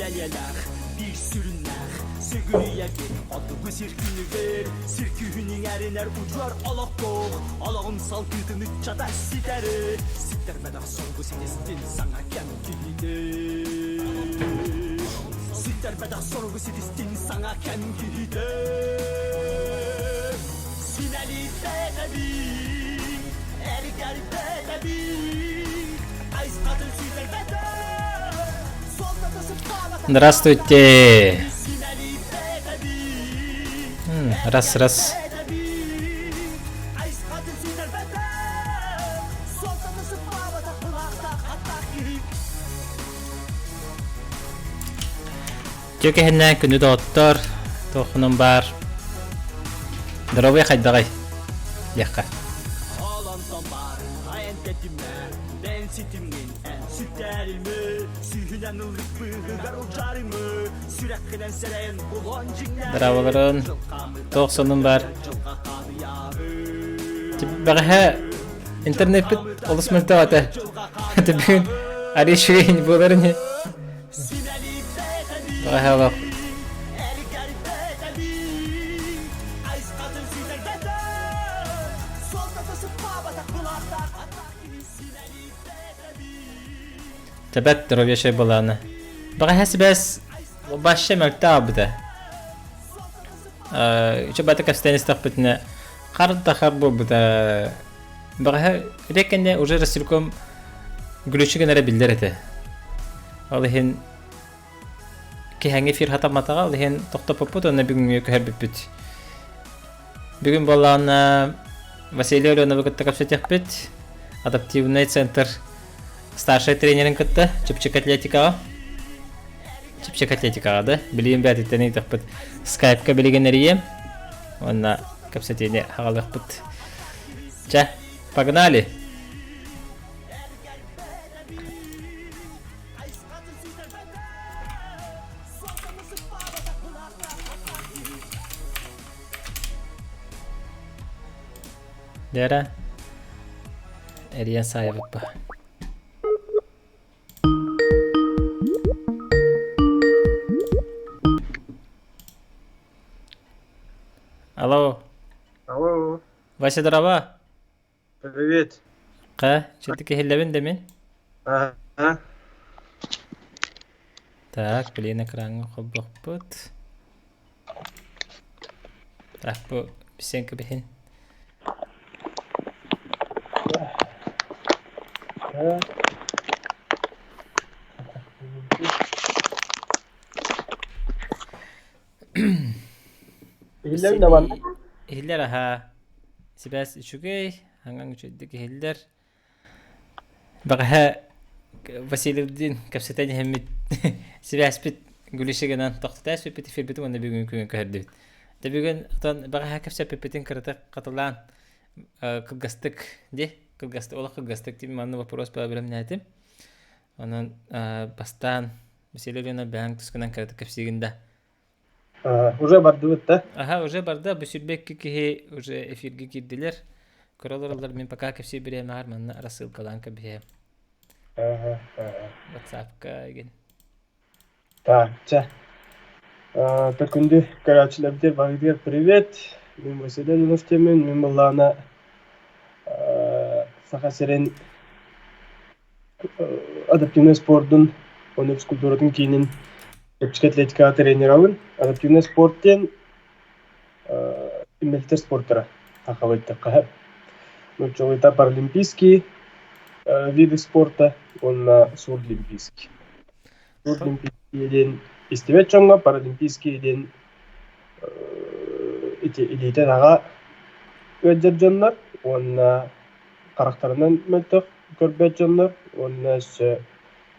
бэлиэлээх, биир сүрүннээх Сүгүрүйэбин хотугу сир күнүгэр, сир күүһүн иҥэринэр удьуор олохтоох, олоҕун салгыытын ыччата ситэри, ситтэрбэтэх соругу ситистин саҥа кэм киһитэ. Ситтэрбэтэх соругу ситистин саҥа кэм киһитэ. Синэлиттэтэбин, эргэрбэтэбин, айысхатын сүтэрбэтэ, суолтата Здравствуйте. Раз, раз. Дьэ кэһиннээн күнү доҕоттор, туоххунан баар. Здоровый хайдаҕай диэххэ. Здраволарын, туох сонун баар. Бэҕэһээ интернеппит олус мөлтөх этэ. Бүгүн арый үчүгэй буолар ини. Бэҕэһээ олох Тэбэт здоровье былаана. Бэҕэһээ сибээс вообще мөлтөө аабыта. Үчү бата кэпсэтэн истэхпитинэ хар да хар буолбута. Бэҕэһээ ити кэннэ уже Ростелеком глючигин эрэ биллэр этэ. Ол иһин киһэҥҥи эфир хатамматаҕа, ол иһин тохтоппуппут уонна бүгүҥҥү көһөрбүппүт. Бүгүн буоллаҕына Василий Оленовы кытта кэпсэтиэхпит. Адаптивный центр старшай тренерин кытта Чэпчэки атлетикаҕа. Чэпчэки атлетикаҕа да билигин бээтиттэн ыытыахпыт. Скайпка билигин эрийиэм уонна кэпсэтиини аҕалыахпыт. Чэ, погнали! Дьэ эрийэн саайбыппа. Алло. Алло. Вася, здорово. Привет. Ха, что-то киһиллэбин да мин? Ага. Так, блин, экраҥҥа холбохпут. Так, бу бисенка биһин. Иһиллэбин да манна? Иһиллэр аһаа. Сибээс үчүгэй, аҥаҥ үчүгэйдик иһиллэр. Бэҕэһээ Васильевдиин кэпсэтэн иһэммит сибээспит гүлүшигынан тохтото эспиппит эфирбитин уонна бүгүн күн көһөрдүбүт. Дэ бүгүн отон бэҕэһээ кэпсэппиппитин кыратык хатылаан кылгастык ди кылгастык олох кылгастык дии манна вопрос бэлэмнээтим. Онон бастаан Василий Леонов бэйэҥ тускунан кыратык кэпсиигин да. Уже бардыбыт да? Аха, уже барда. Бу сүрбэкки киһи уже эфиргэ киирдилэр. Көрө олороллор. Мин пока кэпсии бириэмэҕэр манна рассылкалаан кэбиһиэм. WhatsApp-ка игин. Так, чэ. Төкүндү көрөөччүлэрбитигэр барытыгар привет. Мин Василий Леонов диэммин. Мин былаана Саха сирин Адаптивнай спордун уонна физкультуратын киинин чэпчэки атлетикаҕа тренерабын. Адаптивнай спорт диэн инвалидтар спортара сахалыы эттэххэ. Нууччалыыта паралимпийские виды спорта уонна сурдлимпийский. Сурдлимпийский диэн истибэт дьоҥҥо, паралимпийский диэн ити илиитин аҕа ыалдьар дьоннор уонна харахтарынан мөлтөх көрбөт дьоннор уонна өссө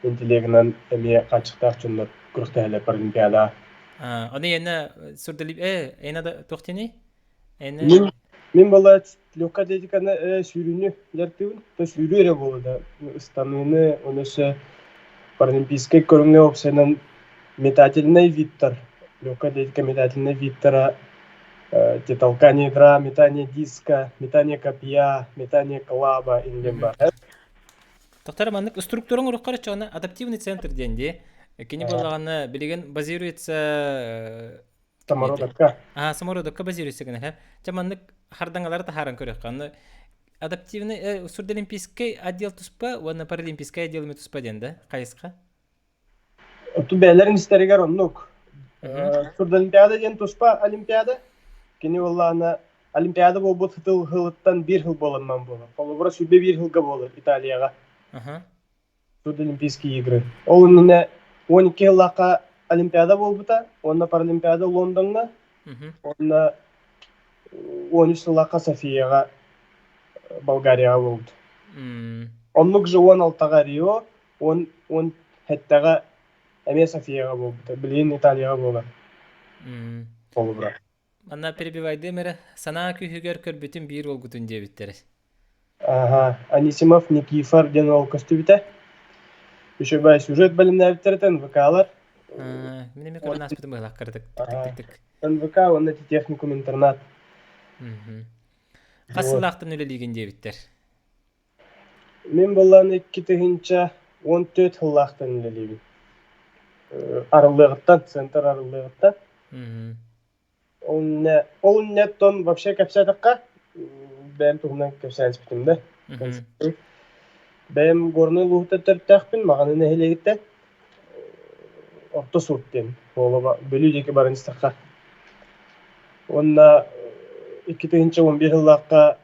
интеллегынан эмиэ хааччахтаах дьоннор күрэхтэһэллэр Паралимпиадаҕа. Ону эйэнэ сурдалип э эйэнэ да туох диэний? Эйэнэ Мин мин была легкая атлетиканы сүүрүүнү дьарыктыыбын. То сүүрүү эрэ буолла да ыстаныыны уонна өссө паралимпийскай көрүҥҥэ уопсайынан метательный видтар, легкая атлетика метательный видтара те толкание ядра, метание диска, метание копья, метание клаба иннин бар. Тохтор маннык структураң уруккар чоҕуна адаптивный центр диэн дии. Кини буоллаҕына билигин базируется Самородокка. Аа, самородокка базируется гына. Чэ маннык хардаҥалары таһааран көрүөххэ. Аны адаптивный сурдолимпийский отдел туспа уонна паралимпийский отдел туспа диэн да хайысха? Оту бэйэлэрин истэригэр оннук. Сурдолимпиада диэн туспа олимпиада. Кини буоллаҕына олимпиада буолбут сытыл сылыттан биир сыл буоланнан буолар. Холобура 101 сылга буолар Италияҕа. Сурдолимпийские игры. Ол иннинэ 12 сыллаахха Олимпиада буолбута, уонна Паралимпиада Лондоҥҥа, уонна 13 сыллаахха Софияҕа Болгарияҕа буолбут. Оннук же 16-ҕа Рио, 17-ҕэ эмиэ Софияҕа буолбута. Билигин Италияҕа буолар. Холобура. Манна перебивайдыам эрэ, санаа күүһүгэр көрбүтүм биир уолгутун диэбиттэрэ. Аха, Анисимов Никифор диэн уол көстүбүтэ. Үчүгэй сюжет бэлэмнээбиттэр НВК-лар. Мин эмиэ көрөн ааспытым быһалаах кыратык тык-тык-тык. НВК уонна техникум интернат. Хас сыллаахтан үлэлиигин диэбиттэр. Мин буоллаан 2014 сыллаахтан үлэлиибин. Арыллыаҕыттан, центр арыллыаҕыттан. Ол иннэ, ол иннэттэн вообще кэпсээтэххэ, бэйэм туһунан кэпсээн испитим да. Бэйэм Горнай улууһуттан төрүттээхпин, Маҕаны нэһилиэгиттэн. Орто Сурт диэн буола Бүлүү диэки баран истэххэ. Уонна 2011 сыллаахха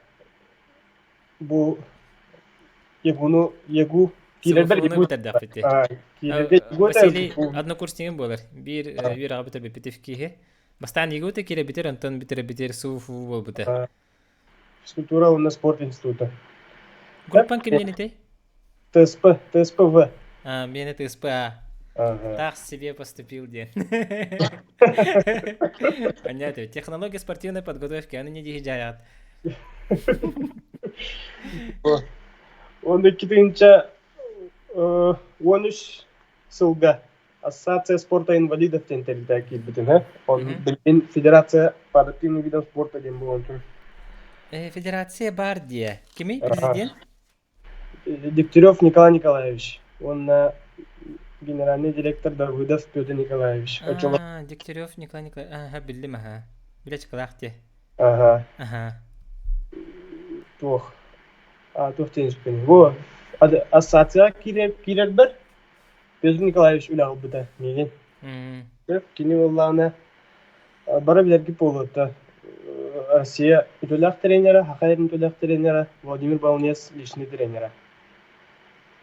бу ЕГУну ЕГУ киирэрбэр СВФУну ЕГУ бүтэрдэхпит дии. киирэргэ ЕГУ Василий однокурснигым буолар. Биир үөрэҕи бүтэрбиппит киһи. Бастаан ЕГУ-та киирэбитэр, онтон бүтэрбитэр СУФУ буолбута. Физкультура уонна спорт института. Группаҥ кимниин этэй? ТСП, ТСПВ. А, миэнэ ТСПА. Ага. Так себе поступил диэн. Понятно. Технология спортивной подготовки, аны не дии дьайаат. Он 2013 сылга Ассоциация спорта инвалидов диэн тэрилтэ киирбитим, һэ. Он билигин Федерация по адаптивным видам спорта диэн буолан турар. Федерация бар диэ. Кимий президент? Дегтярев Николай Николаевич уонна генеральный директор Давыдов Петр Николаевич. Оччолор А, Дегтярев Николай Николаевич. Аха, биллим, аха. Билэ чыкылаах диэ. Аха. Аха. Туох туох диэн испин. Бу ассоциация киирэрбэр Петр Николаевич үлэ ылбыта миигин. Кини буоллаҕына бары билэргит буолуота Россия үтүөлээх тренера, Саха сирин үтүөлээх тренера Владимир Балнес личный тренера.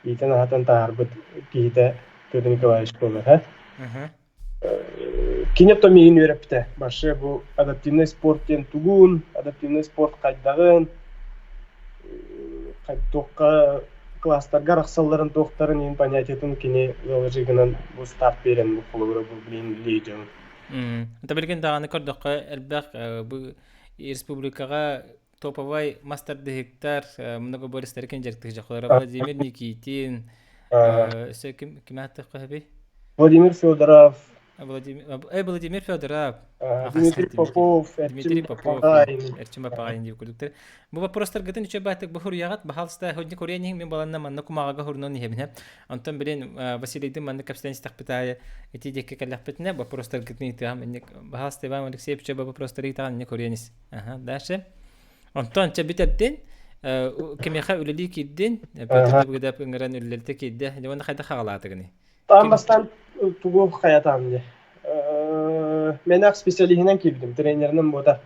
Иитэн-аһатан таһаарбыт киһитэ Петр Николаевич буолар, һэ? Кини то миигин үөрэппитэ. Вообще бу адаптивный спорт диэн тугун, адаптивный спорт хайдаҕын, туохха класстарга арахсалларын туохтарын иһин понятиетын кини ыалдьыгынан бу старт биэрэн бу холобура бу билин лидерын. Это билигин даҕаны көрдөххө элбэх бу республикаҕа топовай мастардыһыктар многоборецтары ким дьарыктыһыжахлара Владимир Никитин өссө ким ким ааттыахха сөбүй Владимир Федоров Владимир Владимир Федоров Дмитрий Попов Дмитрий Попов Эрчим Бапаҕайын диир курдуктар бу вопростаргытын үчүгэй баатык бу хуруйаҕыт баһаалыста ходни куруйан иһин мин баланна манна кумааҕыга хурунан иһэбин онтон билин Василийдин манна кэпсэтэн истэхпит аайы ити диэки кэллэхпитинэ вопростаргытын ыытыам инник баһаалыста Иван Алексеевич бу вопростары ыытаҕын инник куруйан ис Аха, дальше. Онтон чэ бүтэрдин, кимиэхэ үлэлии киирдин, Петр Давыдов ыҥыран үлэлэтэ киирдэ. Дьэ уонна хайдах хаҕалаатыгыный? Таан бастаан тугу хайатаам дии. Мэнэх специалиһинэн киирдим, тренеринэн буота.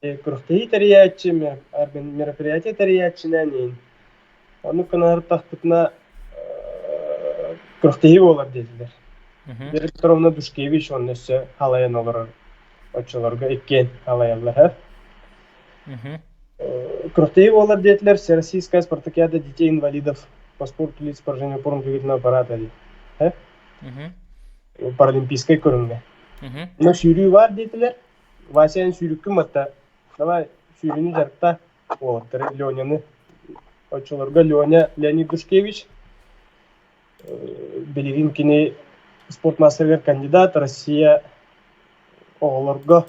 Күрэхтэһии тэрийээччи, мероприятие тэрийээччинэн иин. Оннук гынарыттахпытына күрэхтэһии буолар диэтилэр. Вера Петровна Душкевич уонна өссө халайан олорор оччолорго иккиэн халайаллар. Күрэхтэһии буолар диэтилэр Всероссийская спартакиада детей-инвалидов по спорту лиц поражения опорно-двигательного аппарата дии. Паралимпийскай көрүҥҥэ. Но сүүрүү баар диэтилэр. Вася эн сүүрүккүн батта. Давай сүүрүүнү дьарыкта уолаттары Леняны. Оччолорго Леня Леонид Душкевич билигин кини спорт мастерыгар кандидат Россия оҕолорго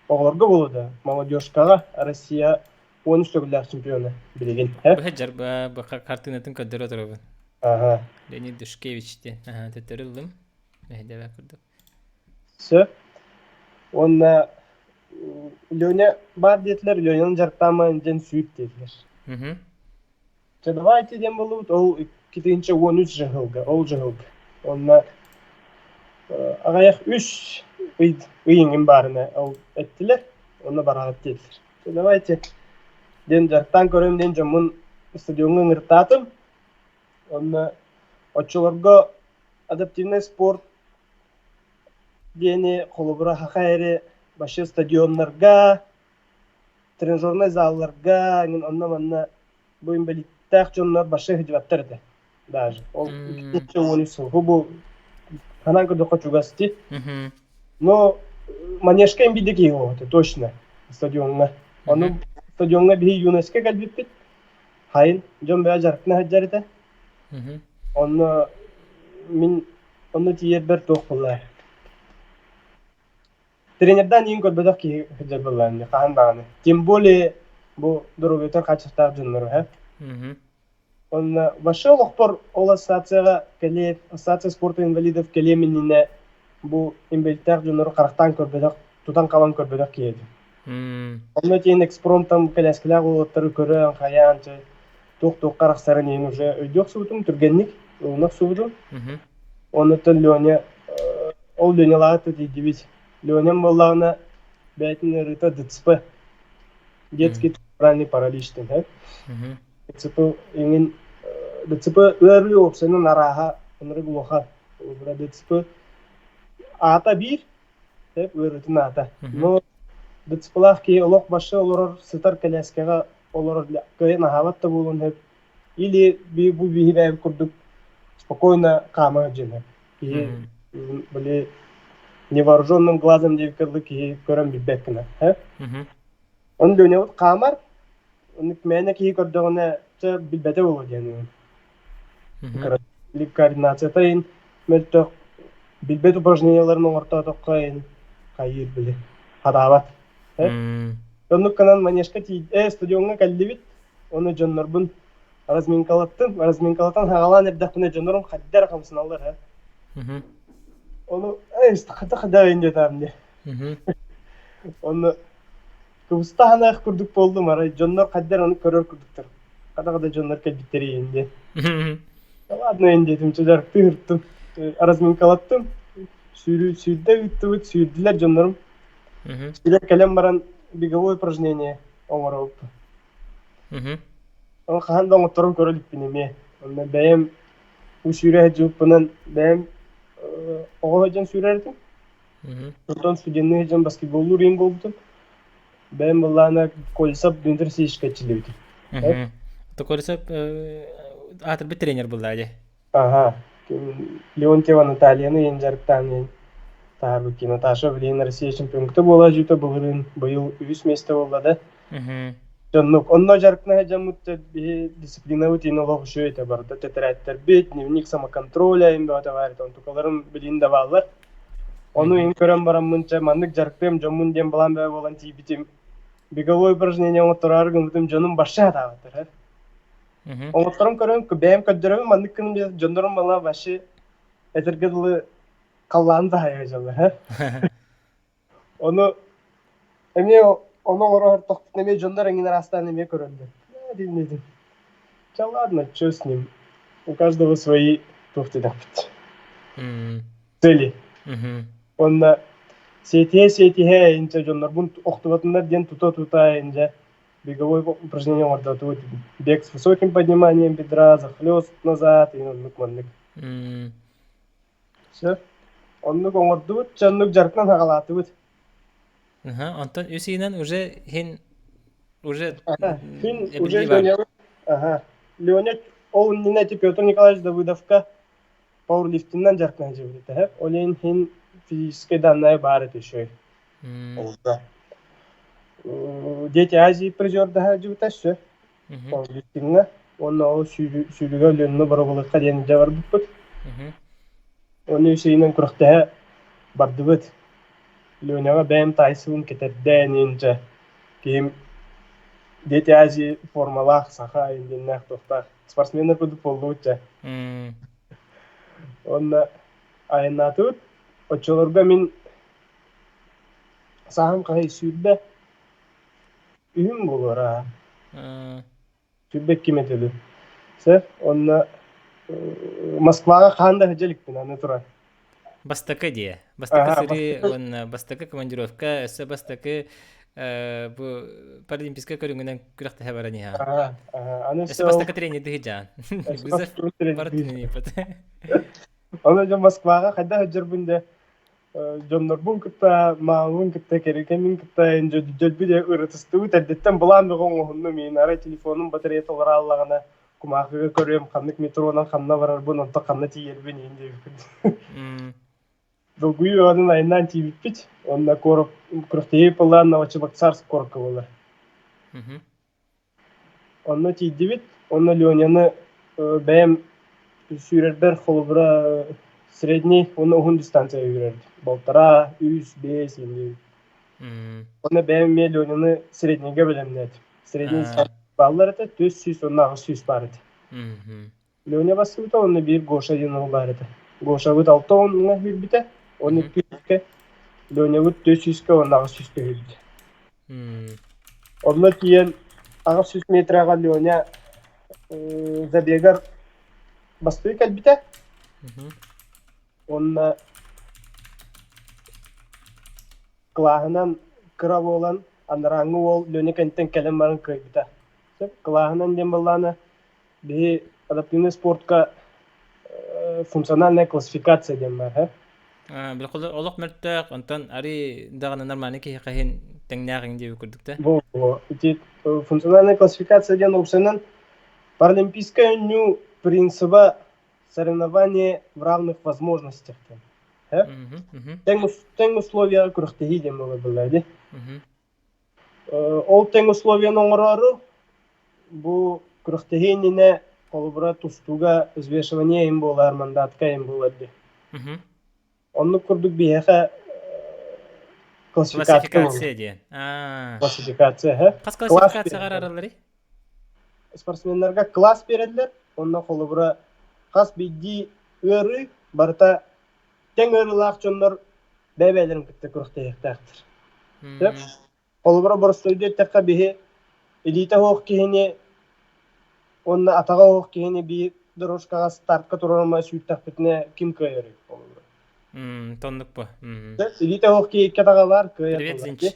оҕолорго буолуо да молодежкаҕа Россия 13 төгүллээх чемпиона билигин. Быһа дьарба хартыынатын көрдөрө турабын. Аха. Леонид Душкевич диэн. Аха, төттөрү ыллым. Мэһэйдээбэт курдук. Сөп. Уонна Леня баар диэтилэр, Леняны дьарыктаамаын диэн сүүр диэтилэр. Мгм. Чэ, давайте диэн буоллубут, ол 2013 дьаһылга, ол дьаһылга. Онно аҕыйах үс ый ыйыҥын баарына ол эттилэр, онно бараҕыт диэтилэр. Чэ, давайте диэн дьарыктаан көрөм диэн дьоммун стадиоҥҥа ыҥыртаатым. Онно оччолорго адаптивнай спорт диэни холобура саха эрэ вообще стадионнарга, тренажернай залларга эҥин онно-манна бу инбэлииттээх дьоннор вообще сылдьыбаттар этэ даже. Ол 2013 сыл бу ханаан көрдөххө чугас дии. Но манежка имбиде киһи буолбута точно стадиоҥҥа. Ону стадиоҥҥа биһи юноска кэлбиппит. Хайын дьон бэйэ дьарыктана сылдьар этэ. Онно мин онно тиийэрбэр туох буолла? Тренердаан иин көрбөтөх киһи сылдьар буоллаҕым дии, хаһан даҕаны. Тем более бу доруобуйатыгар хаачыстаах дьоннору, һэ? Онно вообще олохпор ол ассоциацияҕа кэлиэ, ассоциация спорта инвалидов кэлиэм иннинэ бу инвалидтаах дьоннору харахтаан көрбөтөх, тутан-хабан көрбөтөх киһи этим. Онно тиийэн экспромтан кэлээскилээх уолаттары көрөн, хайаан, чэ, туох-туохха арахсарын иһин уже өйдүү охсубутум, түргэнник ылына охсубутум. Оннуттан Леня, ол Ленялааҕы тиийдибит. Леням буоллаҕына бэйэтин ыарыыта ДЦП, детский церебральный паралич диэн, һэ? ДЦП иҥин ДЦП ыарыы уопсайынан арааһа ынырык улахан. ДЦП аата биир, Сөп ыарыытын аата. Но ДЦПлаах киһи олох башы олорор сытар кэлээскэҕэ олорор кыайан аһаабат да буолуон сөп. Или бу биһи бэйэбит курдук спокойно хаама сылдьыан сөп. Киһи били невооруженным глазом диэбиккэ дылы киһи көрөн билбэт гына. Оны Ленябыт хаамар, оннук мээнэ киһи көрдөҕүнэ чэ билбэтэ буолуо диэн Координацията иһин мөлтөх, билбэт упражнениеларын оҥортоотоххо иһин хайыыр били хатаабат. Оннук гынан манежка тиийдэ, стадиоҥҥа кэллибит, уонна дьоннорбун разминкалаттым. Разминкалатан хаҕалаан эрдэхпинэ дьоннорум хайда эрэ хамсаналлар ээ. Ону хата-хата диэтаам дии. Онно Кыбыста аһанаах курдук буоллум, арай дьоннор хайдах ону көрөр курдуктар. Хата-хата дьоннор кэлбиттэрий диэн. Ладно диэтим, дьарыктыы ыһыртым, разминкалаттым. Сүүрүү сүүрдэ ыыттыбыт, сүүрдүлэр дьоннорум. Сүүрэн кэлэн баран беговое упражнение оҥоробуппун. Ол хаһан да оҥотторон көрө иликпин эмиэ. Онно бэйэм уу сүүрэ сылдьыбыппынан бэйэм оҕо сылдьан сүүрэр этим. Онтон студенныы сылдьан баскетболлуур иһин буолбутум. Бэйэм былаана Колесов Дмитрий Васильевичка эрчиллибитим. То Колесов аатырбыт тренер буолла дии. Аха. Леонтьева Натальяны иһин дьарыктаан иһин таһаарбыт Наташа билигин Россия чемпионката буола дьүүтэ былырыын быйыл үһүс миэстэ буолла да. Дьоннук онно дьарыктана сылдьаммыт биһи дисциплинабыт иһин олох үчүгэй этэ барыта тэтэрээттэрбит, дневник самоконтроля иһин бөҕөтө баар этэ онтукаларым билигин да бааллар. Ону иһин көрөн бараммын, чэ, маннык дьарыктыам дьоммун диэн былаан бөҕө буолан тиийбитим. Беговой упражнение оҥоттороору гыммытым дьонум вообще сатаабаттар. Оҥотторон көрөн, бэйэм көрдөрөбүн маннык гыным диэн дьоннорум мала вообще этэргэ дылы халлааны таһайа дьаллар. Ону эмиэ ону оҥоро ортохпутуна эмиэ дьоннор эҥин араастаан эмиэ көрөллөр. Дим Чэ ладно, чё с ним. У каждого свои туох диэтэхпит. Цели. Уонна сиэтиһэ-сиэтиһэ инчэ дьоннорбун охтубатыннар диэн тута-тута инчэ беговой упражнение оҥордоотубут. Бег с высоким подниманием бедра, захлёст назад и оннук-маннык. Сөп. Оннук оҥордубут, чэ оннук дьарыктан саҕалаатыбыт. Аха, онтон үс ыйынан уже хин уже Хин уже эбиллии бар. Леня Аха. Леня ол иннинэ ити Петр Николаевич Давыдовка пауэрлифтинэн дьарыктана сылдьыбыт этэ. Ол иһин хин физическэй даннайа баар этэ үчүгэй. Олда. Дети Азии призердаһа сылдьыбыта все. Пауэрлифтиҥҥа уонна ол сүүрүүгэ Ленаны боробулукка диэн дьэ барбыппыт. Уонна үс ыйынан күрэхтэһэ бардыбыт. Леняҕа бэйэм таайсыбын кэтэрдээн иһин дьэ киһим Дети Азии формалаах саха индиэннээх туохтаах спортсменнар курдук буоллубут дьэ. Уонна айаннаатыбыт. Оччолорго мин сааһым хаһый 23 буолуора. 22 этэ Сөп. Онно Москваҕа хаан да сылдьа иликпин аны туран. Бастакы диэ. Бастакы сырыы уонна бастакы командировка, өссө бастакы бу паралимпийскай көрүҥүнэн күрэхтэһэ баран иһэ. Аны Өссө бастакы тренердии дьаан. Вызов бар түнүнүппат. Аны дьон Москваҕа хайдах сылдьарбын дэ дьоннорбун кытта, маамабын кытта, кэргэммин кытта дьөлбү дэ ырытыстыбыт эрдэттэн былаан бөҕө оҥоһуннум иин арай телефонум батареята уларааллаҕына кумаахыга көрүөм ханнык метронан ханна барарбын онтон ханна тиийэрбин иин диэбиппит. Долгуйуу бөҕөнөн айаннаан тиийбиппит. Онно күрэхтэһии былаан Новочебоксарск куоракка буолар. Онно тиийдибит. Онно Леняны бэйэм сүүрэрбэр холобура средний уонна уһун дистанция үүрэрдим. Балтараа, үс, биэс иннии. Онно бэйэм эмиэ Леняны среднийгэ бэлэмнээтим. Средний бааллар этэ, 400 уонна 800 баар этэ. Леня бассыбыта уонна биир Гоша диэн уол баар этэ. Гошабыт алта уонна үүрбүтэ, уонна икки Ленябыт 400-кэ уонна 800-кэ үүрбүтэ. Онно тиийэн 800 метраҕа Леня забегар бастыы кэлбитэ. Уонна кылааһынан кыра буолан анарааҥҥы уол Леня кэнниттэн кэлэн баран кыайбыта. Сөп кылааһынан диэн буоллаҕына биһи адаптивнай спортка функциональная классификация диэн баар һэ. Олох мөлтөх, онтон арый даҕаны нормальный киһи хаһын тэҥнээҕиҥ диэби курдук да. Бу ити функциональная классификация диэн уопсайынан паралимпийскай оонньуу принциба соревнование в равных возможностях диэн. Тэҥ условияҕа күрэхтэһии диэн буолар буоллаҕа дии. Ол тэҥ условияны оҥороору бу күрэхтэһии иннинэ холобура тустууга взвешивание им буолар, мандатка им буолар дии. Оннук курдук биһиэхэ классификация Классификация диэн. Классификация, һэ. Хас классификацияҕа арааралларый? Спортсменнарга класс биэрэллэр, онно холобура хас биирдии ыарыы барыта тэҥ ыарыылаах дьоннор бэйэ-бэйэлэрин кытта күрэхтэһиэхтээхтэр. Сөп. Холобура, боростуойдуу эттэххэ, биһи илиитэ суох киһини уонна атаҕа суох киһини биир дорожкаҕа стартка туруорумма сүүртэхпитинэ ким кыайарый холобура? Тоннук бу. Илиитэ суох киһи икки атаҕа баар, кыайар Привет, буолар Зинч. дии.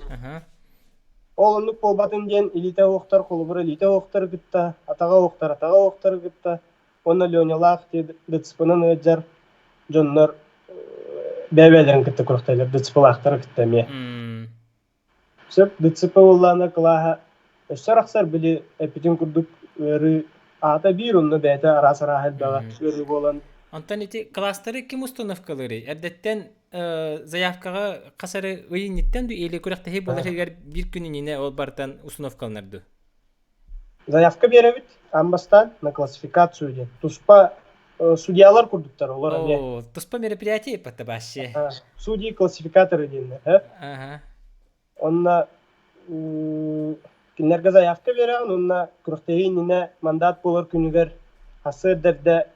Ол оннук буолбатын диэн илиитэ суохтар холобура илиитэ суохтары кытта, атаҕа суохтар атаҕа суохтары кытта уонна Ленялаах ДЦП-нан ыалдьар дьоннор бэйэ-бэйэлэрин кытта күрэхтэһэллэр, ДЦП-лаахтары кытта эмиэ. Сөп, ДЦП буоллаҕына кылааһа өссө арахсар, били эппитин курдук ыарыы аата биир, онно бэйэтэ араас арааһа элбэҕэ ыарыы буолан. Онтон ити класстары ким установкалыырый? Эрдэттэн заявкаҕа хас эрэ ый инниттэн дуу или күрэхтэһии буолар иһигэр биир күн иннинэ ол бартан установкаланар дуу? Заявка биэрэбит аан бастаан на классификацию диэн. Туспа судьялар курдуктар олор эмиэ. О, туспа мероприятие вообще. Судьи классификаторы диэннэр. Э? Ага. Онно кинилэргэ заявка биэрэҕин уонна күрэхтэһии иннинэ мандат буолар күнүгэр сарсыарда эрдэ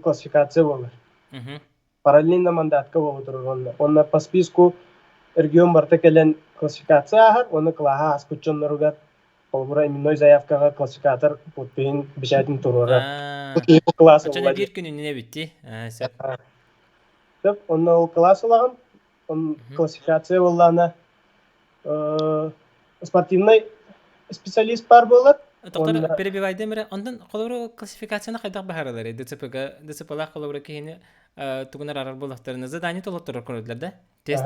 классификация буолар. Параллельно мандатка буола турар уонна уонна по списку регион барыта кэлэн классификация ааһар уонна кылааһа ааспыт дьонноругар холобура именной заявкаҕа классификатор подпиһин бэчээтин туруорар. Бу кылаас Оччону биир күн иннинэ эбит сөп. Сөп, онно ол кылаас ылаҕын, классификация буоллаҕына спортивный специалист баар буолар. Доктор, перебивайдым эрэ. Онтон холобура классификацияны хайдах баһаралар? ДЦП-га, ДЦП-лаах холобура киһини тугунар арар буоллахтарына задание толотторор көрөллөр да? Тест.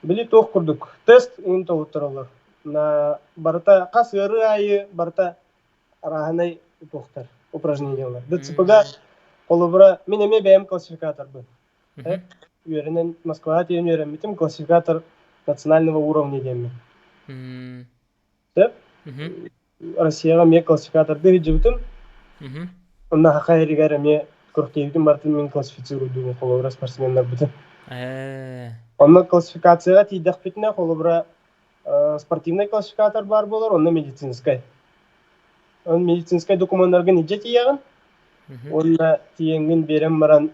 Били туох курдук тест ын толоттороллор. На барыта хас ыарыы аайы барыта арааһынай туохтар упражнениялар. ДЦП-га холобура мин эмиэ бэйэм классификаторбын. Үөрэнэн Москваҕа тиийэн үөрэммитим классификатор национального уровня диэммин. Сөп. Россияҕа эмиэ классификатордыы сылдьыбытым. Онно саха сиригэр эмиэ күрэхтэһиибитин барытын мин классифицируйдуубун холобура спортсменнарбытын. Онно классификацияҕа тиийдэхпитинэ холобура Спортивнай классификатор баар буолар, онно медицинскэй. Ол медицинскэй докумуоннаргын илдьэ тиийэҕин уонна тиийэҥҥин биэрэн баран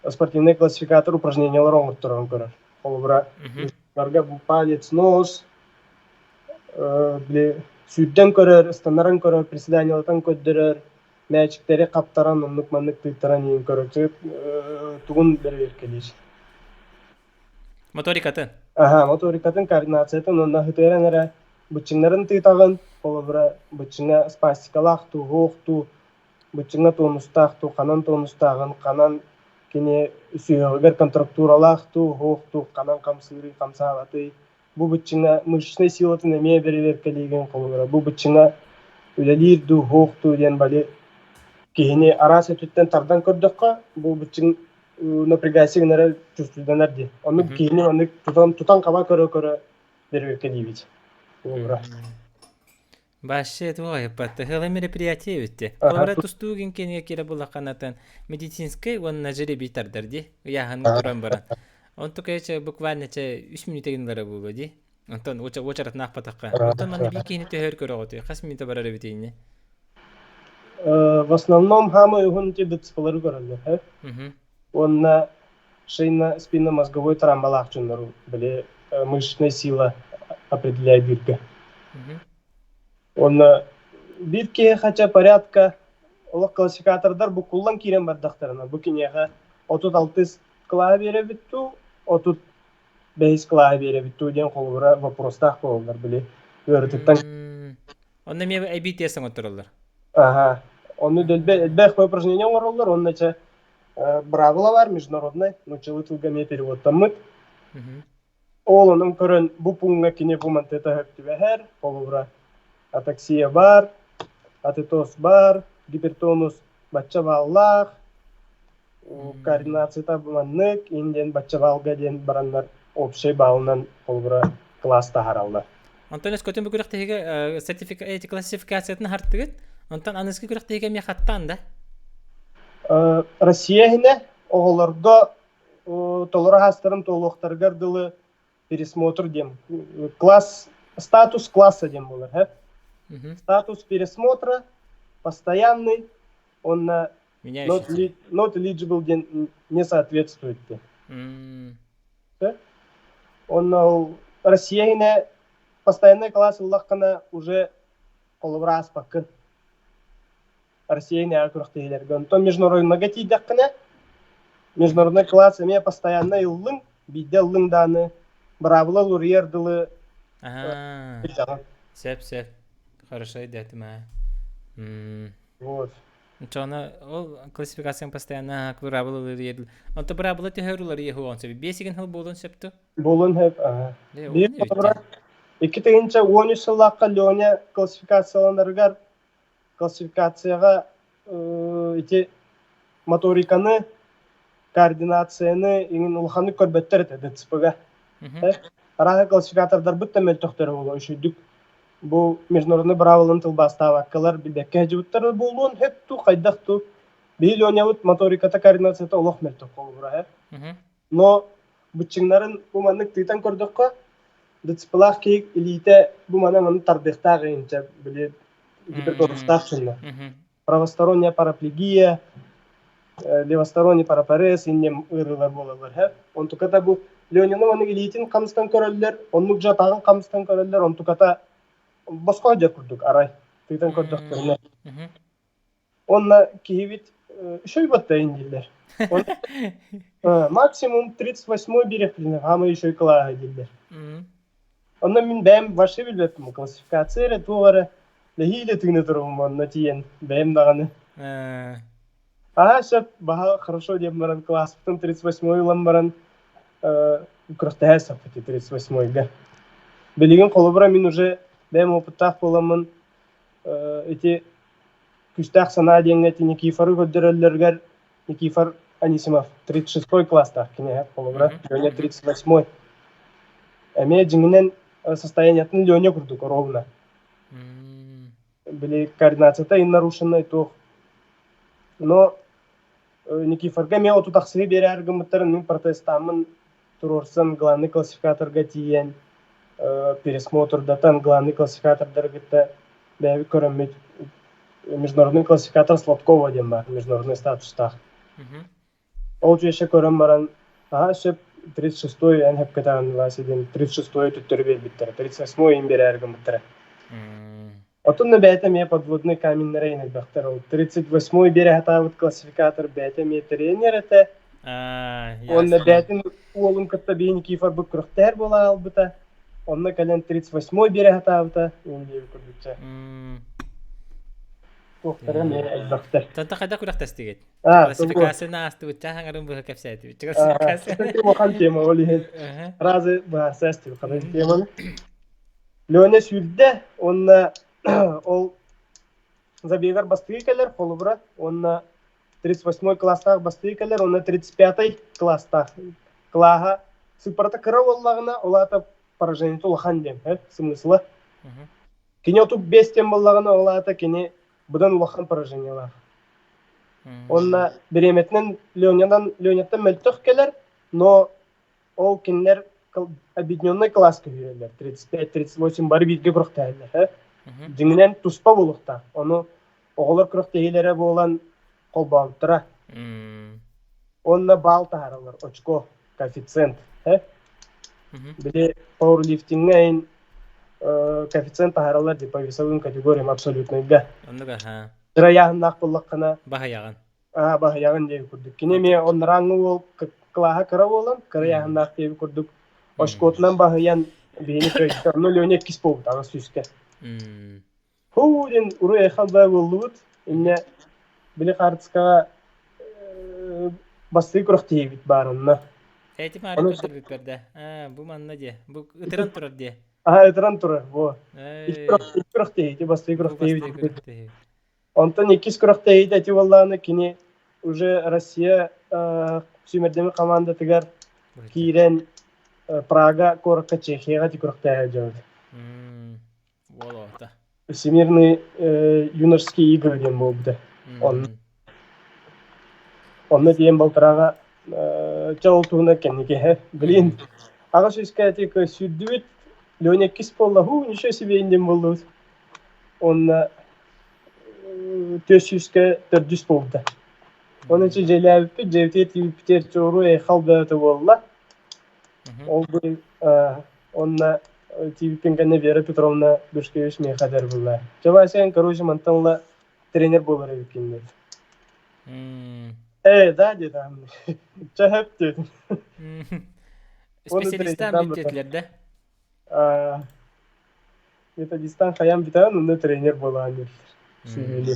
спортивнай классификатор упражнениялар оҥотторорун көрөр. Холобура, барга бу палец, нос, били сүүрдэн көрөр, ыстаннаран көрөр, приседаниелатан көрдөрөр, мээчиктэри хаптаран оннук-маннык тыыттаран иһин көрөр. Тугун бэрэбиэркэлиир. Моторикатын. Аһа, моторикатын, координациятын уонна ытыаран эрэ быччыҥнарын тыытаҕын, холобура, быччыҥа спастикалаах дуу, суох дуу, быччыҥа тонустаах дуу, ханан тонустааҕын, ханан кини сүһүөҕүгэр контрактуралаах дуу, суох дуу, ханан хамсыырый, хамсаабатый. Бу быччыҥа мышечнай силатын эмиэ бэрэбиэркэлиигин, холобура, бу быччыҥа үлэлиир дуу, суох дуу диэн бали киһини араас өттүттэн тардан көрдөххө, бу быччыҥ напрягайся гынара чувствуйданар дии. Оннук киһини оннук тутан тутан хаба көрө-көрө бэрэбиэркэлиибит. Холобура. Вообще туох айыппатта. Хыла мероприятие эбитти. Холобура тустуугин кениге кире булаханатын медицинскэй уонна жеребий тардар ди. Ыйааһын туран баран. Онтук эче буквально че 3 мүнүүтэгин бара буолуо ди. Онтон уочаратын аахпатахха. Онтон манна биир киһини төһөр көрөҕүтүй? Хас мүнүүтэ барар эбитиини? В основном хаамай уһун ити ДЦПлары көрөллөр, э? Уонна шейно-спинномозговой травмалаах дьоннору били мышечная сила определяет. Уонна биир киһи хотя порядка олох классификатордар буккуллан киирэн бардахтарына бу киниэхэ 36 кылааһы биэрэбит дуу, 35 кылааһы биэрэбит дуу диэн холобура вопростаах буолаллар били ыарытыттан. Онно эмиэ эбии тест оҥоттороллор. Аха. Онно элбэх упражнение оҥороллор, онно чэ быраабыла бар международный, нууччалыы тылга эмиэ переводтаммыт. Ол онон көрөн бу пууҥҥа кини бу мантыта сөп түбэһэр, холобура атаксия бар, атетоз бар, гипертонус бачча бааллаах, координацията маннык, ин диэн бачча баалга диэн бараннар общай баалынан холобура кылаас таһаараллар. Онтон өскөтүн бу күрэхтэһиигэ сертифика классификациятын аһартыгыт, онтон аныгыскы күрэхтэһиигэ эмиэ хаттаан да? Россия иһинэ оҕолорго толору аһаастарын туолуохтарыгар дылы пересмотр диэн класс статус класса диэн буолар һэ статус пересмотра постоянный уонна not, not eligible диэн не соответствует диэн Онно ол Россия иһинэ постоянный класс ыллаххына уже холобура ааспаккын. Россия иһинээҕи күрэхтэһиилэргэ. Онтон международныйга тиийдэххинэ, международный класс эмиэ постоянно ыллыҥ, биирдэ ыллыҥ даҕаны быраабыла уларыйар дылы Аа, сөп сөп. Хорошо өйдөөтүм аа. Вот. Чоно ол классификацияң постоянно быраабыла уларыйар. Онто быраабыла төһөр уларыйа хуон сөп. Биэс игин хыл буолун сөптү? Буолун сөп. Биир холобура 2013 сыллаахха Леня классификацияланарыгар классификацияҕа ити моториканы, координацияны иҥин улаханнык көрбөттөр этэ ДЦП-га. Арааһы классификатордарбыт да мөлтөхтөрө буолуо үчүйдүк бу международный быраабыланы тылбаастаабаккалар билбэккэ сылдьыбыттара буолуон сөп дуу, хайдах дуу. Биһи Ленябыт моториката, координацията олох мөлтөх холобура. Но быччыҥнарын бу маннык тыытан көрдөххө, ДЦП-лаах киһи илиитэ бу маны маны тардыахтаах инчэ били гипертонустаах сынна. Правосторонняя параплегия, левосторонний парапарез иннем ыарыылар буолаллар һэ. Онтуката бу Ленина маннык илиитин хамстан көрөллөр, оннук дьатаҕын хамстан көрөллөр, онтуката босхо дьэ курдук арай тыытан көрдөхтөрүнэ. Онно киһибит үчүгэй баттайын дииллэр. Максимум 38-й бириэхпитинэ хаамай үчүгэй кылааһа дииллэр. Онно мин бэйэм вообще билбэппин классификация эрэ туох эрэ нэһиилэ тыына турабын онно тиийэн бэйэм даҕаны. Аа сөп баһа хорошо диэн баран класспытын 38-й ылан баран күрэхтэһэ саппыт 38-га. Билигин холобура мин уже бэйэм опыттаах буоламмын ити күүстээх санаа диэҥҥэ ити Никифоры көрдөрөллөрүгэр Никифор Анисимов 36-й класстаах киниэхэ холобура Леня 38-й эмиэ дьиҥинэн состояниетын Леня курдук ровно били координацията и нарушенный туох но Никифорга эмиэ 36-ы биэрээр гыммыттарын мин протестааммын туруорсан главный классификаторга тиийэн. Пересмотрдатан главный классификатордары кытта бэйэбит көрөммүт международный классификатор Сладкова диэн баар, международный статустаах. Ол дьиэшэ көрөн баран, аһа сөп 36-й эн сөпкө Вася диэн 36-й төттөрү биэрбиттэрэ, 38-й им биэрээри гыммыттара. Оттон да бэйэтэ эмиэ подводный каменнара иһин элбэхтэр. Ол 38-й биэрэ сатаабыт классификатор бэйэтэ эмиэ тренер этэ. Уонна бэйэтин уолун кытта биһи Никифорбут күрэхтэһэр буола хаалбыта. Онно кэлэн 38-й биэрэ сатаабыта. Иин диэби курдукча. Туохтара эмиэ элбэхтэр. Тата хайдах күрэхтэстигит? Классификацияны аастыбыт, чаас аҥарын быһа кэпсээтибит. Классификация. Улахан тема ол иһин. Разы быһаарса эстибит ханан теманы. Леня сүүрдэ уонна ол забегар бастыы кэлэр холобура уонна 38 класстаах бастыы кэлэр уонна 35 класстаах кылааһа сыппарата кыра буоллаҕына ол аата поражениета улахан диэн смысла. Кини 35 диэн буоллаҕына ол аата кини быдан улахан поражениелаах. Уонна бириэмэтинэн Ленядан Леняттан мөлтөх кэлэр, но ол кинилэр объединенный класска киирэллэр 35-38 бары бииргэ күрэхтэһэллэр. Дьиҥинэн туспа буолуохтаах. Ону оҕолор күрэхтэһиилэрэ буолан холбообуттара. Уонна баал таһаараллар, очко, коэффициент. Били пауэрлифтиҥҥэ ин коэффициент таһаараллар дии по весовым категориям абсолютнайга. Оннук аха. Кыра буоллаххына Баһыйаҕын. Аа, баһыйаҕын диэби курдук. Кини эмиэ оннарааҥҥы уол кылааһа кыра буолан, кыра ыйааһыннаах диэби курдук очкотунан баһыйан биһини кыайда. Онно Леня иккис буолбут аҕыс сүүскэ. Һуу диэн уруй айхал баа буоллубут. Инньэ били хаартыскаҕа бастыы күрэхтэһиибит баар онно. Эти маары көрдөрбүппэр да. Аа, бу манна диэ. Бу ытыран турар диэ. Аха, ытыран турар, бу. Икки күрэхтэһии, ити бастыы күрэхтэһиибит. Онтон иккис күрэхтэһиитэ ити буоллаҕына кини уже Россия сүүмэрдэммит хамаандатыгар киирэн Прага куоракка Чехияҕа ити күрэхтэһэ сылдьабыт. Всемирный юношеские игры диэн буолбута. Онно онно тиийэн балтарааҕа чэ ол туһунан кэнники Блин, аҕыс үскэ ити сүүрдүбүт, Леня иккис буолла, һуу, ничего себе диэн буоллубут. Уонна түөрт сүүскэ төрдүс буолбута. Оны ичи дьиэлээбиппит, дьиэбитигэр тиийбиппитигэр чуору айхал бөҕөтө буолла. Ол бу онно тиийбиппин кэннэ Вера Петровна Бышкевич миэхэ этэр буолла. Чэ, Вася, короче, мантан ыла тренер буолар эбиккин диэт. Ээ, да диэтэ. Чэ, хөп диэтим. Специалистаан бүттүтүлэр да? Методистан хайаан бүтэҕин, онно тренер буолаҕын дииллэр. Сүүрүүнү.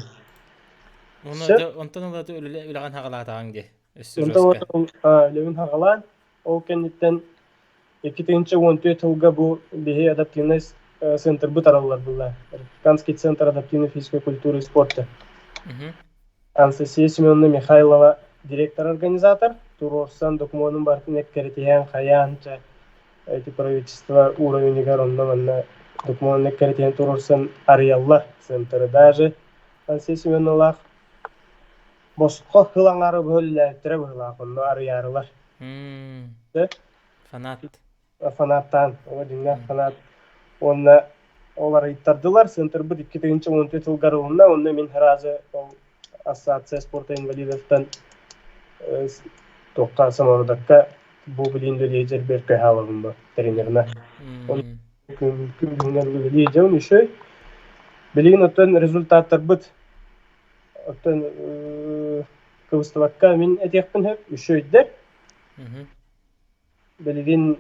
Онтон ыла үлэҕин хаҕалаатаҕыҥ дии. Өссө Онтон үлэбин хаҕалаан, ол кэнниттэн 2014 сылга бу биһи адаптивнай центрбыт арыллар буолла. Республиканский центр адаптивной физической культуры и спорта. Анастасия Семеновна Михайлова директор-организатор, туруорсан докумуонун барытын эккирэтиһэн, хайаан чэ эти правительство уровенигар онно-манна докумуонун эккирэтиһэн туруорсан арыйаллар центры. Даже Анастасия Семеновналаах босхо сыл аҥаара быһа үлэлээбиттэрэ быһыылаах, онно арыйаарылар. Фанат. Фанаттаан, ол дьиҥнээх фанат. Уонна ол арыйтардылар, центрбыт 2014 сылга арылынна, онно мин сразу ол Ассоциация спорта инвалидовтан туохха самородокка бу билин үлэлиир бэркэ хаалабын бу тренерна. Күн күн үлэлии дьон еще. Билигин оттон результаттарбыт оттон кыбыстыбакка мин этиэхпин сөп үчүгэйдэр. Билигин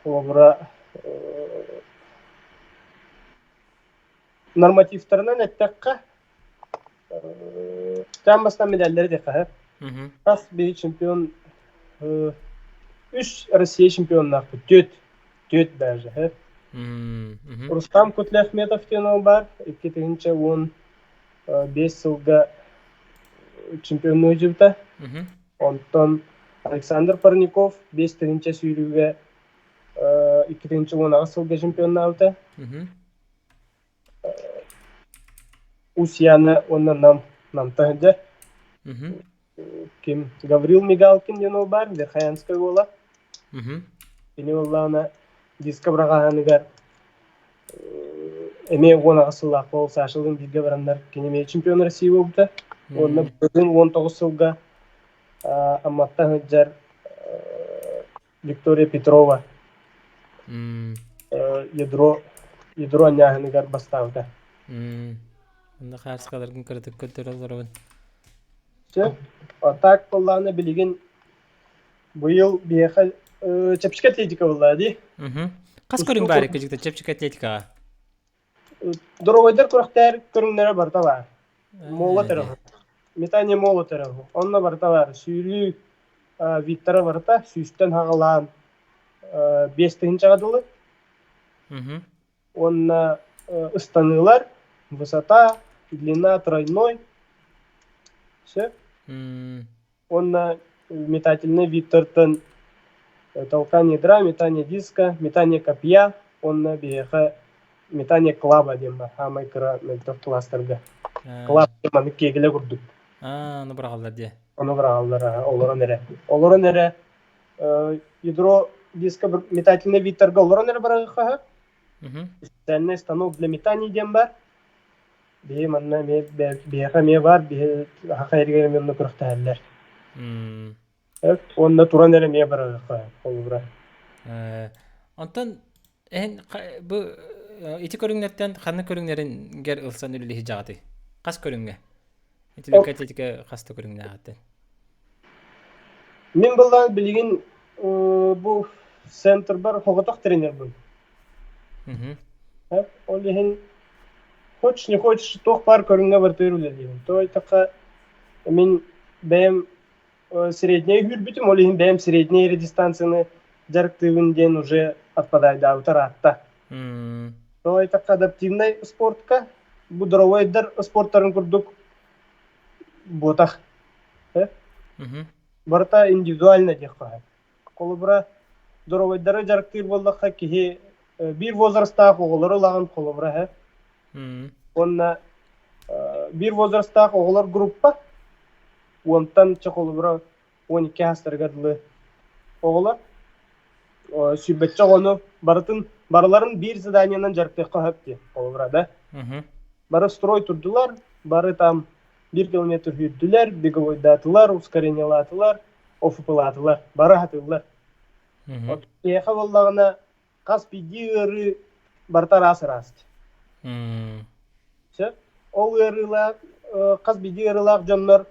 холобура нормативтарынан эттэххэ Таан бастаан медаллары диэххэ сөп. Хас биир чемпион үс Россия чемпионнаахпыт, түөрт, түөрт даже сөп. Рустам Кутляхметов диэн уол баар, 2015 сылга чемпионнуу сылдьыбыта. Онтон Александр Парников 5 тыһыынча сүүрүүгэ 2018 сылга чемпионнаабыта. Усьяна уонна Нам Намта сылдьар. Ким Гаврил Мигалкин диэн уол баар, Верхоянскай уола. Кини уоллаана Диска быраҕааһыныгар эмиэ 18 сыллаах ол Сашалыын бииргэ бараннар кини эмиэ чемпион России буолбута. Уонна былырыын 19 сылга Амматтан сылдьар Виктория Петрова ядро ядро анньааһыныгар бастаабыта. Онно хаарыскаларгын кыратык көрдөрө олоробун. Сөп. А так буоллаҕына билигин быйыл биһиэхэ чэпчэки атлетика буолла дии. Хас көрүҥ баар кыдьыкта чэпчэки атлетикаҕа? Доруобайдар күрэхтэр көрүҥнэрэ барыта баар. Молот эрэ. Метание молот эрэ. Онно барыта баар. Сүүрүү видтара барыта сүүстэн хаҕалаан 5000-га дылы. Уонна ыстаныылар высота, длина тройной. Все. Уонна метательный видтартан толкание ядра, метание диска, метание копья уонна биһиэхэ метание клаба диэн бар хаамай кыра мөлтөх класстарга. Клаб диэн маннык киэгилэ курдук. Аа, ону быраҕаллар диэ. Ону быраҕаллар олорон эрэ. Олорон эрэ ядро диска метательный видтарга олорон эрэ быраҕыахха сөп. Специальный станок для метания диэн бар. Биһи манна эмиэ биһиэхэ эмиэ баар, биһи саха эригэр эмиэ онно күрэхтэһэллэр. Уонна туран эрэ эмиэ барыахха холобура. Онтон эн бу ити көрүҥнэртэн ханнык көрүҥнэрингэр ылсан үлэлиһи дьаҕатый? Хас көрүҥҥэ? Ити атлетика хас да көрүҥнээҕиттэн? Мин былаан билигин бу центрбар соҕотох тренербин. Ол иһин хочешь не хочешь туох баар көрүҥҥэ барытыгар үлэлиибин. Тоҕо диэтэххэ мин бэйэм средняй үүрбүтүм, ол иһин бэйэм средняй эрэ дистанцияны дьарыктыыбын диэн уже отпадайдаабыта ыраатта. Тоҕо диэтэххэ адаптивнай спортка бу дровойдар спорттарын курдук буотах. Барыта индивидуально диэххэ сөп. Холобура, доруобайдары дьарыктыыр буоллахха киһи биир возрастаах оҕолору ылаҕын холобура һэ. Уонна биир возрастаах оҕолор группа уонтан чэ холобура 12 аастарыгар дылы оҕолор сүүрбэччэ оҕону барытын барыларын биир заданиенан дьарыктыахха сөп дии холобура да. Бары строй турдулар, бары там биир километр сүүрдүлэр, беговойдаатылар, ускорениелаатылар, ОФП-лаатылар, бары аһатыллар. Киһиэхэ буоллаҕына хас биирдии ыарыы барыта араас-араас. Сөп. Ол ыарыылаах хас биирдии ыарыылаах дьоннор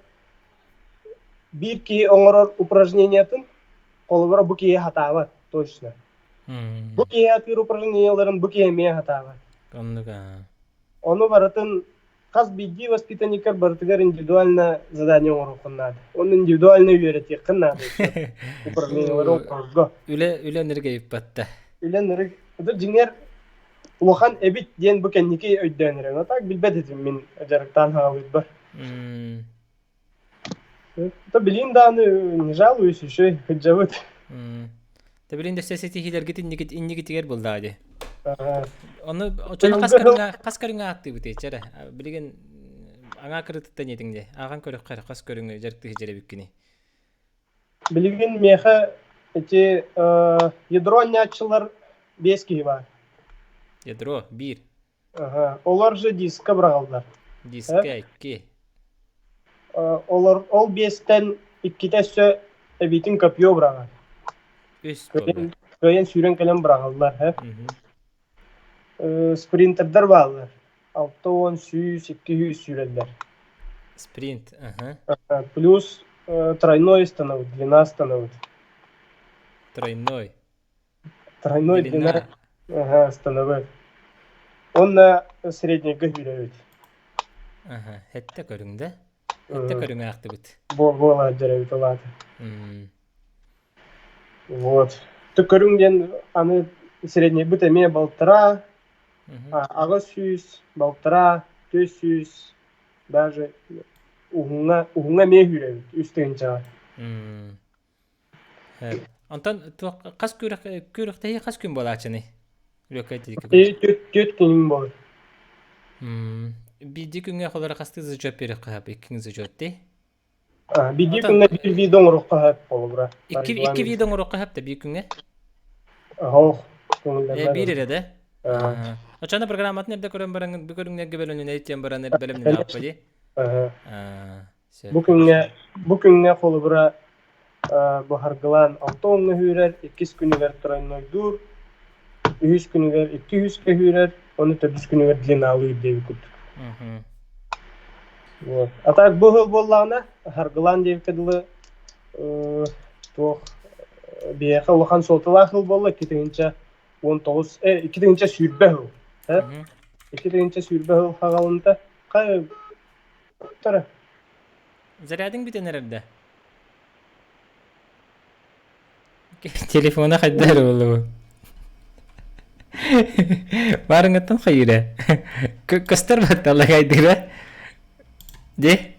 биир киһи оҥорор упражнениетын холобура бу киһи хатаабат точно. Бу киһи атыыр упражнениеларын бу киһи эмиэ хатаабат. Оннук Ону барытын хас биирдии воспитанникар барытыгар индивидуально задание оҥоруоххун наада. Оны индивидуально үөрэтиэххин наада. Упражнениелары оҥорорго. Үлэ үлэ ныргайыппатта. Үлэ нырыг. Это дьиҥэр улахан эбит диэн бу кэнники өйдөөн эрэн. А так билбэт этим мин дьарыктаан хаалыырбар. То билин дааны не жалуюсь еще хыджабыт. Та билин дөссө ситиһиилэргит иннигит иннигитигэр буллаа ди. Ону очону хас көрүҥэ хас көрүҥэ ааттыыбыт эчэрэ. Билигин аңаа кырытыттан этиҥ де. Ааҕан көрөххө хас көрүҥү дьарыктыы дьэрэбиккини. Билигин миэхэ ити ядро анньааччылар биэс киһи баар. Ядро биир. Аха, олор же диска быраҕаллар. Диска икки. Олор ол биэстэн иккитэ өссө эбиитин копье быраҕар. Үс Кыайан, кыайан сүүрэн кэлэн быраҕаллар. Э? Спринтердэр бааллар. 60, 100, 200 сүүрэллэр. Спринт, аха. Плюс тройной становит, длина становит. Тройной. Тройной длина ага, становой. Уонна среднейга сүүрэбит. Аха, хэттэ көрүҥ да? Хэттэ көрүҥ аахтыбыт. Буола дьэрэбит улаата. Вот. Ты көрүҥ диэн аны среднейбит эмиэ балтараа, 800, балтараа, 400, даже уһуҥҥа уһуҥҥа эмиэ сүүрэбит үс тыһыынчаҕа. Онтон туох хас күрэх күрэхтэһии хас күн буолааччыный? Түөрт күнүм буолар. Биирдии күҥҥэ холоро хастыы зачет бериэххэ сөп? Иккиҥ зачет дии? Биирдии күҥҥэ биир видео оҥоруохха сөп холобура. Икки икки видео оҥоруохха сөп да биир күҥҥэ? Оһох. Э, Көҥүллэммэт. биир эрэ да? Аа. Аа. Оччоно программатын эрдэ көрөн баран бу көрүҥнэргэ бэлэмнэнэ диэн баран бэлэмнэнэ аппа дии. Аа. Аа, сөп, Бу күҥҥэ хорошо. бу күҥҥэ холобура бу Харгылаан алта уоҥҥа үүрэр, иккис күнүгэр тройнойдуур, үһүс күнүгэр икки үһүскэ үүрэр, уонна төрдүс күнүгэр длиналыыр диэбит курдук. Вот. А так бу сыл буоллаҕына, Харгылаан диэбиккэ дылы туох биһиэхэ улахан суолталаах сыл буолла 2019 2020 сыл. 2020 сыл хаҕалынта хай Зарядың бүтэн эрэр да? Телефона хайда эрэ буолла бу? Баарыҥҥыттан хайыыра? Көстөр батталла хайдыыра? Дии?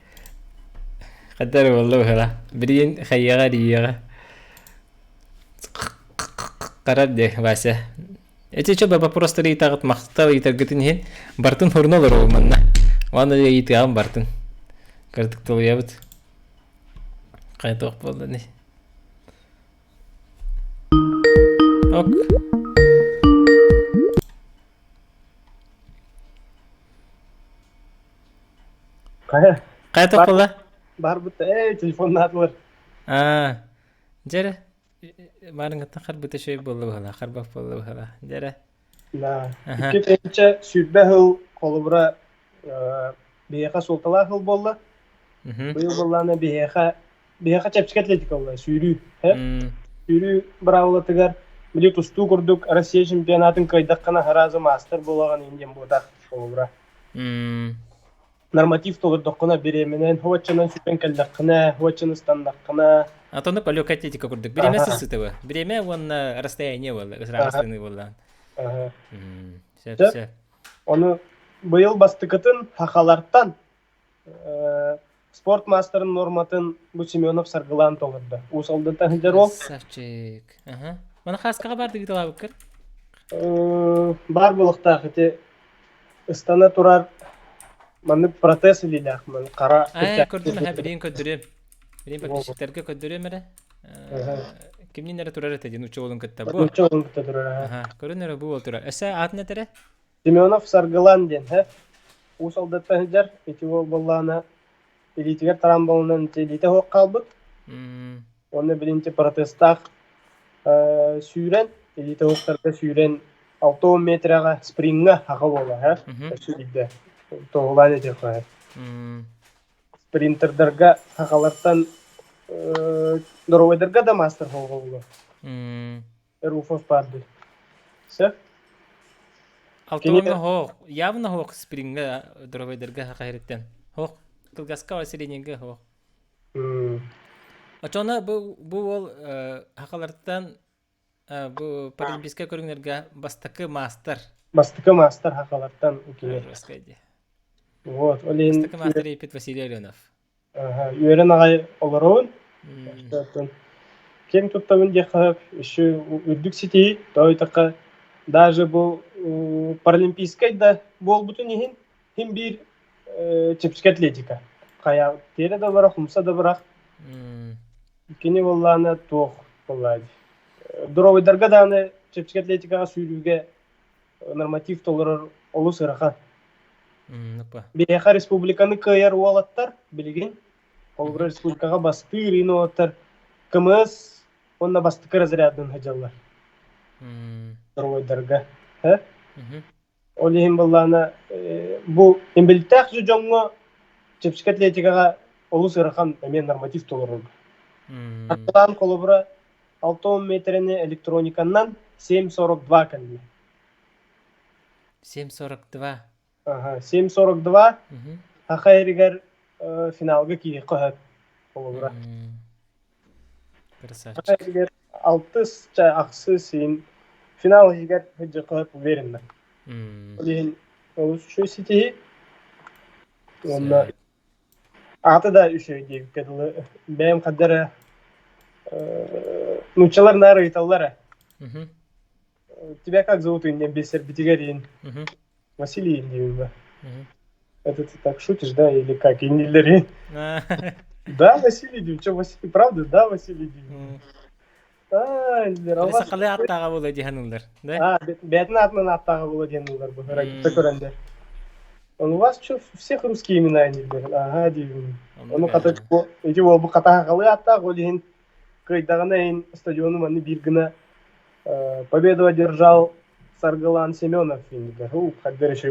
Хайда эрэ буолла быһыла. Билигин хайыаҕа эрийиэҕэ. Харар дии, Вася. Эти чо вопростары ыйытаҕыт махтал ыйытаргытын иһин бартын хоруна олоробун манна. Уонна ыйытыаҕым бартын. Кырдык тулуйабыт. Хайдах буолла ини. Ок. Хайа? Хайдах буолла? Барбыт ээ телефоннаатылар. Аа, дьэ Маарыҥҥыттан харбыта үчүгэй буолла быһыылаах, харбах буолла быһыылаах. Дьэ эрэ. Да. Аха. 2 сүүрбэ сыл холобура биһиэхэ суолталаах сыл буолла. Мгм. Быйыл буоллаҕына биһиэхэ биһиэхэ чэпчэки атлетика буолла сүүрүү. М, Сүүрүү быраабылатыгар били тустуу курдук Россия чемпионатын кыайдаххына сразу маастар буолаҕын иһин диэн буотах холобура. м, Норматив толордоххуна бириэмэнэн уоччанан сүтэн кэллэххинэ, уоччаны ыстаннаххына. Атону полёка атлетика курдук. Бириэмэ сысытыбы. Бириэмэ уонна расстояние буолла, ысырааҕастыны буоллаан. М, Сөп, сөп. Ону быйыл бастакытын хахалартан спорт маастарын нуорматын бу Семенов саргылаан толордо. Уус Алдантан сылдьар уол. Красавчик. Аха. Мана хааскаҕа баар дыгыталаабыккар? Баар буолуохтаах ити ыстана турар маннык протез илиилээх маны хара Ээ, көрдүм эһэ, билигин көрдөрүөм. Билигин подписчиктарга көрдөрүөм эрэ. Кимнин эрэ турар этэ диэн учуолун кытта бу. Нуучча уолун кытта турар. Аха, көрүн эрэ бу уол турар. Өссө аатын этэрэ? Семенов Саргылан диэн, һэ? Уус Алдаттан сылдьар, ити уол буоллаҕына илиитигэр тараамбалынан илиитэ суох хаалбыт. Уонна билин протезтаах сүүрэн, илиитэ суохтарга сүүрэн 60 метрэҕэ сприҥҥа аҕа буола, һэ? Өссө биирдэ туоһулаан этиэххэ. Спринтердарга сахалартан доровойдарга да маастар буолла. Руфов баар дии. Сөп. Алтыҥҥа хоох, явно хоох сприҥҥэ дровайдарга хахайрыттан. Хоох, кылгаска сиренеге хоох. Очоно бу бу уол хахалартан бу паралимпийскай көрүҥнэргэ бастакы маастар. Бастакы маастар хахалартан кини. Вот, ол иһин Бастакы маастар Епит Василий Оленов. Үөрэн аҕай олоробун. Киэҥ туттабын диэххэ еще үрдүк ситиһии. Тоҕо диэтэххэ, даже бу паралимпийскай да буолбутун иһин, син биир чэпчэки атлетика. Хайа тиэрэ да бырах, умса да бырах. Кини буоллаҕына туох буоллаа дии. Дровойдарга даҕаны чэпчэки атлетикаҕа сүүрүүгэ норматив толорор олус ыарахан. Биһиэхэ республиканы кыайар уолаттар билигин холобура республикаҕа бастыыр иин уолаттар КМС уонна бастакы разрядынан сылдьаллар. Дровойдарга. Ол иһин былаана бу эмбилтээх дьоҥҥо чэпчэки атлетикаҕа олус ыарахан эмиэ норматив толорорго. Аттылаан холобура 60 метрэни электрониканнан 7.42 кэллэ. 7.42. Ага, 7.42 Саха эригэр финалга киириэххэ сөп холобура. Красавчик. Саха эригэр алтыс, ахсыс иһин финал иһигэр сылдьыахха сөп уверенно. Ол иһин олус үчүгэй ситиһии. Уонна Аата да үчүгэй диэбиккэ дылы, бэйэм ханна эрэ нууччалар наар ыйыталлар ээ. Тебя как зовут диэн билсэрбитигэр иин Василий диибин ба. Это ты так шутишь, да, или как? Иннилери. Да, Василий диибин. Че, Василий, правда? Да, Василий диибин. Аа, Или сахалыы ааттааҕа буолуо дии саныыллар, да? Аа, бэйэтин аатынан ааттааҕа буолуо диэн ыллар бу Рагитта көрөннөр. Он у вас что, всех русские имена дииллэр. Аһаа диибин. Ону хата ити уолбу хата сахалыы ааттаах, ол иһин кыайдаҕына иһин стадиону манны биир гына победу одержал Саргылан Семенов дииллэр. У, хаддер еще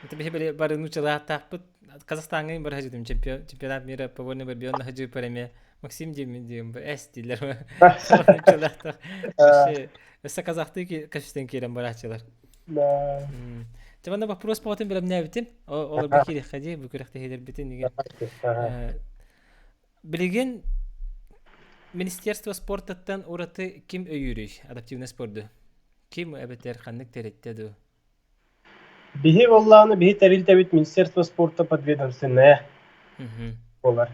Это биһи били бары нуучалаахтаахпыт Казахстаҥҥа бара сылдьыбытым чемпион чемпионат мира по вольной борьбе онно сылдьыбыппар эмиэ Максим диэммин диэм эс дииллэр нуучалаахтаах вообще өссө казахтыы көстөн киирэн барааччылар. Дьэ манна вопрос бөҕөтүн бэлэмнээбитим. Олорго киириэххэ дии бу күрэхтэһиилэрбитин igen. Билигин Министерство спортыттан ураты ким өйүүрүй адаптивный спорду? Ким эбэтэр ханнык тэрилтэ дуу? Биһи буоллаҕына биһи тэрилтэбит Министерство спорта подведомственное буолар.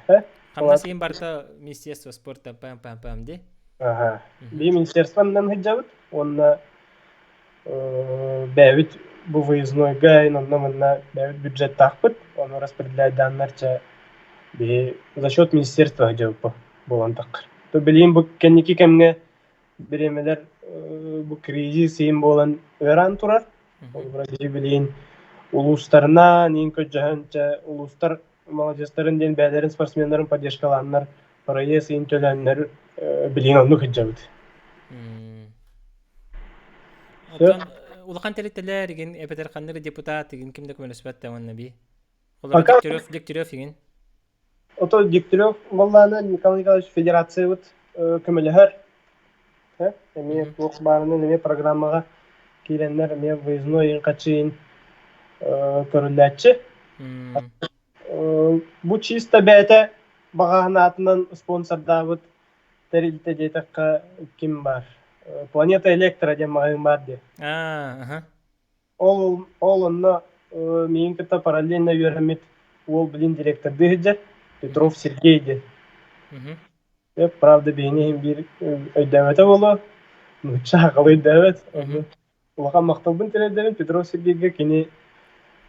Хамнас иһин барыта Министерство спорта пам пам пам ди. Аха. Биһи министерствоннан сылдьабыт уонна бэйэбит бу выезднойга онно манна бэйэбит бюджеттаахпыт, ону распределяйдааннар чэ биһи за счет министерства сылдьабыт буолан таххар. То билигин бу кэнники кэмҥэ бириэмэлэр бу кризис иһин буолан ыараан турар. Холобура биһи билигин улуустарынан иин көрдөһөн чэ улуустар маладьыастарын диэн бэйэлэрин спортсменнарын поддержкалааннар проезд иһин төлөөннөр билигин оннук сылдьабыт. Оттон улахан тэрилтэлэр игин эбэтэр ханнык депутат игин ким да көмөлөспөт да уонна би. Олор Дегтярев Дегтярев игин. Ото Дегтярев буоллаана Николай Николаевич федерациябыт көмөлөһөр. Эмиэ туох баарынан эмиэ программаҕа киирэннэр эмиэ выездной иһин хачыйын көрүллээччи. Бу чисто бэйэтэ баҕаһынаатынан спонсордаабыт тэрилтэ диэтэххэ ким баар? Планета Электро диэн маҕаһыын баар дии. Ол ол онно миигин кытта параллельно үөрэммит уол билин директордыы сылдьар Петров Сергей диэн. Правда биһини иһин биир өйдөөбөтө буолуо, нуучча сахалыы өйдөөбөт. Онно улахан махталбын тириэрдэбин Петров Сергейгэ кини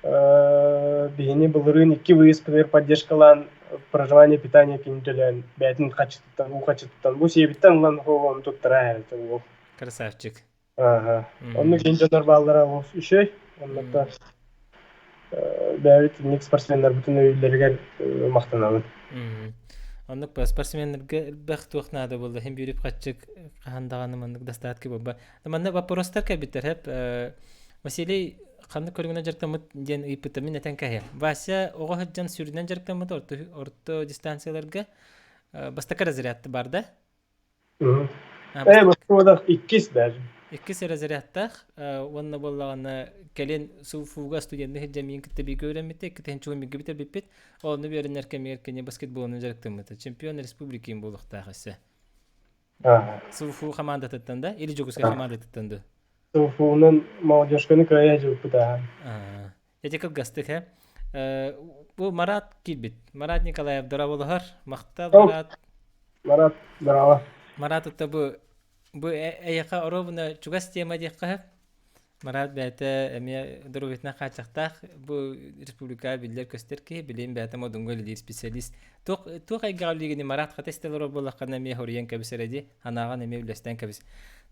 биһини былырыын икки выездпытыгар поддержкалаан проживание питание кини төлөөн бэйэтин хаччытыттан уу хаччытыттан бу сиэбиттэн ылан ону туттара эбитэ уол. Красавчик. Ааһа. Оннук иһин дьоннор бааллара олус үчүгэй. Оннуктар бэйэбит инник спортсменнарбытын өйүүллэригэр махтанабын. Оннук спортсменнарга элбэх туох наада буолла. Хин биир үп-харчы хаһан даҕаны маннык достатки буолба. Манна вопростар кэлбиттэр хэп. Василий ханнык көрүҥүнэн дьарыктаммыт диэн ыйыппыта мин этэн кэһиэм. Вася оҕо сылдьан сүрүнэн дьарыктаммыт орто, орто дистанцияларга бастакы разряд бар да? Ээ, Москвада иккис даже. Иккис разрядтаах уонна буоллаҕына кэлин СУФУга студенты сылдьан миин кытта бииргэ үөрэммитэ, иккитин чугун бииргэ бүтэрбиппит. Онно үөрэнэр кэмигэр кини баскетболунан дьарыктаммыта. Чемпион республики буолуохтаах өссө. СУФУ хамаандатыттан да или Дьокуускай хамаандатыттан да? СУФУнан молодежканы кыайа дьылпыта. Ити кылгастык э бу Марат киирбит. Марат Николаев дорооболоһор. Махтал Марат. Марат, браво. Марат ытта бу бу эйэхэ оруобуна чугас тема диэххэ Марат бэйэтэ эмиэ доруобуйатынан хааччахтаах бу республикаҕа биллэр-көстөр киһи, билигин бэйэтэ Модунга үлэлиир специалист. Туох туох эйгэҕэ үлэлиигиний Марат хата истэ олорор буоллаххына эмиэ хоруйан кэбис эрэ дии, санааҕын эмиэ үллэстэн кэбис.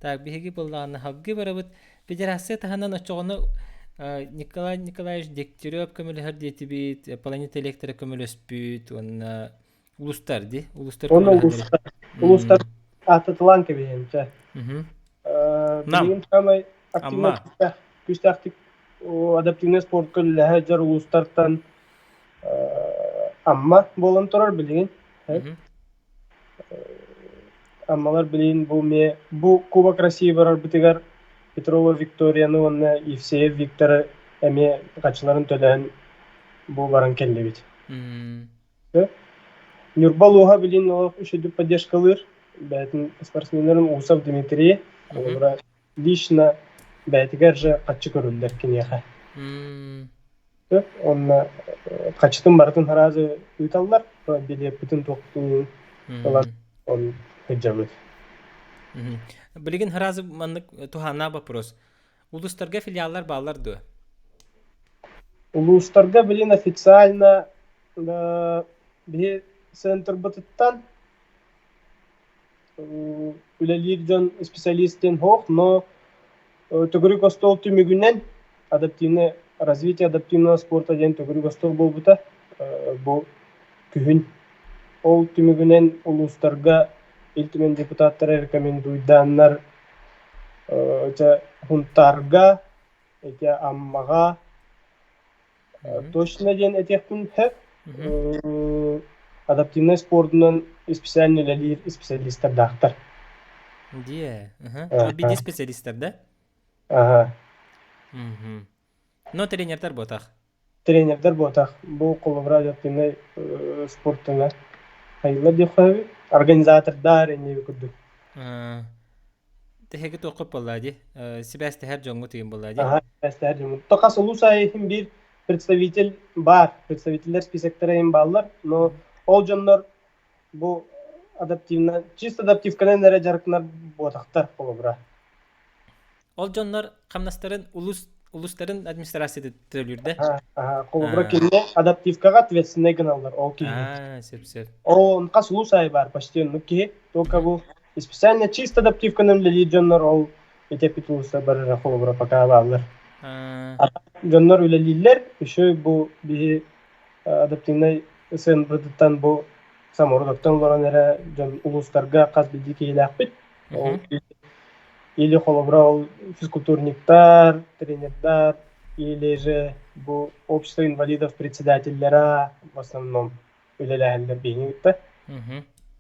Так, биһиги буоллаҕына салгыы барабыт. Федерация таһынан оччоҕуна Николай Николаевич Дегтярев көмөлөһөр диэтибит, Планета Электро көмөлөспүт уонна улустар дии, улустар Уонна улуустар, улуустар ааттатылаан кэбиһиэм чэ. Билигин саамай активно күүстээхтик адаптивнай спортка үлэлэһэ дьар улуустартан Амма буолан турар билигин. Аммалар билигин бу эмиэ бу Кубок России барарбытыгар Петрова Викторияны уонна Евсеев Викторы эмиэ хаччыларын төлөөн бу баран кэллибит. Ньурба улууһа билигин олох үчүгэй поддержкалыыр. Бэйэтин спортсменнарын Усов Дмитрий, холобура, лично бэйэтигэр же хаччы көрүллэр киниэхэ. Онно хаччытын барытын сразу ыыталлар, билиэппитин туохпутун ылан он сылдьабыт. Билигин сразу маннык туһааннаах вопрос. Улуустарга филиаллар бааллар дуо? Улуустарга билин официально биһи центрбытыттан. үлэлиир дьон специалист диэн суох, но төгүрүк остуол түмүгүнэн адаптивное развитие адаптивного спорта диэн төгүрүк остуол буолбута бу күһүн. Ол түмүгүнэн улуустарга Ил Түмэн депутаттара рекомендуйдааннар дьэ Хунтаарга, ити Аммаҕа Точно диэн этиэхпин сөп. Адаптивнай спордунан специально үлэлиир специалистардаахтар. Диэ. Биди специалистар да? Аха. Но тренердэр буотах. Тренердэр буотах. Бу холобура адаптивнай спортуна хайылар диэххэ организатордар инниби курдук. Тэһиги туоххут буоллаа дии? Сибээстэһэр дьоҥҥут ыйын буоллаа дии? Аха, сибээстэһэр дьоҥҥут. То хас улуус аайы иһин биир представитель баар, представителлэр списоктара иһин бааллар, но ол дьоннор бу адаптивно, чисто адаптивканан эрэ дьарыктанар буотахтар холобура. Ол дьоннор хамнастарын улус улустарын администрацията төлүүр да? Холобура кинини адаптивкаҕа ответственнай гыналлар ол киһини. Аа, сөп сөп. Ол хас улуус аайы баар почти оннук киһи. Только бу специально чисто адаптивканан үлэлиир дьоннор ол ити улууста барара холобура пока бааллар. Дьоннор үлэлииллэр, еще бу биһи адаптивнай СНБ-тыттан бу самородоктон олорон эрэ дьон улуустарга хас биирдии киһилээхпит. Ол или холобура ол физкультурниктар, тренердар, или же бу общество инвалидов председателлера в основном үлэлээһэллэр биһиги кытта.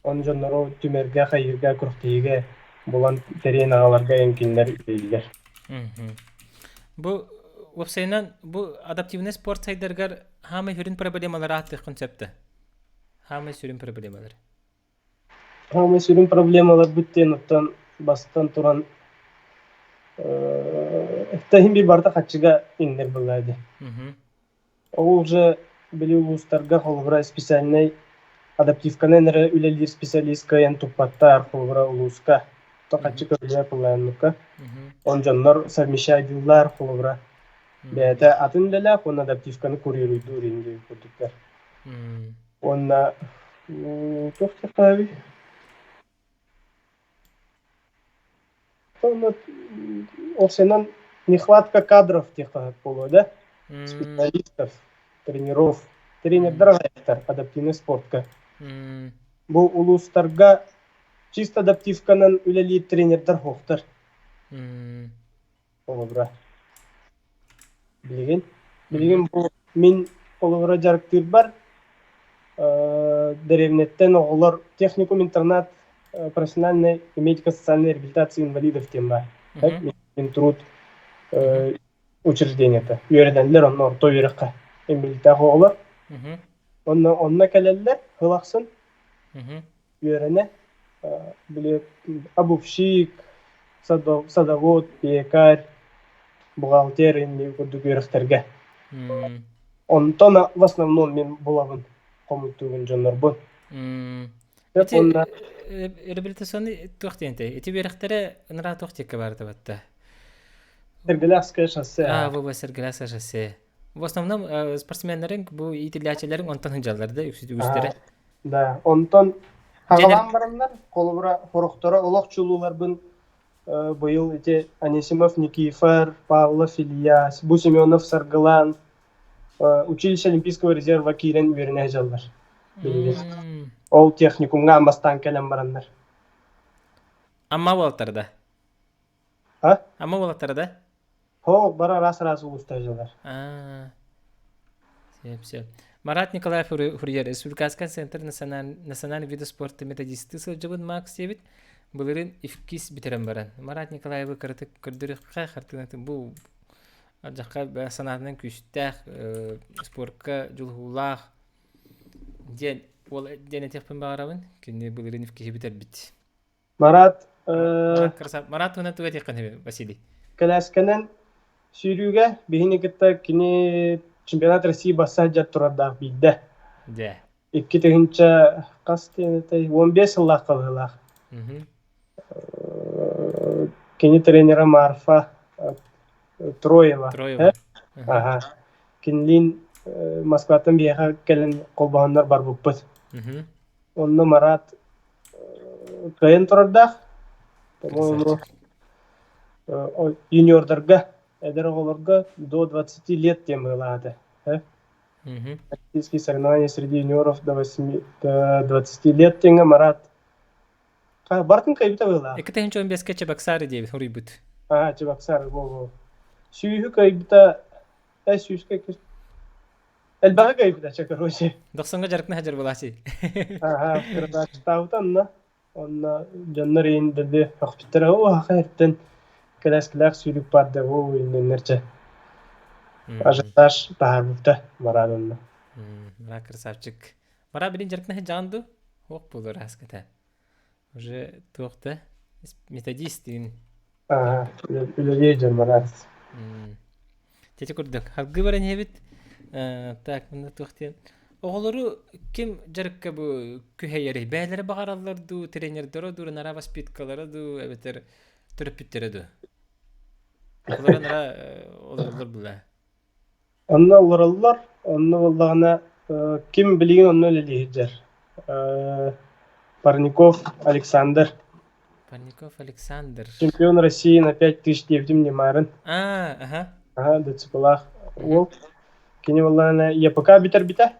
Оны дьоннору түмэргэ, хайыырга, күрэхтэһиигэ булан тэрийэн аҕаларга эҥкиннэр үлэлииллэр. Бу уопсайынан бу адаптивный спорт сайдарыгар хаамай сүрүн проблемалары ааттыаххын сөп да? Хаамай сүрүн проблемалар. Хаамай сүрүн проблемаларбыт диэн оттон бастан туран иһин биир барыта хаччыга иҥнэр буоллаа дии. Ол уже били улуустарга холобура специальнай адаптивканан эрэ үлэлиир специалист кыайан туппаттар холобура улууска то хаччы көрүллэр пыллаанныкка. Он дьоннор совмещайдыыллар холобура бэйэтэ атын үлэлээх уонна адаптивканы курируйдуур инди курдуктар. Уонна туох диэххэ Ол нехватка кадров диэххэ буолуо да? Специалистов, тренеров. Тренердэр аҕыйахтар адаптивнай спортка. Бу улуустарга чисто адаптивканан үлэлиир тренердэр суохтар. Холобура. Билигин билигин бу мин холобура дьарыктыырбар дэриэбинэттэн оҕолор техникум-интернат профессиональной и медико-социальной реабилитации инвалидов диэн баар. Минтруд учреждениета. Үөрэнэллэр онно орто үөрэххэ инвалидтаах оҕолор. Онно онно кэлэллэр сыл ахсын үөрэнэ били обувщик, садовод, пекарь, бухгалтер инни курдук үөрэхтэргэ. Онтон в основном мин булабын хомуттуубун дьоннорбун. Ити Уонна реабилитационный туох диэнтэй? Ити үөрэхтэрэ ыныраа туох диэккэ баарыта батта? Сэргэлээхское шоссе. А, бу Сэргэлээхское шоссе. В основном спортсменнарыҥ бу иитиллээччилэриҥ онтон сылдьаллар да үгүстэрэ. Да, онтон хаҕалаан бараннар, холобура, сорохторо олох чулууларбын быйыл ити Анисимов Никифор, Павлов Илья, бу Семенов Саргылан училище Олимпийского резерва киирэн үөрэнэ сылдьаллар билигин. Ол техникумҥа бастаан кэлэн бараннар. Амма буолтар да? А? Амма буолаттара да? Һоо, бары араас-араас улуустар дьылар. Аа. Сөп, сөп. Марат Николаев Фурьер, Республиканскай центр национальный вида спорта методисты сылдьыбыт Макс диэбит. Былырыын иккис бүтэрэн баран. Марат Николаевы кыратык көрдөрүөххэ хартыынатын бу алдьархай санаатынан күүстээх, спортка дьулуһуулаах диэн уол диэн этиэхпин баҕарабын. Кини былырыын иккиһи бүтэрбит. Марат Марат туһунан тугу этиэххин Василий? Кэлээскэнэн сүүрүүгэ биһини кытта кини чемпионат России басса сылдьар турардаах биирдэ. Дьэ. 2000 хас диэн этэй 15 сыллаах быһыылаах. Кини тренера Марфа Троева. Троева. Аха. Кинилиин Москваттан биһиэхэ кэлэн холбоһоннор барбыппыт. Онно Марат Кыайан турардаах. По-моему, Красавчик. юниордарга, эдэр оҕолорго до 20 лет диэн быһыылаата. Мгм. Российские соревнования среди юниоров до 8, до 20 лет диэҥҥэ Марат бартын кыайбыта быһыылаах. 2015-кэ Чебоксары диэбит хоруйбут. Аа, Чебоксары, во-во. Сүүһү кыайбыта, сүүскэ элбэҕи кыайбыта, чэ, короче. Дохсоҥҥо дьарыктана сылдьар буолааччы. Ааһа, кырдачтаабыта онно. Онно дьоннор иин дэлби өхпүттэрэ, оо, аха эртэн кэлээскилээх сүүрүк баар да, оо, иннэннэр ажиотаж таһаарбыта Марат онно. Мара красавчик. Мара билин дьарыктана сылдьаҕын дуу? Суох буолуо араската. Уже туох да методист диин. Аа, үлэлиир дьон Марат. Ити курдук. Салгыы баран иһэбит. Так, мында туох диэн. Оҕолору ким дьарыкка бу күһэйэрий? Бэйэлэрэ баҕараллар дуу, тренердэрэ дуу, нара воспиткалара дуу, эбэтэр төрөппүттэрэ дуу? Оҕолоро нара олороллор була. Онно олороллор, онно буоллаҕына ким билигин онно үлэлии сылдьар? Парников Александр. Парников Александр. Чемпион России на 5000 диэбитим Немарын. А, аха. Аха, ДЦП-лаах уол. Кини буоллаҕына ЕПК бүтэрбитэ.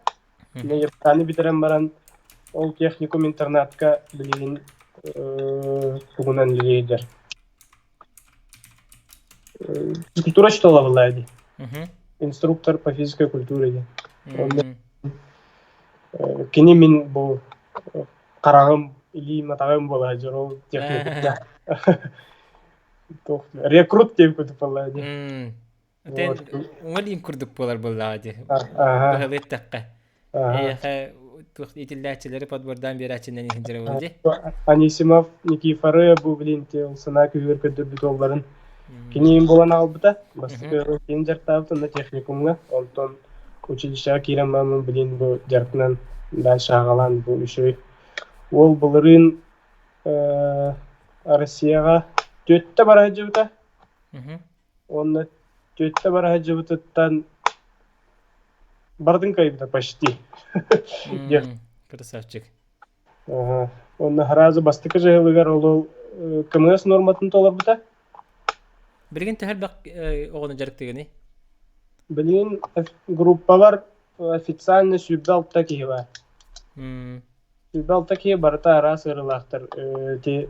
Кини ЕПК-ны бүтэрэн баран ол техникум интернатка билигин тугунан үлэлиир. Физкультура учителя была дии. Инструктор по физической культуре диэн. Онно кини мин бу хараҕым, илиим, атаҕым буолаа дьон ол техникумҥа. Туох рекрут диэн курдук буоллаа дии. Атын уҥа илиим курдук буолар буоллаҕа дии. Быһалыы эттэххэ. Эйиэхэ туох иитиллээччилэри подбордаан биэрээччинэн иһин дьарыгын дии. Анисимов Никифоры бу блин санаа күһүөр көрдөрбүт уолларын кини им булан аҕалбыта. Бастакы кини дьарыктаабыт онно техникумҥа, онтон училищеҕа киирэн баран блин бу дьарыктанан дальше аҕалаан бу үчүгэй. Уол былырыын Россияҕа түөттэ бара сылдьыбыта. Уонна түөттэ бара сылдьыбытыттан бардын кыайбыта почти. Красавчик. Уонна сразу бастакы дьаһалыгар ол КМС норматын толорбута. Билигин төһө элбэх оҕону дьарыктыгыный? Билигин группалар официально 26 киһи бар. 26 киһи барыта араас ыарыылаахтар. Ити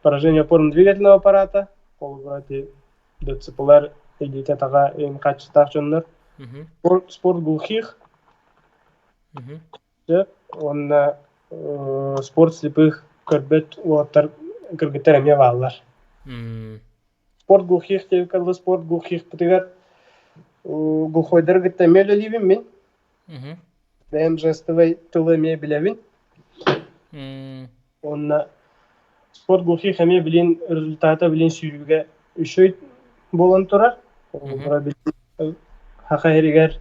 поражение опорно-двигательного аппарата, холобура ити ДЦПлар илиитэ-атаҕа хааччахтаах дьоннор. Спорт глухих, сөп уонна спорт слепых көрбөт уолаттар кыргыттар эмиэ бааллар. Спорт глухих диэбиккэ дылы спорт глухихпытыгар глухойдары кытта эмиэ үлэлиибин мин. Бэйэм жестовай тылы эмиэ билэбин. Уонна спорт глухих эмиэ билин результата билин сүүрүүгэ үчүгэй буолан турар. Саха сиригэр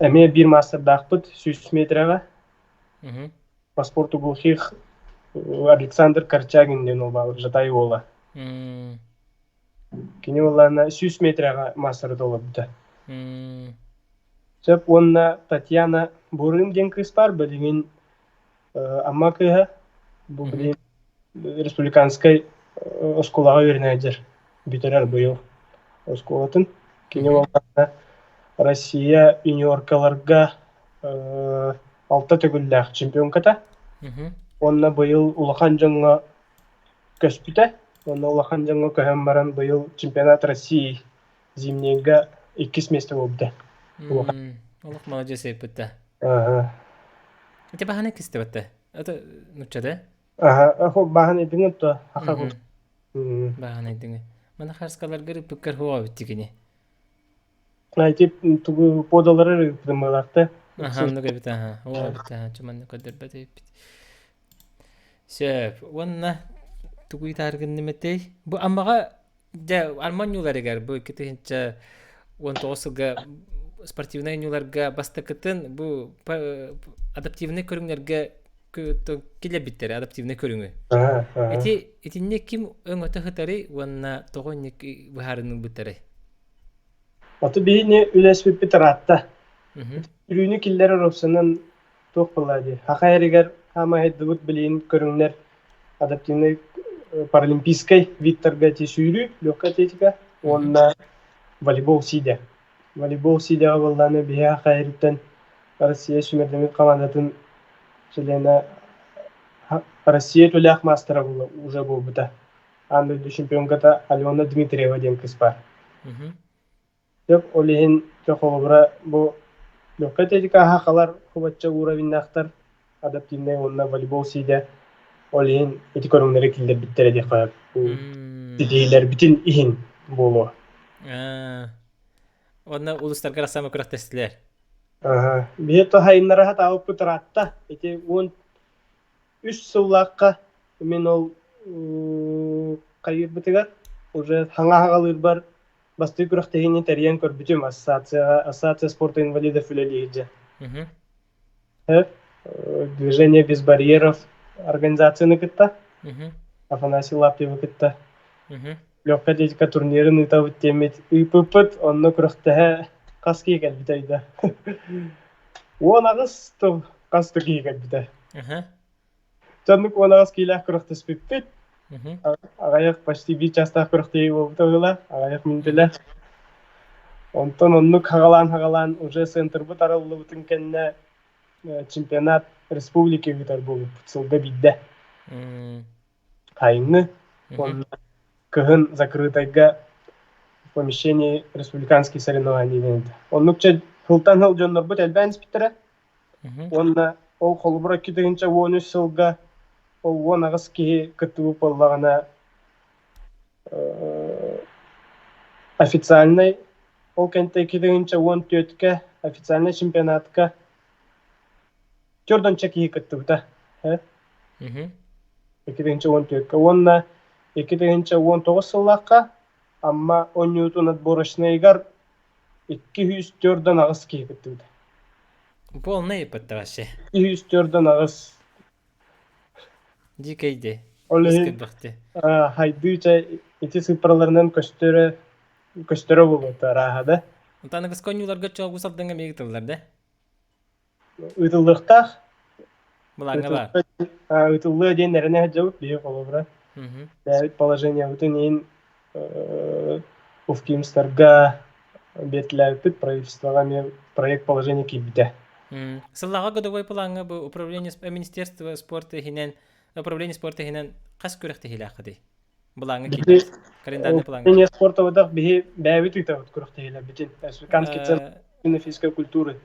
эмиэ биир маастардаахпыт 100 метрэҕэ. По спорту глухих Александр Корчагин диэн уол баар, Жатай уола. Кини уоллаана 100 метрэҕэ маастары толорбута. Сөп уонна Татьяна Бурым диэн кыыс баар, билигин Амма кыыһа, бу билигин республиканскай оскуолаҕа үөрэнэ сылдьар, бүтэрэр быйыл оскуолатын. Кини буоллаҕына Россия юниоркаларга алта төгүллээх чемпионката. Уонна быйыл улахан дьоҥҥо көспүтэ. Уонна улахан дьоҥҥо көһөн баран быйыл чемпионат России зимнийга иккис миэстэ буолбута. Олох молодец эппит Ити баһаны кистебетте. Это нучча Аха, баһан эдиҥ то аха Баһан эдиҥ. Мана харскаларгар ыппыккар хуа биттигини. Ити тугу подалары ыппытымаларта. Аха, оннук эбит аха. Оо эбит аха, чуманны көрдөрбөт эбиппит. Сөп. Уонна тугу ыйтааргыннымытэй? Бу Аммаҕа Дьэ, Арман ньууларыгар бу 2019 сылга спортивнай ньууларга бастакытын бу адаптивнай көрүҥнэргэ киллэрбиттэрэ адаптивнай көрүҥү. Ити итиннэ ким өҥөтө сытарый уонна тоҕо инник быһаарыныы ылбыттарай? Аты биһини үлэспиппит ыраатта. Үрүүнү киллэрэр уопсанан туох буолла дии. Саха эригэр Хаамай сайдыбыт билигин көрүҥнэр адаптивнай паралимпийскай видтарга ити сүүрүү, легкая атлетика уонна волейбол сиидэ. Волейбол сиидэҕэ буоллаҕына биһиэхэ хайырыттан Россия сүүмэрдэммит хамаандатын чилиэнэ Россия үтүөлээх маастара уже буолбута. Аан дойду чемпионката Алена Дмитриева диэн кыыс баар. Сөп, ол иһин дьэ холобура бу легкай атлетикаҕа халар кубачча уровеннаахтар адаптивнай уонна волейбол сиидэ ол иһин ити көрүҥнэри киллэрбиттэрэ диэххэ сөп. Бу ситиһиилэрбитин иһин буолуо. Уонна улуустарга саама күрэхтэстилэр. Аха. Биһи туһайыннара сатаабыппыт ыраатта. Ити 13 сыллаахха мин ол хайыырбытыгар уже хаҥа хаҕалыырбар бастакы күрэхтэһиини тэрийэн көрбүтүм ассоциацияҕа ассоциация спорта инвалидов үлэлиир дьэ. Движение без барьеров организацияны кытта Афанасий Лаптевы кытта Легкая атлетика турнирын ыытабыт диэммит ыыппыппыт, онно күрэхтэһэ хас киһи кэлбитэй да 18 тыл хас да киһи кэлбитэ. Дьоннук 18 киилээх күрэхтэспиппит. Аҕыйах почти биир чаастаах күрэхтэһии буолбута быһыылаах, аҕыйах мүнүүтэлээх. Онтон оннук хаҕалаан-хаҕалаан уже центрбыт арыллыбытын кэннэ чемпионат республики ыытар буолбуппут сылга биирдэ. Сайыҥҥы уонна кыһын закрытайга в помещении республиканские соревнования диэн этэ. Оннук чэ сылтан сыл дьоннорбут элбээн испиттэрэ. Уонна ол холобура 2013 сылга ол 18 киһи кыттыбыт буоллаҕына официальнай ол кэнтэ 2014-кэ официальнай чемпионатка 4 киһи кыттыбыта. 2014-кэ уонна 2019 сыллаахха Амма оонньуутун отборочнайыгар 248 киһи кыттыбыта. Полный ыппыттар вообще. 248. Дикэй де. Ол иһин хайдыы чэ ити сыыппараларынан көстөрө көстөрө буолуота арааһа да. Онтон аныгыскы оонньууларга чоогу сабдыҥа эмиэ ыытыллар да? Ыытыллыахтаах. Былааҥҥа баар. Ыытыллыа диэн эрэнэ сылдьабыт биһиги холобура. Бэйэбит положениебытын иһин Уфкимстарга биэртилээбиппит, правительствоҕа эмиэ проект положение киирбитэ. Сыллааҕы годовой плаҥҥа бу управление министерство спорта иһинэн управление спорта иһинэн хас күрэхтэһиилээххитий? Былааҥҥа киирбит. Календарный плаҥҥа. Управление спорта быдах биһи бэйэбит ыытабыт күрэхтэһиилэрбитин. Республиканский центр физической культуры.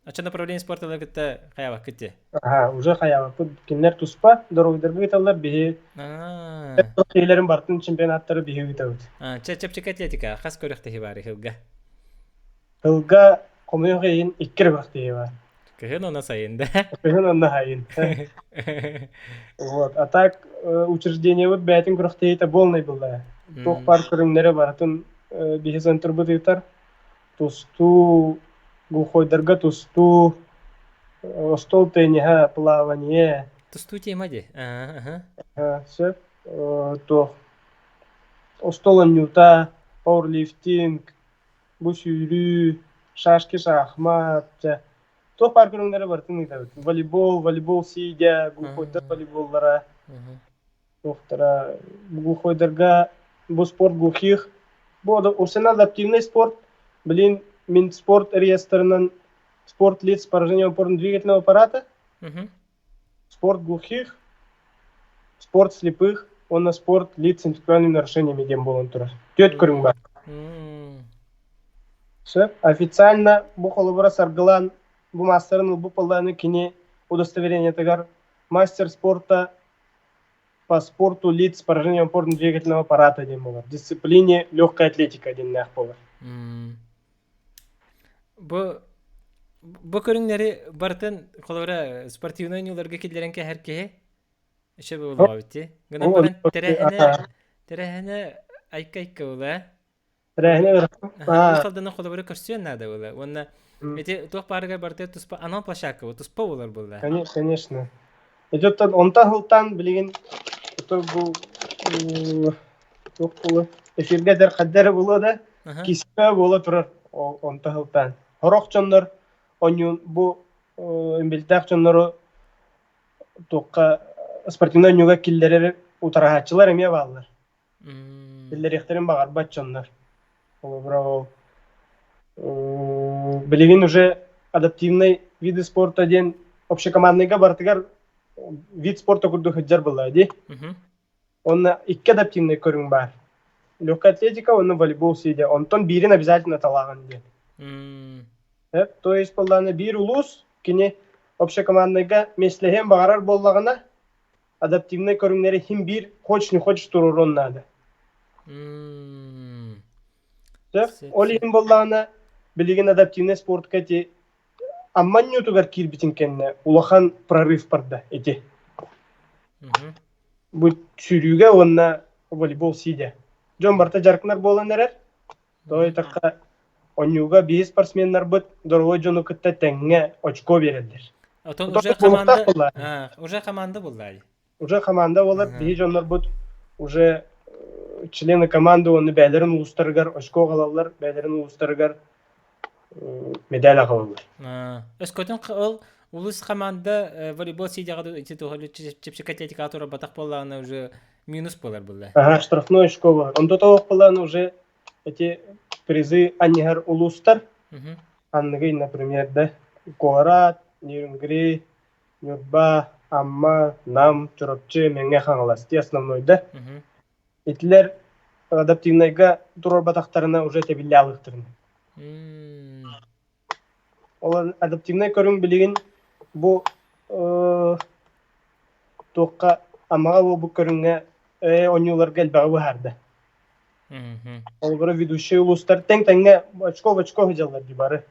Оччо направление спорта кытта хайаабаккыт дии? Аха, уже хайаабаппыт. Кинилэр туспа дорогойдарга ыыталлар, биһи киһилэрин бартын чемпионаттары биһи ыытабыт. Чэ, чэпчэки атлетика хас күрэхтэһии баар ыһылга? Ыһылга хомойуох иһин икки эрэ күрэхтэһии баар. Кыһын уонна сайын да? Кыһын уонна сайын. Вот. А так учреждениебыт бэйэтин күрэхтэһиитэ полный была. Туох баар көрүҥнэрэ барытын биһи центрбыт ыытар. Тустуу, глухойдарга тустуу, остуол тенниһэ, плавание. Тустуу тема дии. Сөп. Туох остуол оонньуута, пауэрлифтинг, бу сүүрүү, шашки, шахмат, дьэ туох баар көрүҥнэри барытын ыытабыт. Волейбол, волейбол сиидэ, глухойдар волейболлара, туохтара глухойдарга бу спорт глухих. Бу усена адаптивный спорт. Блин, мин спорт реестрынан спорт лиц с поражением опорно-двигательного аппарата, спорт глухих, спорт слепых уонна спорт лиц с интеллектуальными нарушениями диэн буолан турар. Түөрт көрүҥ баар. Сөп. Официально бу холобура Саргылан бу маастарын ылбыт буоллаҕына кини удостоверениетыгар мастер спорта по спорту лиц с поражением опорно-двигательного аппарата диэн буолар. Дисциплине легкая атлетика диэннээх буолар. Бу бу көрүҥнэри барытын холобура спортивнай оонньууларга киллэрэн кэһэр киһи еще буолуоҕа дии. Гынан баран тэрээһинэ тэрээһинэ айка-айка буолуо. Тэрээһинэ Уус Алданын холобура көрсүөн наада буолла. Уонна ити туох баарыгар барыта туспа анал площадка туспа буолар буолла. Конечно. Ити оттон онтон сылтаан билигин бу туох буолуо эфиргэ эдэр хадда эрэ буолуо да киспэ буола турар онтон сылтаан. Сорох дьоннор онньуун бу имбилтээх дьоннору. туохха спортивнай оонньууга киллэрэр утараһааччылар эмиэ бааллар. Киллэриэхтэрин баҕарбат дьоннор. Холобура ол билигин уже адаптивный виды спорта диэн общекомандныйга барытыгар вид спорта курдук сылдьар буолла дии. Онно икки адаптивный көрүҥ баар. Легкая атлетика уонна волейбол сидя. Онтон биирин обязательно талааҕын диэн. То есть буоллаҕына биир улуус кини общекомандныйга миэстэлэһиэн баҕарар буоллаҕына адаптивнай көрүҥнэри хим биир хочешь не хочешь туруоруон наада. Сөп. Ол иһин буоллаҕына билигин адаптивнай спортка ити Амма ньуутугар киирбитин кэннэ улахан прорыв барда ити. Бу сүүрүүгэ уонна волейбол сидя. Дьон барыта дьарыктанар буолан эрэр. Тоҕо диэтэххэ, оонньууга биһи спортсменнарбыт доруобай дьону кытта тэҥҥэ очко биэрэллэр. Отон уже команда, уже команда буолла Уже команда буолар, биһи дьоннорбут уже члены команды уонна бэйэлэрин улуустарыгар очко аҕалаллар, бэйэлэрин улуустарыгар медаль аҕалаллар. Өскөтүн ол улус команда волейбол сидяҕа ити туһалыы чэпчэки атлетикаҕа турарбатах буоллаҕына уже минус буолар буолла. Ага, штрафной очко буолар. Онто тоҕо буоллаҕына уже эти призы анньыһар улуустар анныгый, например, да, Куорат, Нерюнгри, Ньурба, Амма, Нам, Чурапчы, Мэҥэ Хаҥалас ти основной да. Итилэр адаптивнайга туруорбатахтарына уже тэбиллэ алыахтарын. Ол адаптивнай көрүҥ билигин бу туохха Аммаҕа буолбут көрүҥҥэ оонньууларга элбэҕи быһаарда. Холобура ведущий улуустар тэҥ-тэҥҥэ очко в очко сылдьаллар дии бары.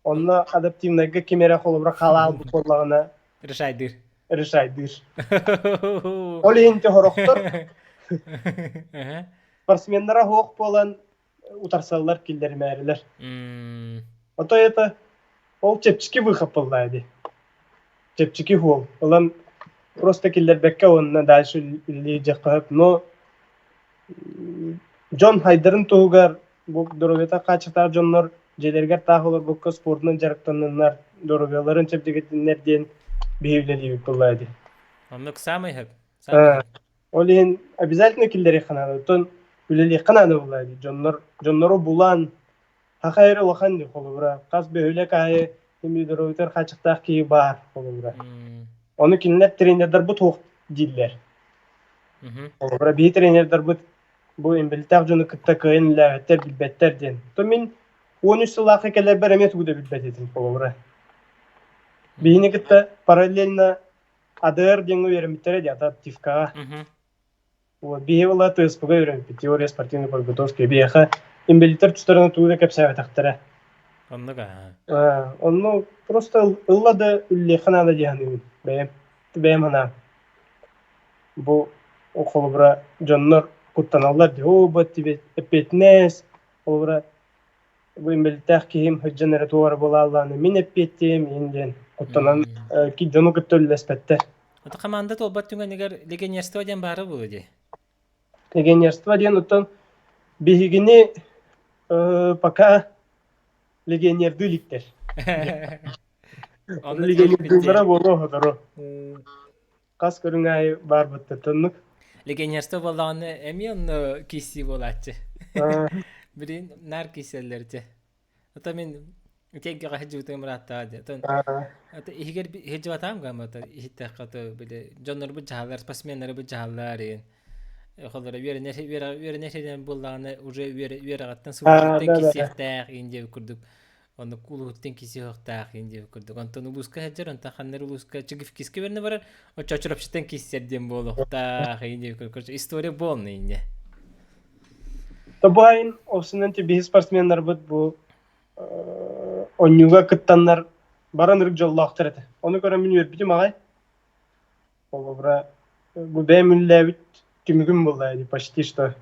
Онно адаптивнайга ким эрэ холобура халаалбыт буоллаҕына Решайдыыр. Решайдыыр. Ол иһин сорохтор спортсменнара суох буолан утарсаллар киллэримээрилэр. Ото это ол чэпчэки выход буолла дии. Чэпчэки суол. Ылан просто киллэрбэккэ уонна дальше үлэлиир Но дьон хайдарын туһугар бу доруобуйата хааччахтаах дьоннор дьиэлэригэр таах олорбокко спордунан дьарыктанныннар, доруобуйаларын чэбдигирдиннэр диэн биһи үлэлиибит буолла дии. Оннук саамай сөп. Саамай сөп. Ол иһин обязательно киллэриэххэ наада. Оттон үлэлиэххэ наада буолла дии. Дьоннор дьоннору булан хаха эрэ улахан дии холобура. Хас бөһүөлэк аайы доруобуйатыгар хааччахтаах киһи баар холобура. Ону кинилэр тренердарбыт суох дииллэр. Холобура биһи тренердарбыт бу инбэлитээх дьону кытта кыайан үлэлээбэттэр, билбэттэр диэн. То мин 13 сыллаахха кэлэрбэр эмиэ тугу да билбэт этим холобура. Биһини кытта параллельно АДР диэҥҥэ үөрэммиттэрэ дии, адаптивкаҕа. Вот, биһи була ТСП-га үөрэммиппит, теория спортивной подготовки. Биһиэхэ инбэлииттэр тустарынан тугу да кэпсээбэтэхтэрэ. Оннук аа. Онно просто ылла да үллиэххэ наада дии саныыбын бэйэм. Бэйэм санаам. Бу холобура дьоннор куттаналлар дии, оо бу эппиэтинэс, холобура бу инбэлииттээх киһим сылдьан эрэ туох эрэ буолааллааны мин эппиэттиэм иһин диэн куттанан дьону кытта үллэспэттэр. Ото команда туолбат түгэнигэр легионерство диэн баара буолуо дии. Легионерство диэн оттон биһигини пока легионердыы иликтэр. Легионердыыллара буолуо сотору. Хас көрүҥ аайы баар баттатыннык. Легионерство буоллаҕына эмиэ онно киирсии буолааччы. Билин наар киирсэллэр этэ. Ото мин итиэйгэҕэ сылдьыбытым ырааттаҕа дии. Отон ото иһигэр сылдьыбатаҕым гамма ото иһиттэххэ ото били дьоннорбут дьаһаллар, спортсменнарбыт дьаһаллар иһин холлоро үөрэнэр үөрэнэр сиринэн буоллаҕына уже үөрэҕиттэн сылдьыбыттан киирсиэхтээх иин диэбит курдук Оннук улууһуттан киирсиэхтээх иин диэбит курдук. Онтон улууска сылдьар, онтон ханна улууска Чигифкискэ берне барар, оччочуропчуттан киирсэр диэн буолуохтаах иин диэбит курдук. Короче, история полная инне. Бу айын овсунан биһи спортсменнарбыт бу онньууга кыттаннар баран ырык дьоллоохтор этэ. Ону көрөн мин үөрбүтүм аҕай. Холобура, бу бэйэм үлэлээбит түмүгүм буолла почти что.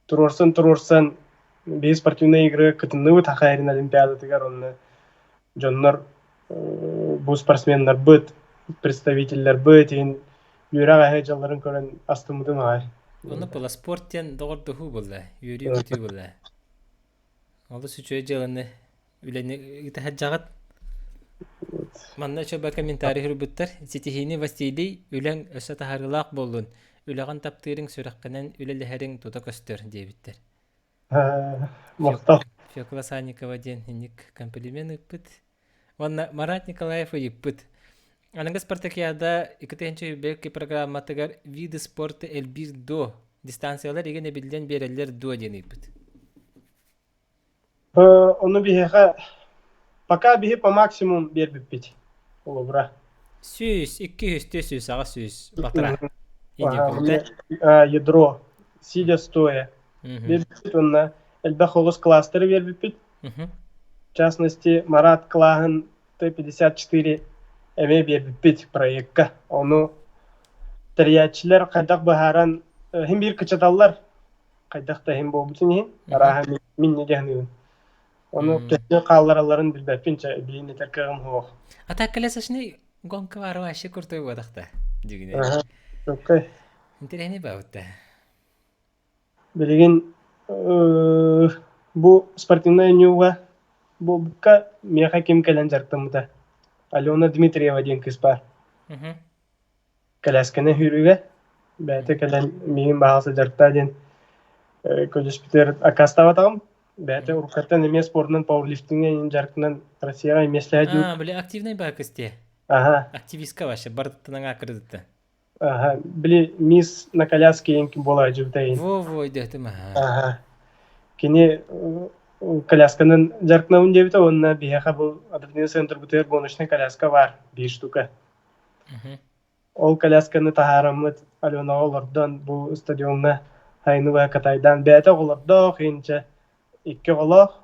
Туруорсан-туруорсан биһи спортивнай игры кытынныбыт Саха Эрин Олимпиадатыгар онно дьоннор бу спортсменнарбыт, представителлэрбит иһин үөрэх аһы дьалларын көрөн астыммытым аҕай. Онно була спорт диэн доҕордоһуу буолла, үөрүү-көтүү буолла. Олус үчүгэй дьыаланы үлэни ыыта сылдьаҕыт. Манна чөбө комментарий суруйбуттар. Ситиһиини Василий, үлэҥ өссө таһаарыылаах буоллун. Үлэҕин таптыырыҥ, сүрэххинэн үлэлэһэриҥ тута көстөр диэбиттэр. Махтал. Фекла Санникова диэн инник комплимент ыыппыт. Уонна Марат Николаев ыйыппыт. Аныгы спартакиада 2021 программатыгар виды спорта элбиир дуо? Дистанциялар игин эбиллэн биэрэллэр дуо диэн ыйыппыт. Ону биһиэхэ пока биһи по максимум биэрбиппит. Холобура. 100, 200, 400, 800 батыра. Ядро, сидя стоя. Биэрбиппит уонна элбэх оҕус кластеры биэрбиппит. В частности, Марат клаһын Т-54 эмиэ биэрбиппит проекка. Ону тэрийээччилэр хайдах быһааран, иһин биир кычаталлар, хайдах да иһин буолбутун иһин, арааһа мин не дьаһаныыбын. Ону төһө хаалларалларын билбэппин, чэ, билин этэр кыаҕым суох. А так колесочный гонка баар вообще крутой буолахта дигине. Ага, окей. Интересный баабытта. Билигин бу спортивнай оонньууга буолбукка миэхэ ким кэлэн дьарыктаммыта? Алена Дмитриева диэн кыыс баар. Кэлээскэни сүүрүүгэ бэйэтэ кэлэн миигин баҕа дьарыктаа диэн көрдөспүтүгэр аккаастаабатаҕым. Бэйэтэ уруккаттан эмиэ спордунан пауэрлифтиҥҥэ иһин дьарыктанан Россияҕа эмиэ сылдьыбыт. Били активный баа кысте. Аха. Активистка вообще бардыттан аҥаакырдытта. Аха, били мисс на коляске иҥки буола сылдьыбыта иһин. Во-во өйдөөтүм аха. Аха. Кини колясканан дьарыктанабын диэбитэ уонна биһиэхэ бу адаптивный центрбытыгар гоночнай коляска баар биир штука. Ол колясканы таһаараммыт Аленаҕа олордон бу стадиоҥҥа сайыны быһа катайдаан бэйэтэ оҕолордоох иһинчэ икки оҕолоох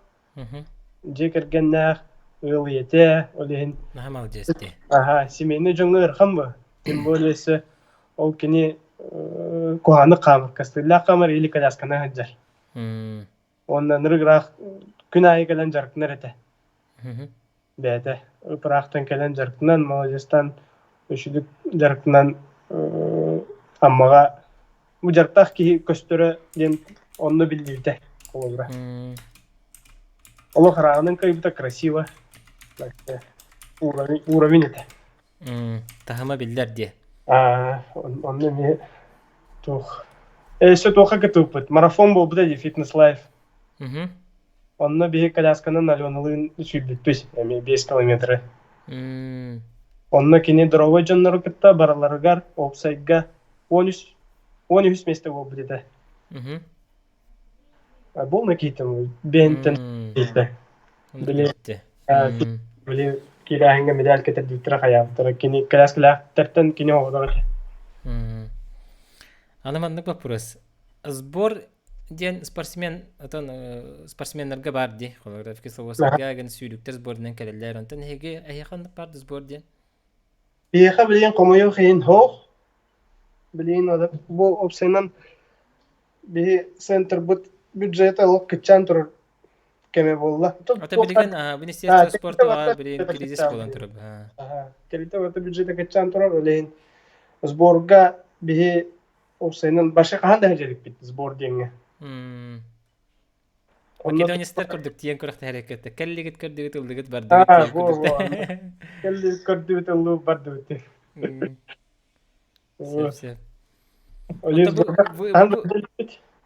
дьиэ кэргэннээх ыал ийэтэ ол иһин Наһаа молодец дии. Аха, семейный дьоҥҥо ыарахан бу. Тем более өссө ол кини куһаҕаннык хаамар, костыльдаах хаамар или колясканан сылдьар. Уонна ынырык ыраах күн аайы кэлэн дьарыктанар этэ. Бэйэтэ ыраахтан кэлэн дьарыктанан, молодежтан үчүгүк дьарыктанан Аммаҕа бу дьарыктаах киһи көстөрө диэн онно биллибитэ холобура. Олох ырааҕынан кыайбыта красиво. Уровень, уровень этэ. Таһыма биллэр диэ. Аа, онно эмиэ туох өссө туохха кытыыппыт марафон буолбута дии фитнес лайф. Онно биһи колясканан Аленалыын сүүрбүппүт эмиэ 5 километры. Онно кини здоровой дьоннору кытта барыларыгар уопсайга 13 13 миэстэ буолбут этэ. Буолна киһитим бэйэнтэн киһитэ. Били били киирээһиҥҥэ медаль кэтэрдииттэрэ хайаабыттара. Кини коляскалаахтартан кини оҕолоро этэ. Аны маннык вопрос. Сбор диэн спортсмен отон спортсменнарга баар дии. Холобура, Кисловодскайга гэн сүүрүктэр сборынан кэлэллэр. Онтон эһиги эһиэхэ ханнык баар сбор диэн? Биһиэхэ билигин хомойуох иһин суох. Билигин бу уопсайынан биһи центрбыт бюджета олох кыччаан турар кэмэ буолла. Ата билигин Министерство спорта билигин кризис буолан турар. Тэрилтэ барыта бюджета кыччаан турар. Ол иһин сборга биһи уопсайынан баша хаһан да сылдьа сбор диэҥҥэ. Македонецтар курдук тиийэн күрэхтэһэр Кэллигит көрдүгүт ыллыгыт бардыгыт диэн курдук. Кэллигит көрдүгүт ыллыгыт бардыбыт. Сөп сөп.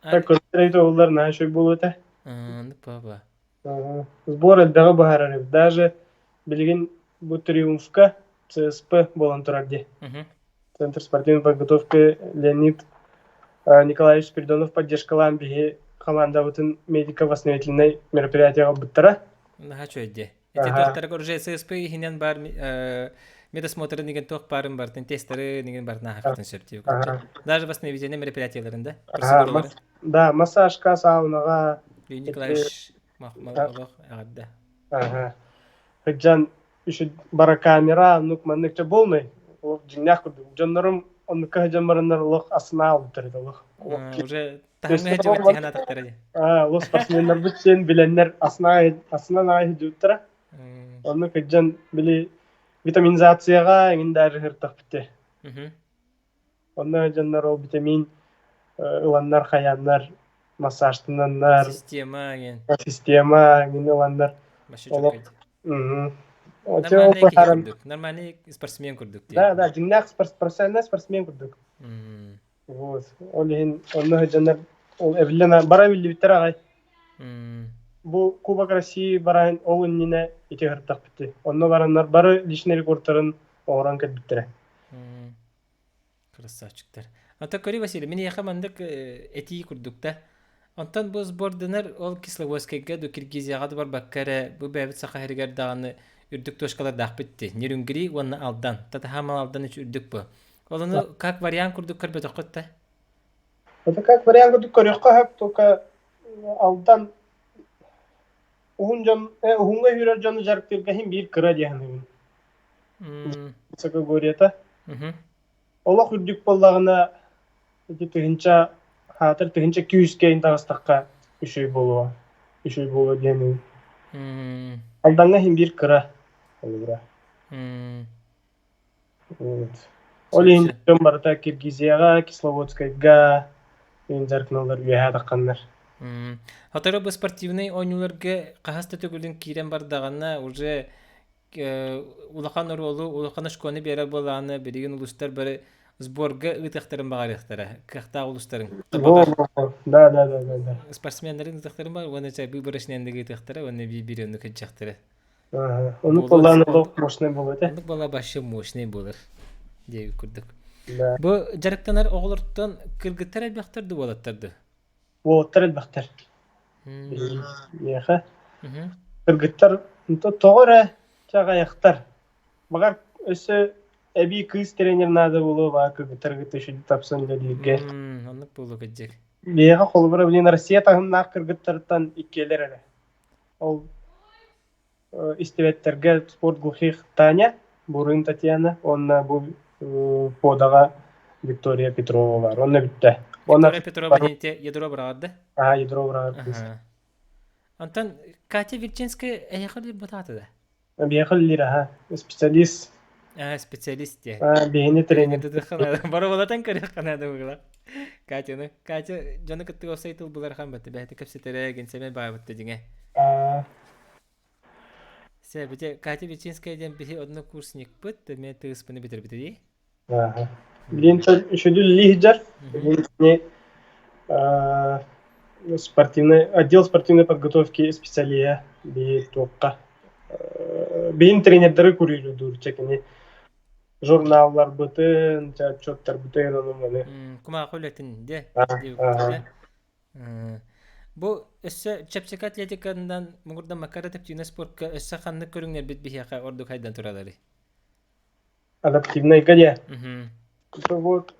Көрдөрөр наһаа үчүгэй буолуо этэ. Ну папа. Сбор элбэҕи быһаарар эбит. Даже билигин бу Триумфка ЦСП буолан турар дии. Центр спортивной подготовки Леонид Николаевич Спиридонов поддержкалаан биһи хамаандабытын медико-восстановительнай мероприятияҕа ылбыттара. Наһаа үчүгэй дии. Ити туохтарга уже ССП иһинэн баар медосмотрын деген туох баарын бартын тесттары деген бартын ааһахтын сөп дии. Даже восстановительный мероприятияларын да процедуралары. Да, массажка, саунаҕа. Леонид Николаевич махмал эҕэрдэ. Ага. Сылдьан үчү барокамера, оннук маннык чэ полный олох дьиҥнээх курдук. Дьоннорум оннукка сылдьан бараннар олох астына аалбыттар этэ олох. Уже таһымҥа сылдьыбыт дии санаатахтара дии. Олох спортсменнарбыт сиэн билэннэр астына астынан аҕай сылдьыбыттара. Онно кырдьан били витаминизацияҕа эҥин дары сырыттахпыт дии. Онно дьоннор ол витамин ыланнар хайааннар массажтананнар Система эҥин. Система эҥин ыланнар олох. Очо ол Нормальный киһи быһааран курдук, нормальный спортсмен курдук Да, диэбит да, курдук. дьиҥнээх профессиональный спортсмен курдук. М, Вот. Ол иһин онно сылдьаннар ол эбиллэн бара биллибиттэр аҕай. м, Бу Кубок России баран ол иннинэ ити ыһыртахпыт. Онно бараннар бары личный рекордтарын оҥорон кэлбиттэрэ. м. Красавчиктар. Ата көрүй Василий, мин эйиэхэ маннык этии курдук да. Онтон бу сборданар ол Кисловодскайга ду Киргизияҕа да барбакка эрэ бу бэйэбит Саха сиригэр даҕаны үрдүк точкалардаахпыт дии. Нерюнгри уонна Алдан. Татахаамал Алдан үч үрдүк бу. Ол ону как вариант курдук көрбөтөххүт да? Это как вариант курдук көрүөххэ сөп, только Алдан уһун дьон уһуҥҥа үүрэр дьону дьарыктыырга иһин биир кыра дии саныыбын. Высокогорьета. Олох үрдүк буоллаҕына ити тыһыынча хаатыр тыһыынча күүскэ таҕыстахха үчүгэй буолуо үчүгэй буолуо диэн Алдаҥҥа иһин биир кыра холобура. Вот. Ол иһин дьон барыта Киргизияҕа, Кисловодскайга иһин дьарыктаналлар үөһээ тахханнар. Сотору бу спортивнай оонньууларга хаһыс да төгүлүн киирэн бардаҕына уже улахан оруолу, улахан очкону биэрэр буоллаҕына, билигин улуустар бары сборга ыытыахтарын баҕарыахтара, кыахтаах улуустарын. Баҕар Да, да, да, да, да. спортсменнарын ыытыахтарын баҕар, уонна чэ выборочнайнык ыытыахтара, уонна биир-биир оннук илдьиэхтэрэ. Оннук Буолуон буоллаҕына олох мощнай буолуо этэ. Оннук буолла вообще мощный буолар диэбит курдук. Да. Бу дьарыктанар оҕолортон кыргыттар элбэхтэр да уолаттар да? Уолаттар элбэхтэр. Миэхэ кыргыттар тоҕо эрэ чаҕайахтар. Баҕар өссө эбии кыыс тренер наада буолуо баар кыргыттар кытта үчүгэй тапсан үлэлииргэ. Оннук буолуо кырдьык. Миэхэ холобура билигин Россия таһымнаах кыргыттартан иккиэлэр эрэ. Ол истибэттэргэ спорт глухих Таня, Бурын Татьяна уонна бу Подаҕа Виктория Петрова баар. Онно бүттэ. Уонна Виктория Петрова диэн ядро быраҕар да? Аа, ядро быраҕар кыыс. Онтон Катя Вирчинская эһиэхэ үлэлиир да? Биһиэхэ үлэлиир аха. Специалист. Аа, специалист диye. Биһини тренер. Бороболатан көрүөххэ наада бугла. Катяны. Катя дьону кытта уопсай тыл булар хан батты. Бэйэтэ кэпсэтэрэ гинсэмэй баабытта дьиҥэ. Сэ, Катя Вичинская диэн биһи однокурсникпыт, эмиэ тыыспыны бүтэрбитэ дии. Билин үчүгэй лиһдэр. Билин спортивный отдел спортивной подготовки специалиһа биһи туохха биһин тренердары курьердуур чэкини журналларбытын, отчеттарбытын ону маны. Кумаахы үлэтин де. Бу өссө чэпчэки атлетиканан муҥурдаммакка эрэ адаптивнай спортка өссө ханнык көрүҥнэрбит биһиэхэ ордук хайдан туралларый? Адаптивнайга диэ. Вот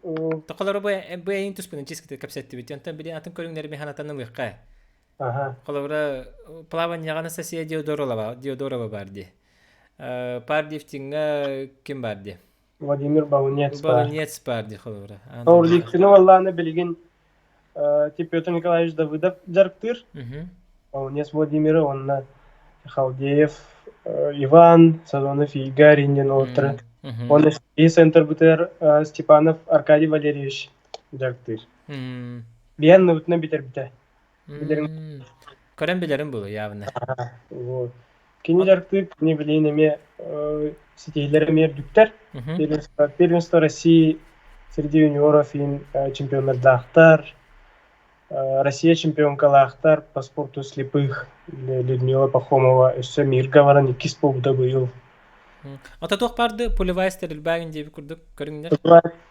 Тохолору бу бу эйин туспунан чиските кэпсэттибит. Онтон били атын көрүҥнэри механатан ылыахха. Холобура плаванияҕа Анастасия Диодорова Диодорова бар дии. Пардифтиҥҥа ким бар дии? Владимир Балунец бар. Балунец бар дии холобура. Пауэрлифтинг валлааны билигин Петр Николаевич Давыдов дьарыктыыр. Балунец Владимиры уонна Халдеев Иван, Сазонов Игорь диэн уолаттары. Уонна и центрбытыгар Степанов Аркадий Валерьевич дьарыктыыр. Биһэн ныбытынан бүтэрбитэ. Билэрин Көрөн билэрим буолуо явно. Вот. Кини дьарыктыыр, кини билигин эмиэ ситиһиилэрэ эмиэ үрдүктэр. Первенство, первенство России среди юниоров иһин чемпионнардаахтар, Россия чемпионкалаахтар по спорту слепых Людмила Пахомова өссө мирга баран иккис буолбута быйыл. Ата туох барды пулевая стрельба диэби курдук көрүҥнэр?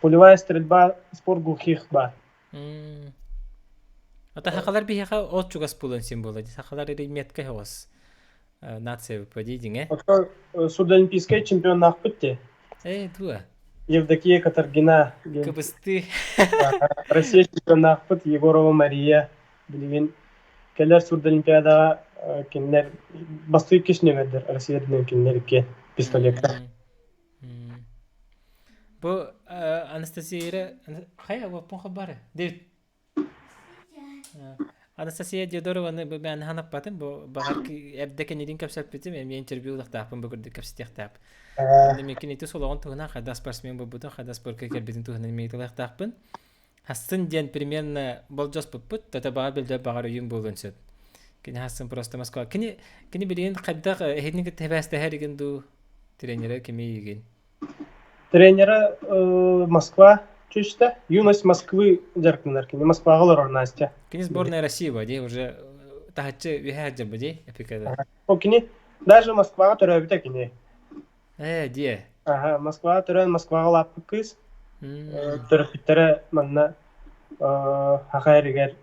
Пулевая стрельба спорт глухих баар. Ата сахалар биһиэхэ от чугас буолан син буола дии. Сахалар метка оҕус нация выпади диҥэ. Ото Сурдолимпийскай чемпионнаахпыт дии. Ээ, туа. Евдокия Каторгина диэн. Кыбыстыы. Россия чемпионнаахпыт Егорова Мария билигин кэлэр Сурдолимпиадаҕа кинилэр бастакы иккис нүөмэрдэр Россия үрдүнэн кинилэр икки пистолеттар. Бу Анастасия хайа уоппун хабары Дэвид Анастасия Диодорованы бу мен ханаппатым бу баҕар эрдэ кэннилин кэпсэппитим эмиэ интервью ылыахтаахпын бу курдук кэпсэтиэхтаах. Онно мен кинити солоҕун туһунан хайда спортсмен буолбутун хайда спортка кэлбитин туһунан эмиэ ылыахтаахпын. Хассын диэн примерно болдьоспуппут тата баҕар билдэ баҕар өйүм буолуон сөп. Кини хассын просто Москва. Кини кини билигин хайдах эһитин кытта тэбээстэһэр игин дуу? Тренерэ кимий игин? Тренера Москва чүстэ. Юность Москвы дьарыктанар кини. Москваҕа олорор Настя. Кини сборная России ба дии уже таһыччы үһэ сылдьар дии эпикада. О, кини даже Москваҕа төрөөбүтэ кини. Ээ, диэ. Аха, Москваҕа төрөөн Москваҕа улааппыт кыыс. Төрөппүттэрэ манна Саха эригэр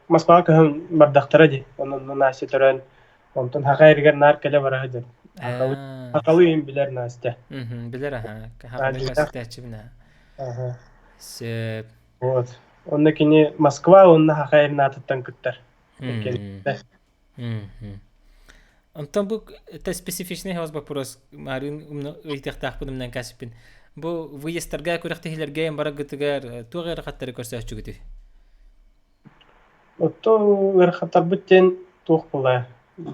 Москваҕа көһөн бардахтара дии. Онон Настя төрөөн, онтон Саха эригэр наар кэлэ бара сылдьар. Сахалыы сахалыы иһин билэр Настя. Билэр аха. Хахалыы кэситээччибин аа. Аха. Сөп. Вот. Онно кини Москва уонна Саха эрин аатыттан кыттар. Онтон бу это специфичный хос вопрос марын ыйтыахтаахпын умнан каспин. Бу выездтарга күрэхтэһиилэргэ бараргытыгар туох ыарахаттары көрсөөччүгүтүй? Отто ыарахаттарбыт диэн туох буолла?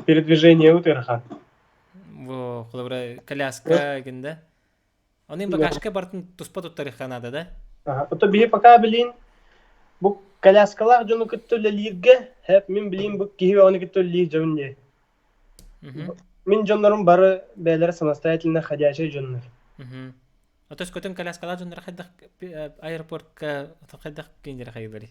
Передвижение ыарахан. Бу холобура коляска гында. Оны багажка бартын туспа туттарыхха наада да? Ото биһи пока билин бу коляскалаах дьону кытта үлэлииргэ хэп мин билин бу киһи ону кытта үлэлиир дьон дии. Мин дьоннорум бары бэйэлэрэ самостоятельно ходячие дьоннор. Ото өскөтүн коляскалаах дьоннор хайдах аэропортка хайдах кинилэр хайылары?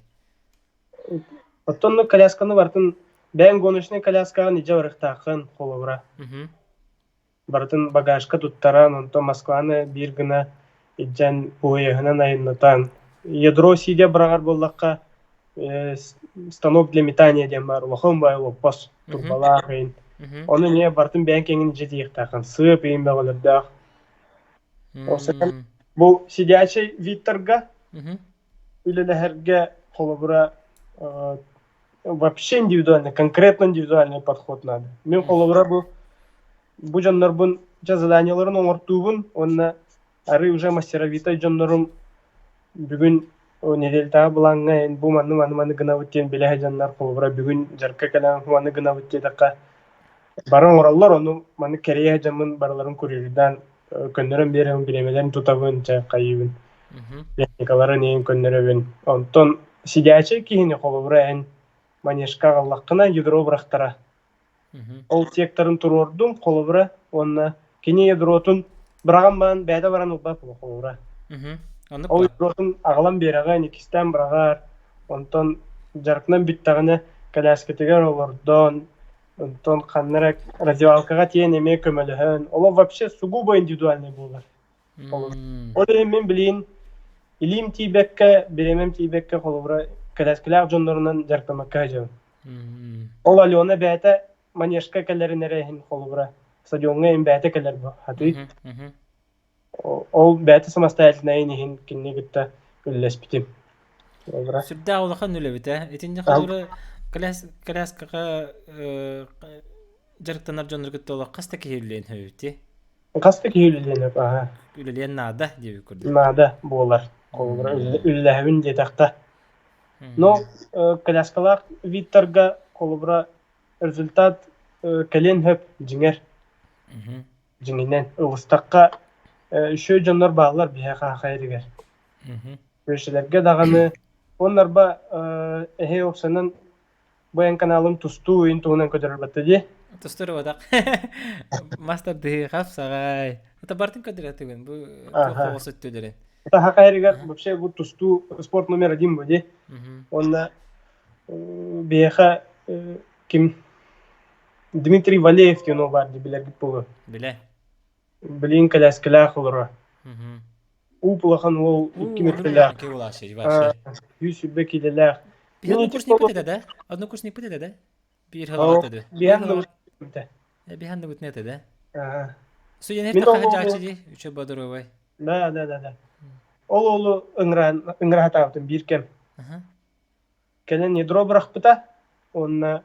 Оттон колясканы бартын бэйэҥ гоночный коляскаҕын илдьэ барыахтааххын холобура. Барытын багажка туттаран, онтон Москваны биир гына илдьэн поеһынан айаннатан, ядро сидя быраҕар буоллахха, станок для метания диэн баар, улахан баай лоппос турбалаах иһин. Ону эмиэ барытын бэйэҥ кэҥин илдьэ тиийиэхтээххин, сыап иһин бөҕөлөрдөөх. Ол бу сидячий видтарга үлэлэһэргэ холобура вообще индивидуальный, конкретно индивидуальный подход надо. Мин холобура бу бу дьоннорбун дьэ заданиеларын оҥортуубун уонна арыы уже мастеровитай дьоннорум бүгүн неделятааҕы былааҥҥа бу маны маны маны гынабыт диэн билэ сылдьаннар холобура бүгүн дьарыкка кэлэн маны гынабыт диэтэххэ бары оҥороллор ону маны кэрийэ сылдьаммын барыларын курьердаан көннөрөн биэрэбин бириэмэлэрин тутабын чэ хайыыбын техникаларын иһин көннөрөбүн онтон сидячий киһини холобура эн манежка аҕаллаххына ядро бырахтара Ол секторын туруордум, холобура, уонна кини ядротун быраҕан баран бэйэтэ баран ылбат буолуо холобура. Ол ядротун аҕалан биэрэҕин, иккистээн быраҕар, онтон дьарыктанан бүттэҕинэ кэлээскэтигэр олордон, онтон ханна эрэ раздевалкаҕа тиийэн эмиэ көмөлөһөн, олох вообще сугубо индивидуальный буолар. Ол иһин мин билигин илиим тиийбэккэ, бириэмэм тиийбэккэ холобура кэлээскэлээх дьоннорунан дьарыктаммакка сылдьабын. Ол Алена бэйэтэ манежка кэлэрин эрэ иһин холобура стадиоҥҥа иһин бэйэтэ кэлэр бу хатыы. Ол бэйэтэ самостоятельнайын иһин кинини кытта үлэлэспитим. Холобура. Сүрдээх улахан үлэбит ээ. Итиннэ холобура коляскаҕа дьарыктанар дьоннору кытта олох хас да киһи үлэлиэн сөбүтүй? Хас да киһи үлэлиэн сөп, аһа. Үлэлиэн наада диэбит курдук. Наада буолар. Холобура үлэлэһэбин диэтэххэ. Но коляскалаах видтарга холобура результат кэлиэн сөп дьиҥэр. Дьиҥинэн ылыстахха үчүгэй дьоннор бааллар биһиэхэ хахайрыгар. Күөшэлэргэ даҕаны уоннарба эһи оксанан Бу эн каналым тустуу уйун туһунан көрдөрөр дии. Тустар убатах. Мастер дыһыы хапсаҕай. Это бартын көрдөрөтүгүн бу туох оҕус өттүлэрин. Это хахайрыгар вообще бу тустуу спорт номер один бу дии. Онна биһиэхэ ким Дмитрий Валеев диэн ол баар дии билэргит буолуо. Билэ. Билин кэлээскэлээх олоро. Уп улахан уол 2 метрлээх. 120 киилэлээх. Однокурсникпыт этэ да? Однокурсникпыт этэ да? Биир хылаҕа этэ да? Биһан да бутне этэ да? Судья не хаһа дии, үчө бодоровай. Да, да, да, да. Ол олу ыҥыраан ыҥыраатаабытым биир кэм. Кэлэн ядро бырахпыта уонна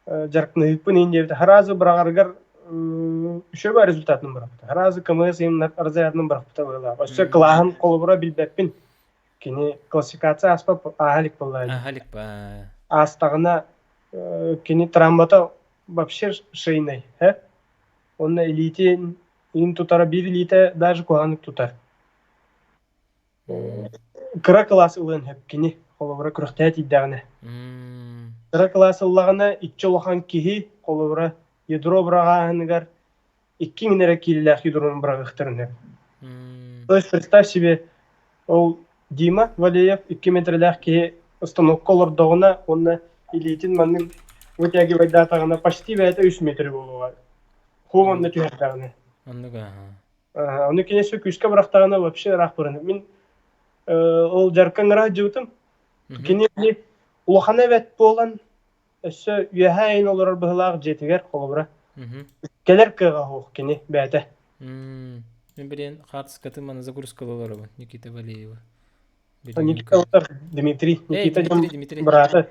дьарыктаныһыппын иһин диэбитэ. Сразу быраҕарыгар үчүгэй результатынан бырахпыта. Сразу КМС иһин разрядынан бырахпыта быһыылаах. Өссө кылааһын холобура билбэппин. Кини классификация ааспат ааһа илик буоллаҕа. Ааһа илик ба. Аастаҕына кини травмата вообще шейный, э? Онно илиитин иин тутара биир илиитэ даже куһаҕаннык тутар. Кыра кылаас ылыан сөп кини, холобура, күрэхтэһэ тиийдэҕинэ. Кыра кылаас ыллаҕына, иччи улахан киһи, холобура, ядро быраҕааһыныгар икки эрэ киилэлээх ядрону быраҕыахтарын сөп. То есть представь себе, ол Дима Валеев 2 метрэлээх киһи установка олордоҕуна уонна илиитин маннык вытягивайдаатаҕына почти бэйэтэ 3 метр буолуоҕа. Хуом онно түһэрдэҕинэ. Оннук аха. Ону кини өссө күүскэ бырахтаҕына вообще ыраах баран. Мин ол дьарыкка ыҥыра сылдьыбытым. Кини улахана эбэт буолан өссө үөһээ айан олорор быһыылаах дьиэтигэр холобура. Кэлэр кыаҕа суох кини бэйэтэ. Мин билигин хаартыскатын маны загрузкалыы олоробун Никита Валеева. Никита Дмитрий. Никита Дмитрий, Дмитрий. Быраата.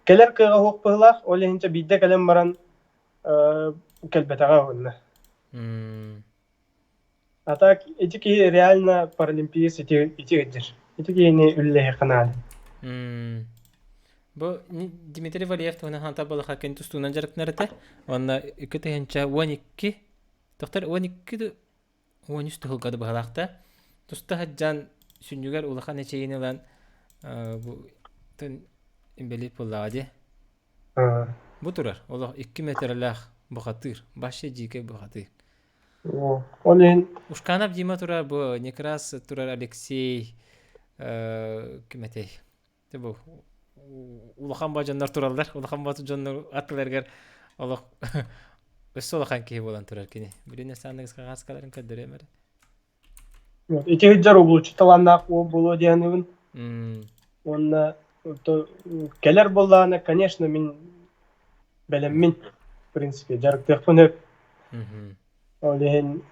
Кэлэр кыаҕа суох быһыылаах, ол иһин биирдэ кэлэн баран кэлбэтэҕэ уонна. А так ити киһи реально паралимпиец ити ити ыдьыр. Ити киһини үллэһиэххэ наада. Бу Дмитрий Валеев туһунан хантан балаха кин тустуунан дьарыктанар этэ. Уонна 2012 тохтор 12 13 туһулга да быһалаахта. Туста сылдьан сүнньүгэр улахан эчэйиини ылан бу инбэлиит буоллаҕа дии. Бу турар олох 2 метрэлээх бухатыыр, вообще дьиикэй бухатыыр. Ол иһин Ушканов Дима турар, бу Некрас турар Алексей ким этэй? Бу улахан ба дьоннор тураллар. Улахан ба дьоннор аттыларыгар олох өссө улахан киһи буолан турар кини. Билин санныгыска хааскаларын көрдөрүөм эрэ. Ити сылдьар уһулуччу талааннаах уол буолуо диэхинибин. Уонна кэлэр буоллаҕына, конечно, мин бэлэммин, в принципе, дьарыктыахпын сөп. Ол иһин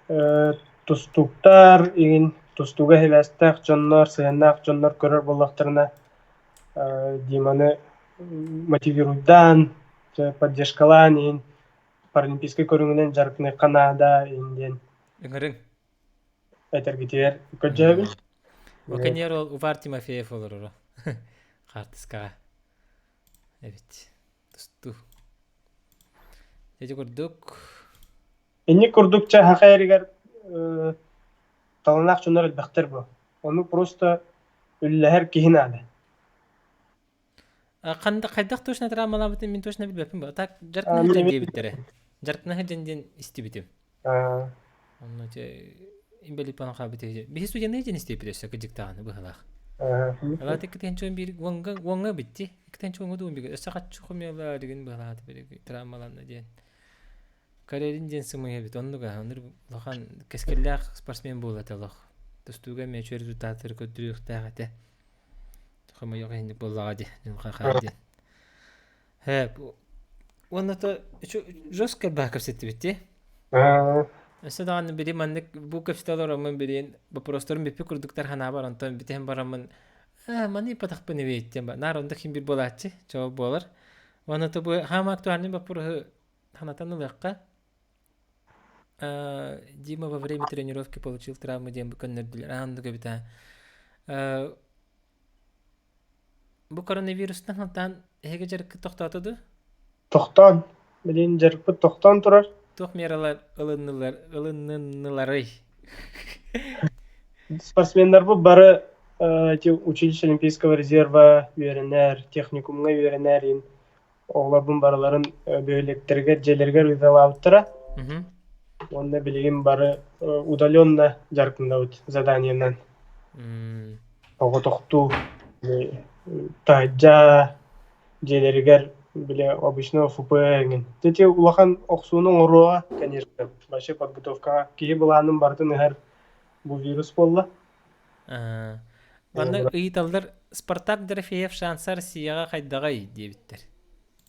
тустууктар, игин тустууга сибээстээх дьоннор, сыһыаннаах дьоннор көрөр буоллахтарына, Диманы мотивируйдаан, поддержкалаан иһин паралимпийскай көрүҥүнэн дьарыктаныахха наада иһин диэн Ыҥырыҥ. Этэргитигэр көрдьөөбүн. Буканьер ол Увар Тимофеев олороро. Хаартыскаҕа. Эбит. Тустуу. Ити курдук. Инник курдук чэ саха эригэр таланаах дьоннор элбэхтэр бу. Ону просто үллэһэр киһи наада. Хайдах точно травмалаабытын мин точно билбэппин бу. Так дьарыктана сылдьан диэбиттэрэ. Дьарыктана сылдьан диэн истибитим. Онно те инбэлиит буолан хаалбыт үһү. Биһи студенныы диэн истибиппит өссө кырдьыктааҕыны быһалаах. Алаат иккитинчи биир уонга уонга битти. Иккитинчи уонга дуун бигэ. Өссө хаччы хомуйалаа дигин быһалаат били травмаланна диэн. Карелин диэн сымыйа эбит. Оннук аа оннук улахан кэскиллээх спортсмен буолла этэ олох. Тустууга эмиэ үчүгэй результаттары көрдөрүөхтээх этэ. Хомойуох иһинник буоллаҕа дии, дьылҕа диэн. Һэ, уонна то жестко баа кэпсэттибит дии. Өссө даҕаны били маннык бу кэпсэтэ олороммун билин вопростарым бүппүт курдуктар санаабар онтон бүтэн бараммын аа маны ыйпатахпын эбит диэн наар оннук хин бир буолааччы чоо буолар. Уонна то бу хаама актуальный вопроһу санатан ылыахха. Дима во время тренировки получил травму диэн бу көннөрдүлэр. Аа оннук эбит аа. Бу коронавирустан сылтаан эһиги дьарыккыт тохтоото дуу? Тохтоон. Билигин дьарыкпыт тохтоон турар. Туох мералар ылыннылар, ылыннынныларый? Спортсменнарбыт бары эти училище Олимпийского резерва үөрэнэр, техникумҥа үөрэнэр иһин оҕолорбун барыларын бөһүөлэктэригэр, дьиэлэригэр ыыталаабыттара. Уонна билигин бары удаленно дьарыктанабыт заданиенан. Оҕотохтуу таһырдьа дьиэлэригэр били обычно ФП эҥин. Ити улахан охсууну оҥоруоҕа, конечно, вообще подготовкаҕа киһи былаанын барытын ыһар бу вирус буолла. Манна ыйыталлар Спартак Дорофеев шанса Россияҕа хайдаҕай диэбиттэр.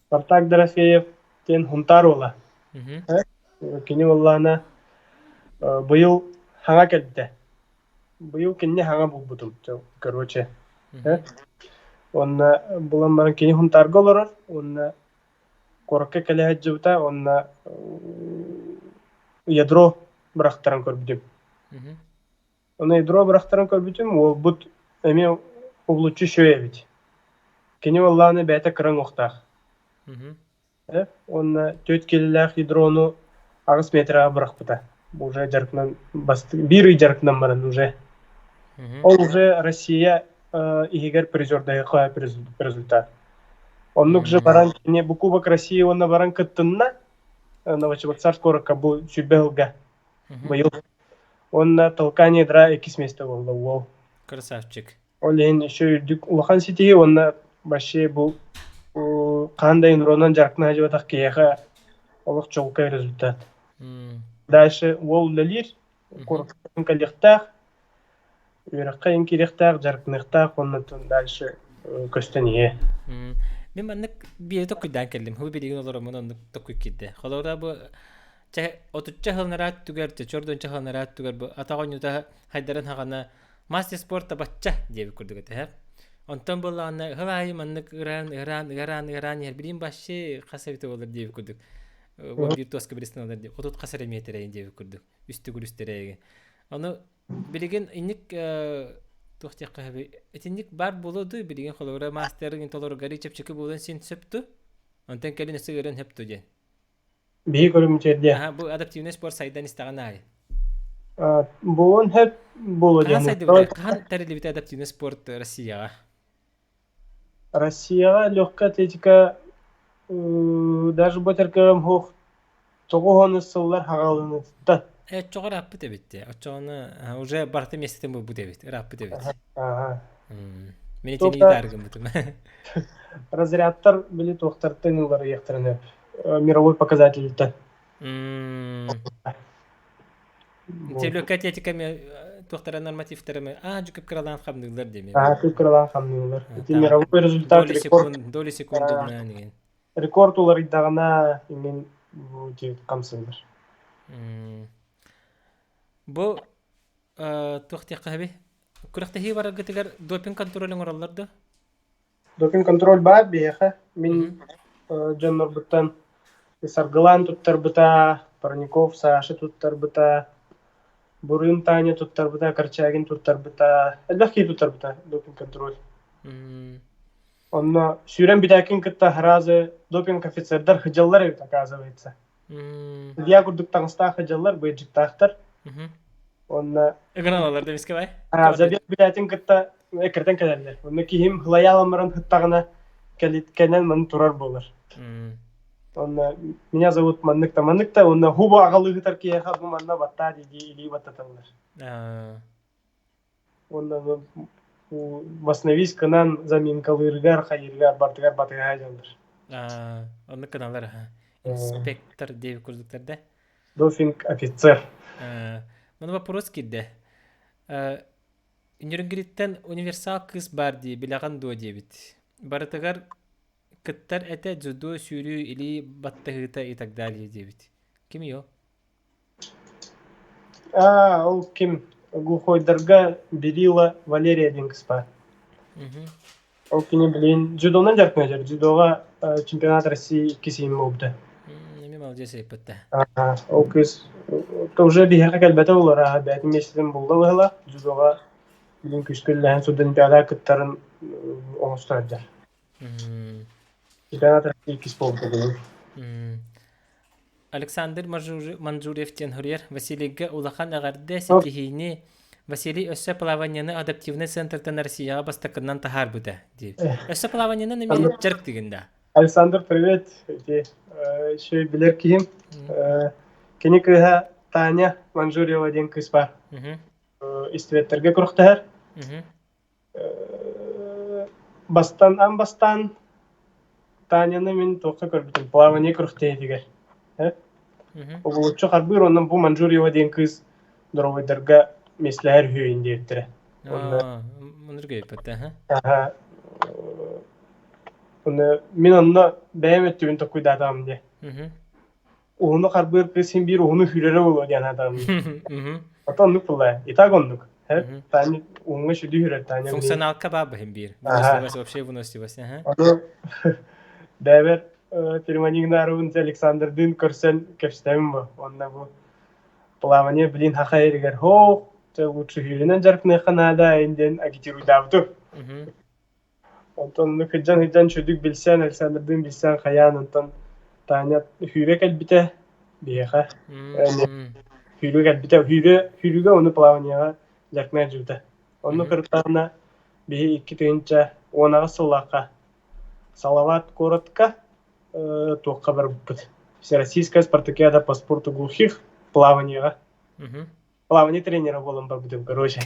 Спартак Дорофеев диэн Хунтаар уола. Кини буоллаҕына быйыл хаҥа кэлбитэ. Быйыл кинини хаҥа булбутум, короче. Уонна булан баран кини Хунтаарга олорор уонна куоракка кэлэ сылдьыбыта уонна ядро бырахтаран көрбүтүм. Ону ядро бырахтаран көрбүтүм, уолбут эмиэ уһулуччу үчүгэй эбит. Кини буоллаҕына бэйэтэ кыра уҥуохтаах. Уонна 4 киилэлээх ядрону 8 метраҕа бырахпыта. Уже дьарыктанан биир ый дьарыктанан баран уже. Ол уже Россия иһигэр призердаһыахха результат. Оннук же баран кини бу Кубок России уонна баран кыттынна Новочебоксарск куоракка бу 20 сылга быйыл. Уонна толкание ядра иккис миэстэ буолла уол. Красавчик. Ол иһин еще үрдүк улахан ситиһии уонна вообще бу хаһан да инронан дьарыктана сылдьыбатах киһиэхэ олох чуолкай результат. Дальше уол үлэлиир, куораттан кэлиэхтээх, үөрэххэ иҥ киириэхтээх, дьарыктаныахтаах уонна дальше көстөн иһиэ. Мин маннык биэри токуйдаан кэллим. Ху билигин олороммун оннук токуй киирдэ. Холобура бу чэ отучча сыл түгэр, чордонча сыл түгэр бу атах оонньуута хайдарын хаҕана мастер спорта бачча диэбит курдук этэ. Онтон буоллаҕына сыл аайы маннык ыраан ыраан ыараан ыараан иһэр билим башчы хас эбитэ буолар диэбит курдук. 11 туоска билистин олор диэбит. 30 хас эрэ миэтэрэ диэбит курдук. Үс төгүл үстэрээги. Ону билигин инник туох диэххэ сөбүй? Итинник баар буолуо дуу билигин холобура мастерын толоругары чэпчэки буолан син сөпту. Онтон кэлин өссө ыаран сөпту диэн. Биһи көрүмүтүөр Аха, бу адаптивный спорт сайдан истэҕин аайы. Буолуон сөп буолуо Хаһан диэн. сайдыбытай? Хаһан тэриллибитэ адаптивный спорт Россияҕа? Россияҕа легкая атлетика даже бу этэркэм суох 90 сыллар хаҕалыныыттан. Оччоҕо ырааппыт эбит дии. Оччоҕуна уже барыта миэстэтин булбут эбит, ырааппыт эбит. Аха. Мин итини ыытаары гыммытым. Разрядтар били туохтартан уларыйыахтарын сөп. Мировой показательтан. Легкая атлетика туохтара нормативтара аа дьүкүп кыралаан хамныыллар диэми. Аа күп кыралаан хамныыллар. Ити мировой результат доли секунд, доли секундунан деген. Рекорд уларыйдаҕына имин бу хамсыыллар. Бу туох диэххэ сөбүй? Күрэхтэһии бараргытыгар допинг контроль оҥороллор дуо? Допинг-контроль баар биһиэхэ. Мин дьоннорбуттан Саргылаан туттарбыта, Парников Саша туттарбыта, Бурын Таня туттарбыта, Корчагин туттарбыта, элбэх киһи туттарбыта допинг-контроль. Онно сүүрэн бүтээкин кытта сразу допинг-офицердар сылдьаллар эбит, оказывается. Судья курдук таҥастаах сылдьаллар, быйдьыктаахтар. Онно Ыгыналалар да эмискэ бай? Забег бүтээтин кытта эккирэтэн кэлэллэр. Онно киһим лоялан баран сыттаҕына кэлэн маны турар буолар. Онно меня зовут маннык-та маннык-та онно хубу аҕалыыһытар киһиэхэ бу манна баттаа дии илии баттаталлар. Уонна восстановись гынан заминкалыырыгар, хайыырыгар бардыгар батыһа дьаллар. Оннук гыналар инспектор диэбит курдуктар да. Дофинг офицер. Маны вопрос киирдэ. Нюрнгриттэн универсал кыыс баар дии, билэҕин дуо диэбит. Барытыгар кыттар этэ дзюдо, сүүрүү, илии баттаһыыта и так далее диэбит. Ким ол? Аа, ол ким глухойдарга Берила Валерия диэн кыыс баар. Ол кини билигин дзюдонан дьарыктанар. Дзюдоҕа чемпионат России иккис иһин буолбута. Эмиэ молодец эппит Ол кыыс уже биһиэхэ кэлбэтэ буолар, бэйэтин миэстэтин булла быһыылаах. Дзюдоҕа билигин күүскэ үлэлэһэн Олимпиадаҕа кыттарын оҥосто сылдьар. Чемпионат России иккис буолбута билигин. Александр Манжурьев диэн суруйар Василийга улахан эҕэрдэ ситиһиини Василий өссө плаванияны адаптивнай центртан Россияҕа бастакынан таһаарбыта диир. Өссө плаваниянан эмиэ дьарыктыгын да? Александр, привет. Ити еще билэр киһим. Кини кыыһа Таня Манжурьева диэн кыыс баар. Истибэттэргэ күрэхтэһэр. Бастан аан бастаан Таняны мин туохха көрбүтүм, плавание күрэхтэһиитигэр. Угулуччу харбыыр онно бу Манчжуриева диэн кыыс доруобайдарга миэстэлэһэр үһү диэбиттэрэ. Онно Аха. Онно мин онно бэйэм өттүбүн толкуйдаатаҕым дии. Уһуну харбыыр кыыс син биир уһуну сүүрэрэ буолуо диэн аатаҕым. Ото оннук буолла. И так оннук. Таня уһуҥҥа сүдү сүүрэр Таня. Функционалка баар быһын биир. Выносливость вообще выносливость. Ону бэйэбэр Перманигнарыбын Александрдыын көрсөн кэпсэтэбин бу. Онно бу плавание блин хаха эригэр хоох лучше сүүрүнэн дьарыктаныахха наада диэн агитируйдаабытым. Онтон сылдьан-сылдьан үчүгдүк билсэн, Александрдыын билсэн хайаан, онтон Таня сүүрэ кэлбитэ биһиэхэ. Сүүрэ кэлбитэ, сүүрэ, сүүрүүгэ ону плаванияҕа дьарыктана сылдьыбыта. Онно кырыктаҕына биһи 2018 сыллаахха. Салават куоратка туохха барбыппыт. Всероссийская спартакиада по спорту глухих плаванияҕа. Плавание тренера буолан барбытым, короче.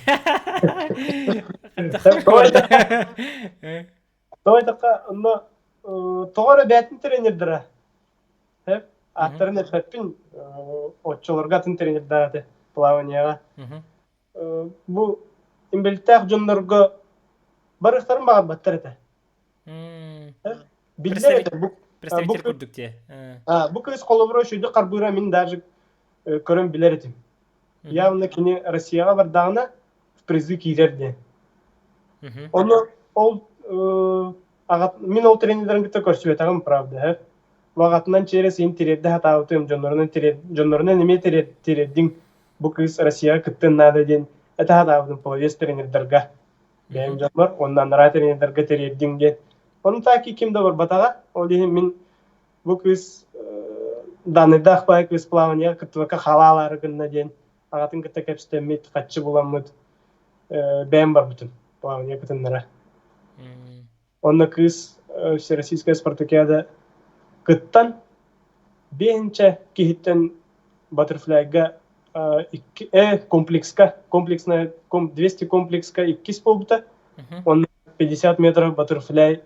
Тоҕо диэтэххэ, онно тоҕо эрэ бэйэтин тренердэрэ ааттарын эппэппин, оччолорго атын тренердээх этэ плаванияҕа. Бу имбэлиттээх дьоннорго барыахтарын баҕарбаттар этэ. Биллэр этэ бу Представитель курдук дии. Бу кыыс холобура үчүгүйдүк харбыыра мин даже көрөн билэр этим. Явно кини Россияҕа бардаҕына в призы киирэр диэн. Ону ол мин ол тренердэрин кытта көрсүбэтэҕим правда. Аҕатынан через им тириэрдэ сатаабытым, дьоннорунан дьоннорунан эмиэ тириэрдиҥ бу кыыс Россияҕа кыттыан наада диэн этэ сатаабытым половец тренердарга. Бэйэм дьоммор уонна анараа тренердарга тириэрдиҥ диэн. Ону таки ким да барбатаҕа. Ол иһин мин бу кыыс данныйдаах баай кыыс плаванияҕа кыттыбакка халаалаары гынна диэн аҕатын кытта кэпсэтэммит, хаччы буламмыт бэйэм барбытым плавания кытыннара. Онно кыыс Всероссийская спартакиада кыттан биэһинчэ киһиттэн баттерфляйга икки комплекска комплексная 200 комплекска иккис буолбута. Онно 50 метров баттерфляй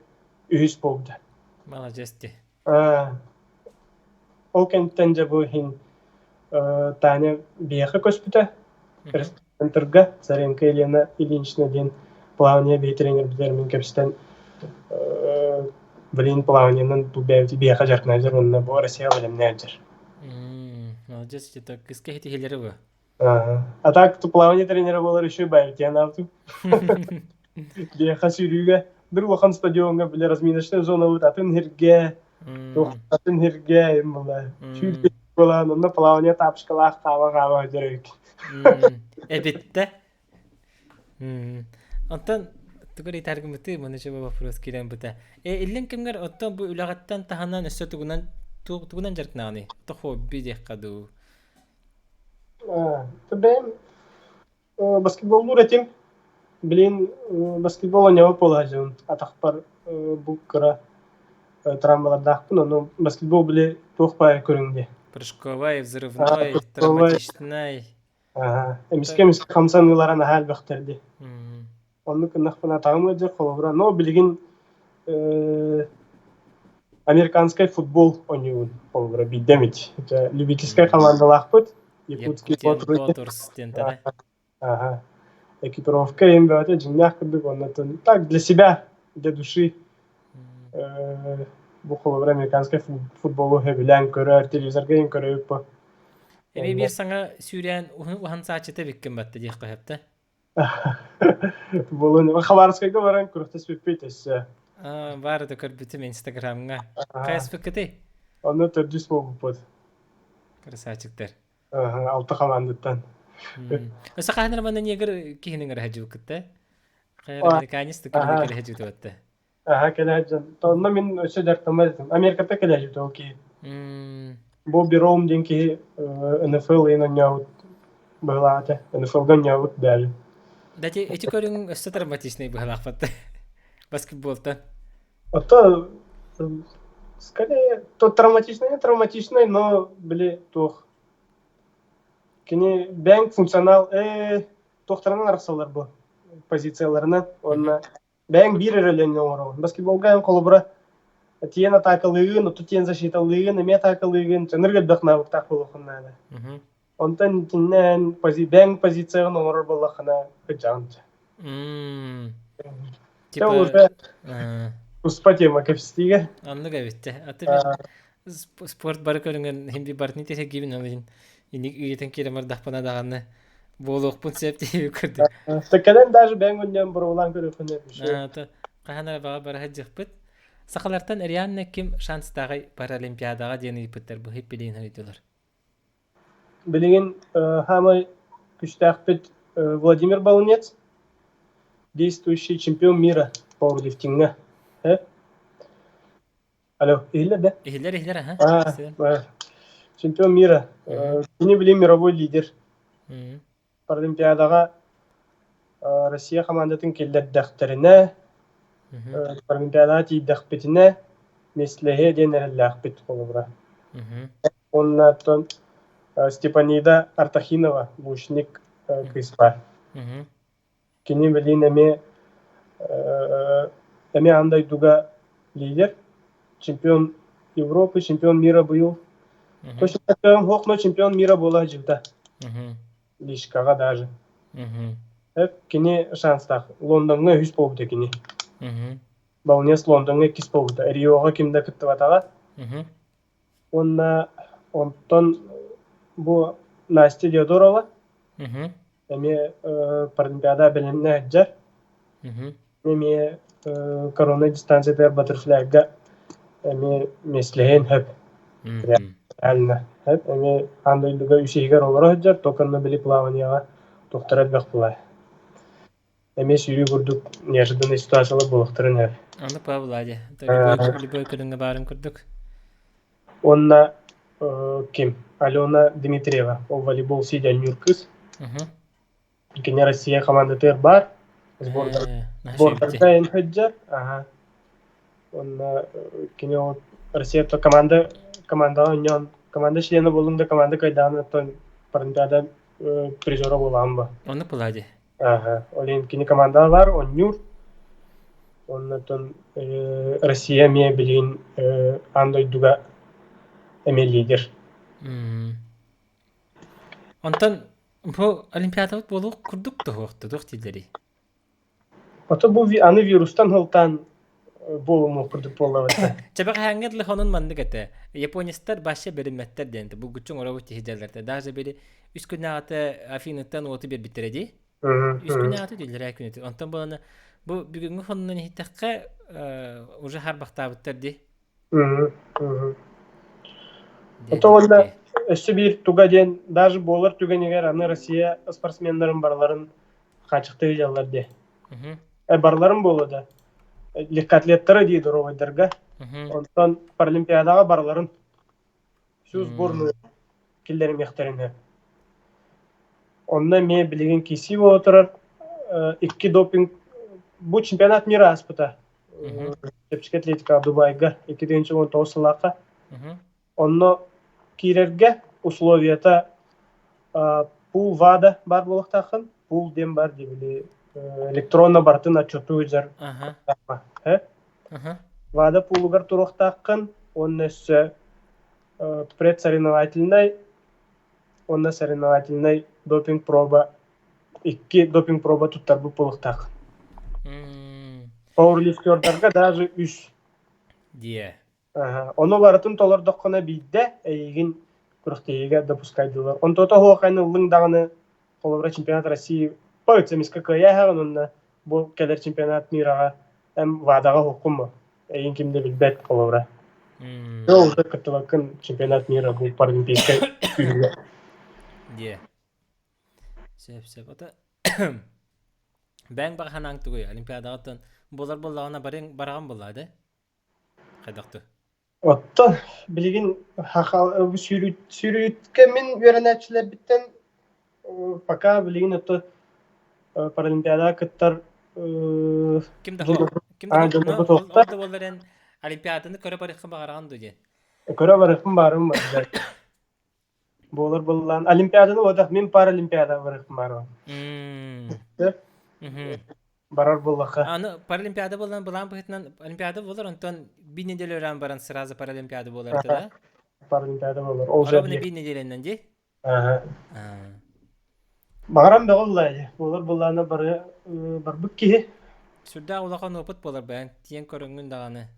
үһүс буолбута. Молодец ти. Ол кэнниттэн дьэ бу иһин Таня биһиэхэ көспүтэ. Центрга Царенко Елена Ильинична диэн плавание биһи тренербитигэр мин кэпсэтэн блин плаваниенан бу бэйэбит биһиэхэ дьарыктанар уонна бу Россияҕа бэлэмнээн Молодец, это кыска хитиһилери бу. А так плавание тренера буолар еще бэйэбит анаабытым. Биһиэхэ сүүрүүгэ бір улахан стадиоҥҥа били разминочная зонабыт атын сиргэ, туох атын сиргэ була. Сүүрбэ буолан онно плавание тапочкалаах хаама-хаама сылдьар эбит. Эбиттэ. Онтон тугу ыйытаргыммытый маны чөбө вопрос киирэн быта. Э иллин кэмҥэр оттон бу үлэҕиттэн таһынан өссө тугунан тугунан дьарыктанаҕыный? То хобби диэххэ дуу. Бэйэм Баскетболлуур этим. Билин баскетбол оонньообот буола сылдьабын. Атахпар бу кыра травмалардаахпын, ону баскетбол били туох баайа көрүҥ диye. Прыжковай, взрывной, травматичнай. Эмискэ-эмискэ хамсаныылара наһаа элбэхтэр дии. Оннук гыннахпына атаҕым ыалдьар холобура. Но билигин американскай футбол оонньуубун холобура биирдэ эмит. Любительскай хамаандалаахпыт. Якутский Моторс диэн Ага. Экипировка им бөҕөтө дьиҥнээх курдук уонна так для себя, для души бу холобура американскай футболу сөбүлээн көрөр, телевизорга иһин көрөбүт бу. Эми биир саҥа сүүрээн уһун сааччыта биккин батта диэххэ сөптө. Буолуон Хабаровскайга баран күрэхтэспиппит өссө. Баар да көрбүтүм Инстаграмҥа. Хайаспыккытый? Онно төрдүс буолбуппут. Красавчиктар. Алта хамаандыттан. Өссө хаһан эрэ манна негр киһини ыҥыра сылдьыбыккыт Хайа американец кэлэ сылдьыбыт Аха, кэлэ сылдьан. Онно мин өссө дьарыктаммат этим. Америкаттан кэлэ сылдьыбыт ол киһи. Бобби Роум диэн киһи НФЛ иһин оонньообут быһылаах этэ. НФЛга оонньообут даже. Да эти көрүҥ өссө травматичный быһылаахпат. Баскетболтан. Ото скорее то травматичный, не травматичный, но били туох. Кини бэҥ функционал туохтарынан арахсаллар бу позицияларынан уонна Бэйэҥ биир эрэ үлэни оҥороҕун. Баскетболга эн холобура тиийэн атаакалыыгын, отту тиийэн защиталыыгын, эмиэ атаакалыыгын, чаныр элбэх навыктаах буолуоххун наада. Онтон итиннэ эн бэйэҥ позицияҕын оҥорор буоллаххына кыдьаҕын дьэ. Типа уже туспа тема кэпсэтиигэ. Оннук эбит дьэ. Аты спорт бары көрүҥүн иһин би барытын тиһэгиибин ол иһин инник үйэтин киирэн бардахпына даҕаны буолуохпун сөп диэби көрдүм. Кэлэн даже бэйэҥ онньоон боруобалаан көрүөххүн сөп. Хаһан эрэ баҕа бара сылдьыахпыт. Сахалартан Рианна ким шанстааҕый Паралимпиадаҕа диэн ыйыппыттар быһый билигин ыйдылар. Билигин хаамай күстээхпит Владимир Балынец, действующий чемпион мира пауэрлифтиҥҥэ. Алло, иһиллэр да? Иһиллэр, иһиллэр, аха. Чемпион мира. Кини билин мировой лидер. Паралимпиадаҕа Россия хамаандатын киллэрдэхтэринэ, Паралимпиадаҕа тиийдэхпитинэ, миэстэлэһиэ диэн эрэллээхпит холобура. Уонна оттон Степанида Артахинова, лучник кыыс баар. Кини билигин эмиэ эмиэ аан дойдуга лидер, чемпион Европы, чемпион мира быйыл. Точно суох, но чемпион мира буола сылдьыбыта. Лишкаҕа даже. Кини шанстаах. Лондоҥҥа үһүс буолбута кини. Балнес Лондоҥҥа иккис буолбута. Риоҕа ким да кыттыбатаҕа. Уонна онтон бу Настя Диодорова эмиэ Паралимпиада бэлэмнэ сылдьар. Эмиэ короннай дистанциятыгар баттерфляйга эмиэ миэстэлэһиэн сөп. Реально сөп. Эмиэ аан дойдуга үс иһигэр олоро сылдьар, только били плаванияҕа туохтара элбэх буолар. Эмиэ сүүрүү курдук неожиданный ситуациялар буолуохтарын сөп. Аны Павладе. Любой, любой көрүҥҥэ баарын курдук. Уонна ким? Алена Дмитриева, ол волейбол сидя кыз. Кини Россия командатыгар баар. Сбордар, сбордарга эн сылдьар. Аха. Уонна кини ол Россия команда командаҕа оонньоон команда члена буоллуҥ да команда кыайдаҕына оттон Паралимпиада призера буолаҕын ба. Оннук буолаа дии. Аха. Ол иһин кини командаҕа баар, оонньуур. Уонна оттон Россия эмиэ билигин аан дойдуга эмиэ лидер. Онтон бу Олимпиадабыт буолуох курдук туһуохта туох дииллэрий? Ото бу аны вирустан сылтаан буолумуох курдук буолла Чэбэҕэһээҥҥэ дылы онон маннык этэ. Японецтар вообще бэриммэттэр диэн булгуччу оҥоробут киһи дьалларта. Даже били үс күннээҕитэ Афиныттан уоту биэрбиттэрэ дии. Үс күннээҕитэ дииллэр күнү. Онтон буолана бу бүгүҥҥү фонунан иһиттэххэ уже харбахтаабыттар дии. Ото уонна өссө биир туга диэн даже буолар түгэнигэр аны Россия спортсменнарын барыларын хааччахтыы ыйаллар диэ. Барыларын буолуо да. Легкоатлеттары дии доруобайдарга. Онтон Паралимпиадаҕа барыларын всю сборную киллэримиэхтэрин сөп. Онно эмиэ билигин киирсии буола турар. Икки допинг бу чемпионат мира ааспыта. Чэпчэки атлетика Дубайга 2019 сыллаахха. Онно киирэргэ условията пул ВАДА баар буолуохтааххын. Пул диэн бар дии били электронно барытын отчету сылдьар. ВАДА пулугар туруохтааххын уонна өссө предсоревновательнай уонна соревновательнай допинг проба икки допинг проба туттарбыт буолуохтаах. Пауэрлифтердарга даже үс. Диэ. Ону барытын толордоххуна биирдэ эйигин күрэхтэһиигэ допускайдылар. Онтуота оһуохайны ыллыҥ даҕаны холобура чемпионат России по эмискэ кыайа онно бу кэлэр чемпионат мираҕа эн ВАДАҕа уһуккун бу эйигин ким да билбэт холобура. Ол уже кыттыбаккын чемпионат мира бу паралимпийскай сүүрүүгэ. Диэ. Сөп сөп. Ото бэйэҥ баҕа санааҥ тугуй? Олимпиадаҕа буолар буоллаҕына барыҥ бараҕын буоллаа да? Хайдах Оттон билигин сүүрүүткэ мин үөрэнээччилэрбиттэн пока билигин ото Паралимпиадаҕа кыттар Ким да ким да ол да буоллар эн Олимпиаданы көрө барыаххын баҕараҕын дуо диэн? Көрө барыахпын баарым Буолар буоллаан Олимпиаданы уотах мин Паралимпиадаҕа барыахпын баарым. Барар буоллахха. Аны Паралимпиада буолан былаан быһыытынан Олимпиада буолар, онтон биир неделя өрөөн баран сразу Паралимпиада буолар этэ да? Паралимпиада буолар. Ол же Ровно биир неделянан дии? Аха. Баҕарам бөҕө буллаа Буолар буоллаана бары барбыт киһи. Сүрдээх улахан опыт буолар бэйэҥ тиийэн көрөҥҥүн даҕаны.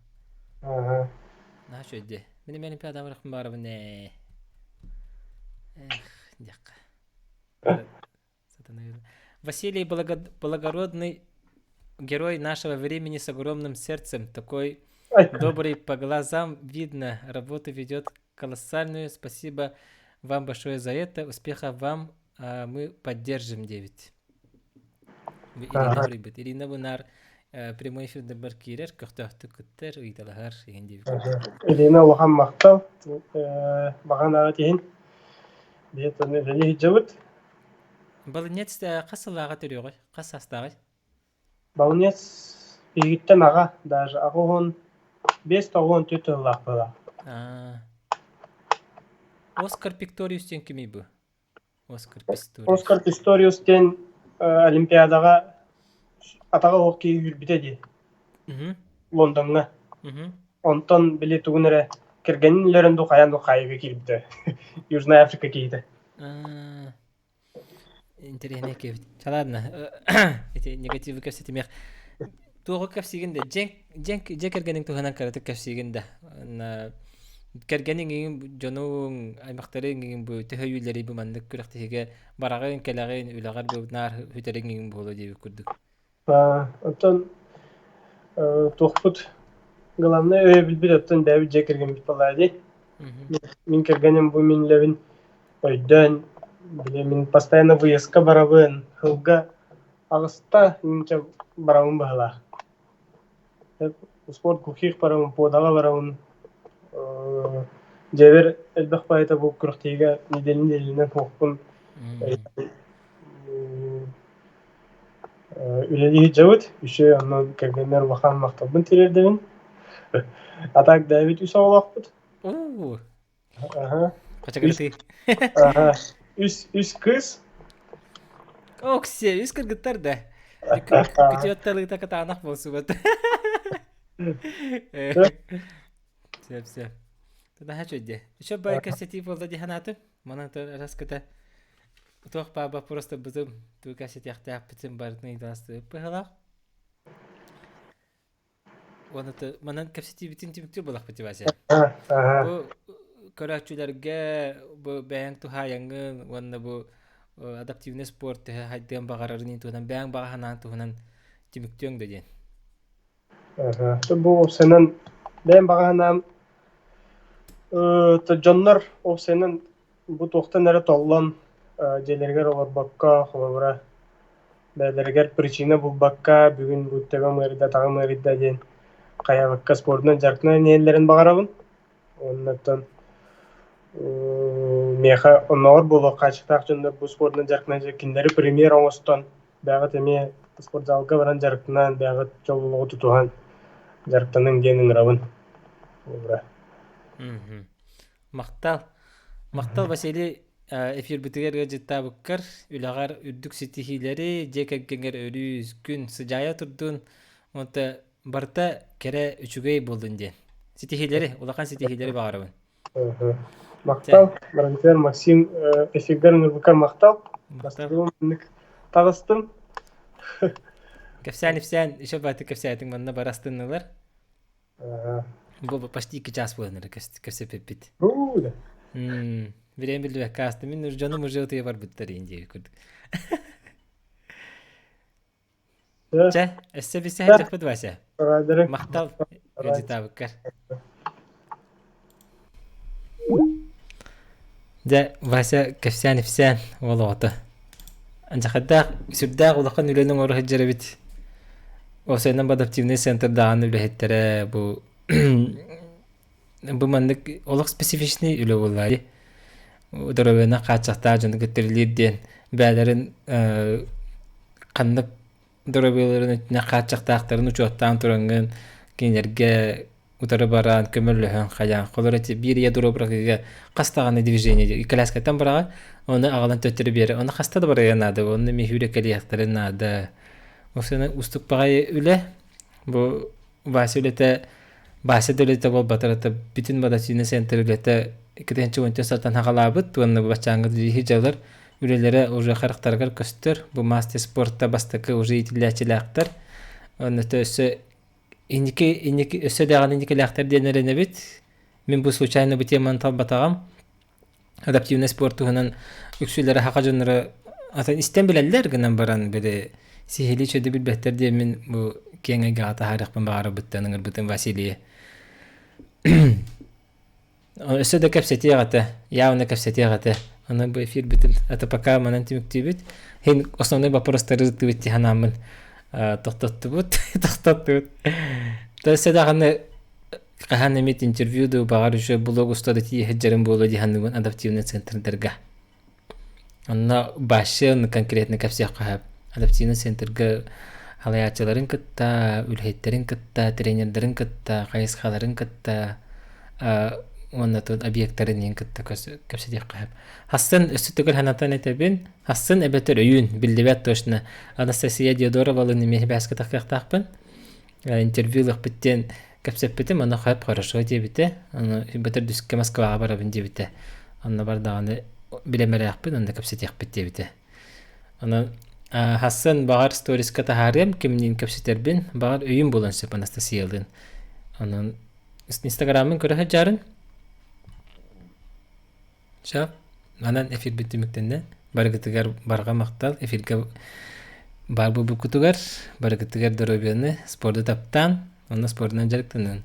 Аха. Наһаа үчүгэй дии. Мин эмиэ Олимпиадаҕа барыахпын баҕарабын ээ. Эх, диэххэ. Василий благородный герой нашего времени с огромным сердцем, такой добрый по глазам видно, работу ведет колоссальную. Спасибо вам большое за это. Успехов вам. Мы поддержим 9. Ирина суруйбут. Ирина бу наар прямой эфирдэрбэр киирэр, көхтөөхтүк кыттар, ыйыталаһар иһин диэбит курдук. Ирина улахан махтал. Баҕа иһин. Биһиэт үлэлии сылдьабыт. Балынец хас сыллааҕа төрүөҕүй? Хас саастааҕый? Балынец Биһигиттэн аҕа даже 85-94 сыллаах быһыылаах. Аа. Оскар Пикториус диэн кимий бу? Оскар Писториус. Оскар Писториус диэн Олимпиадаҕа атаҕа оһох киһи үүрбүтэ дии. Лондоҥҥа. Онтон били тугун эрэ кэргэнин өлөрөн дуу хайаан дуу хаайыыга киирбитэ. Южная Африка киһитэ. Интэриэһинэй киһи эбит. Чэ ладно, ити негативы кэпсэтимиэх. Туоҕу кэпсиигин да, дьиэ, дьиэ, дьиэ кэргэниҥ туһунан кыратык кэпсиигин да. Кэргэниҥ иҥин дьонуҥ, аймахтарыҥ иҥин бу төһө өйүүллэрий бу маннык күрэхтэһиигэ бараҕын, кэлэҕин, үлэҕэр бу наар сүтэриҥ иҥин буолуо диэбит курдук. Оттон туохпут главное өйөбүлбүт оттон бэйэбит дьиэ кэргэммит буоллаҕа дии. Мин кэргэним бу мин үлэбин өйдөөн, били мин постоянно выездка барабын, сылга аҕыста инчэ барабын быһыылаах. Спорт глухих барабын, подаҕа барабын. Дьиэбэр элбэх баайыта бу күрэхтэһиигэ нэдиэлэ-нэдиэлэнэн суохпун. Үлэлии сылдьабыт, үчүгэй онно кэргэммэр улахан махталбын тириэрдэбин. А так бэйэбит үс оҕолоохпут. Уу, Аха. Үс, хачыгырытыы. аха. Үс кыыс. Оксия, үс кыргыттар да. Күтүөт кытаанах буолсубат. Сөп, сөп. Наһаа үчүгэй. Үчүгэй бай кэпсэтии буолла дии санаатым. Манан раскыта туох баар боппуруостарбытын тугу кэпсэтиэхтээхпитин барытын ыйыталастыбыт быһыылаах. Уонна манан кэпсэтиибитин түмүктүүр буолахпыт Вася. Бу көрөөччүлэргэ бу бэйэҥ туһаайаҥҥын уонна бу адаптивный спорт төһө хайдыан баҕарарын туһунан бэйэҥ баҕа санааҥ туһунан түмүктүөҥ да диэн. Бу уопсайынан бэйэм баҕа санаам дьоннор уопсайынан бу туохтан эрэ толлон дьиэлэригэр олорбокко, холобура, бэйэлэригэр причина булбакка бүгүн бу төбөм ыарыйда, атаҕым ыарыйда диэн хайаабакка спордунан дьарыктанан иһэллэрин баҕарабын. Уонна оттон миэхэ оннооҕор буолуох хааччахтаах дьоннор бу спордунан дьарыктанан кинилэри пример оҥостон бэйэҕит эмиэ спортзалга баран дьарыктанан, бэйэҕит дьол олоҕу тутуһан дьарыктаныҥ диэн ыҥырабын. Ура. Махтал. Махтал, Василий, эфирбитигэр ыалдьыттаабыккар, үлэҕэр үрдүк ситиһиилэри, дьиэ кэргэҥҥэр өрүү күн сыдьаайа турдун, уонна барыта кэрэ үчүгэй буоллун диэн. Ситиһиилэри, улахан ситиһиилэри баҕарабын. Махтал, Барамтер Максим эфиргэр ыҥырбыккар махтал. Махтал. Маннык таҕыстым. Кэпсээн-ипсээн, еще бааты кэпсээтиҥ манна барастыннылар. Бу почти 2 час буолан эрэ кэпсэппиппит. Время билбэккэ ааста. Мин дьонум уже утуйа барбыттар иин диэби курдук. Чэ, өссө билсэ сылдьыахпыт Вася. Махтал ыалдьытаабыккар. Дьэ, Вася кэпсээн-ипсээн уол оҕото. Дьахардаах сүрдээх улахан үлэни оҥоро сылдьар эбит. Уопсайынан бу адаптивнай центр даҕаны үлэһиттэрэ бу бу маннык олох специфичный үлэ буоллаа дии. Доруобуйаны хааччахтаах дьону кытта үлэлиир диэн бэйэлэрин ханнык доруобуйаларын өттүнэн хааччахтаахтарын учуоттаан тураҥҥын кинилэргэ утары баран көмөлөһөн хайаан холор эти биир ийэ доруобуракыга хас даҕаны движение коляскаттан быраҕа оны аҕалан төттөрү биэрэ оны хаста да барыа наада онно миһүүрэ кэлиэхтэрин наада осына устук баҕайы үлэ бу Вася үлэтэ Вася да үлэтэ буолбатар это бүтүн Бодосина центр үлэтэ 2010 сылтан хаҕалаабыт уонна бу баччааҥҥы дьиһи дьалар үлэлэрэ уже харахтарыгар көстөр бу мастер спорта бастакы уже иитиллээччилээхтэр онно өссө инники инники өссө даҕаны инникилээхтэр диэн эрэнэбит мин бу случайно бу теманы талбатаҕым адаптивный спорт туһунан үксүлэрэ саха дьонноро атын истэн билэллэр гынан баран били сиһилии чөдү билбэттэр диэммин бу киэҥ эйгэҕэ таһаарыахпын баҕарабыттан ыҥырбытым Василийы Өссө да кэпсэтиэх этэ, явно кэпсэтиэх этэ. Аны бу эфирбитин это пока манан түмүктүүбүт. Хин основной вопростары ыытыбыт дии санааммын тохтоттубут. Тохтоттубут. Өссө даҕаны хаһан эмит интервью дуу баҕар еще блог устада тиийэ сылдьарым буолуо дии саныыбын адаптивный центрдарга. Онно башы конкретно кэпсиэххэ сөп. Адаптивный центрга Халайааччыларын кытта, үлэһиттэрин кытта, тренердэрин кытта, хайысхаларын кытта уонна тут объектарын иһин кытта кэпсэтиэххэ сөп. Хассын өссө төгүл санатан этэбин, хассын эбэтэр өйүүн, биллибэт точно. Анастасия Диодоровалыын эмиэ сибээскэ тахсыахтаахпын. Интервью ылыахпыт диэн кэпсэппитим, ону хөп хорошо диэбитэ. Ону эбэтэр дүскэ Москваҕа барабын диэбитэ. Онно бардаҕына билэмэрээхпин, онно кэпсэтиэхпит диэбитэ. Онон хассын баҕар сториска таһаарыам, кимниин кэпсэтэрбин, баҕар өйүм булан сөп Анастасиялыын. Онон Инстаграммын көрө сылдьарын. Сөп. Манан эфирбит түмүктэннэ. Барыгытыгар барҕа махтал. Эфиргэ баар буолбуккутугар, барыгытыгар доруобуйаны, спорду таптаан, онно спордунан дьарыктанын.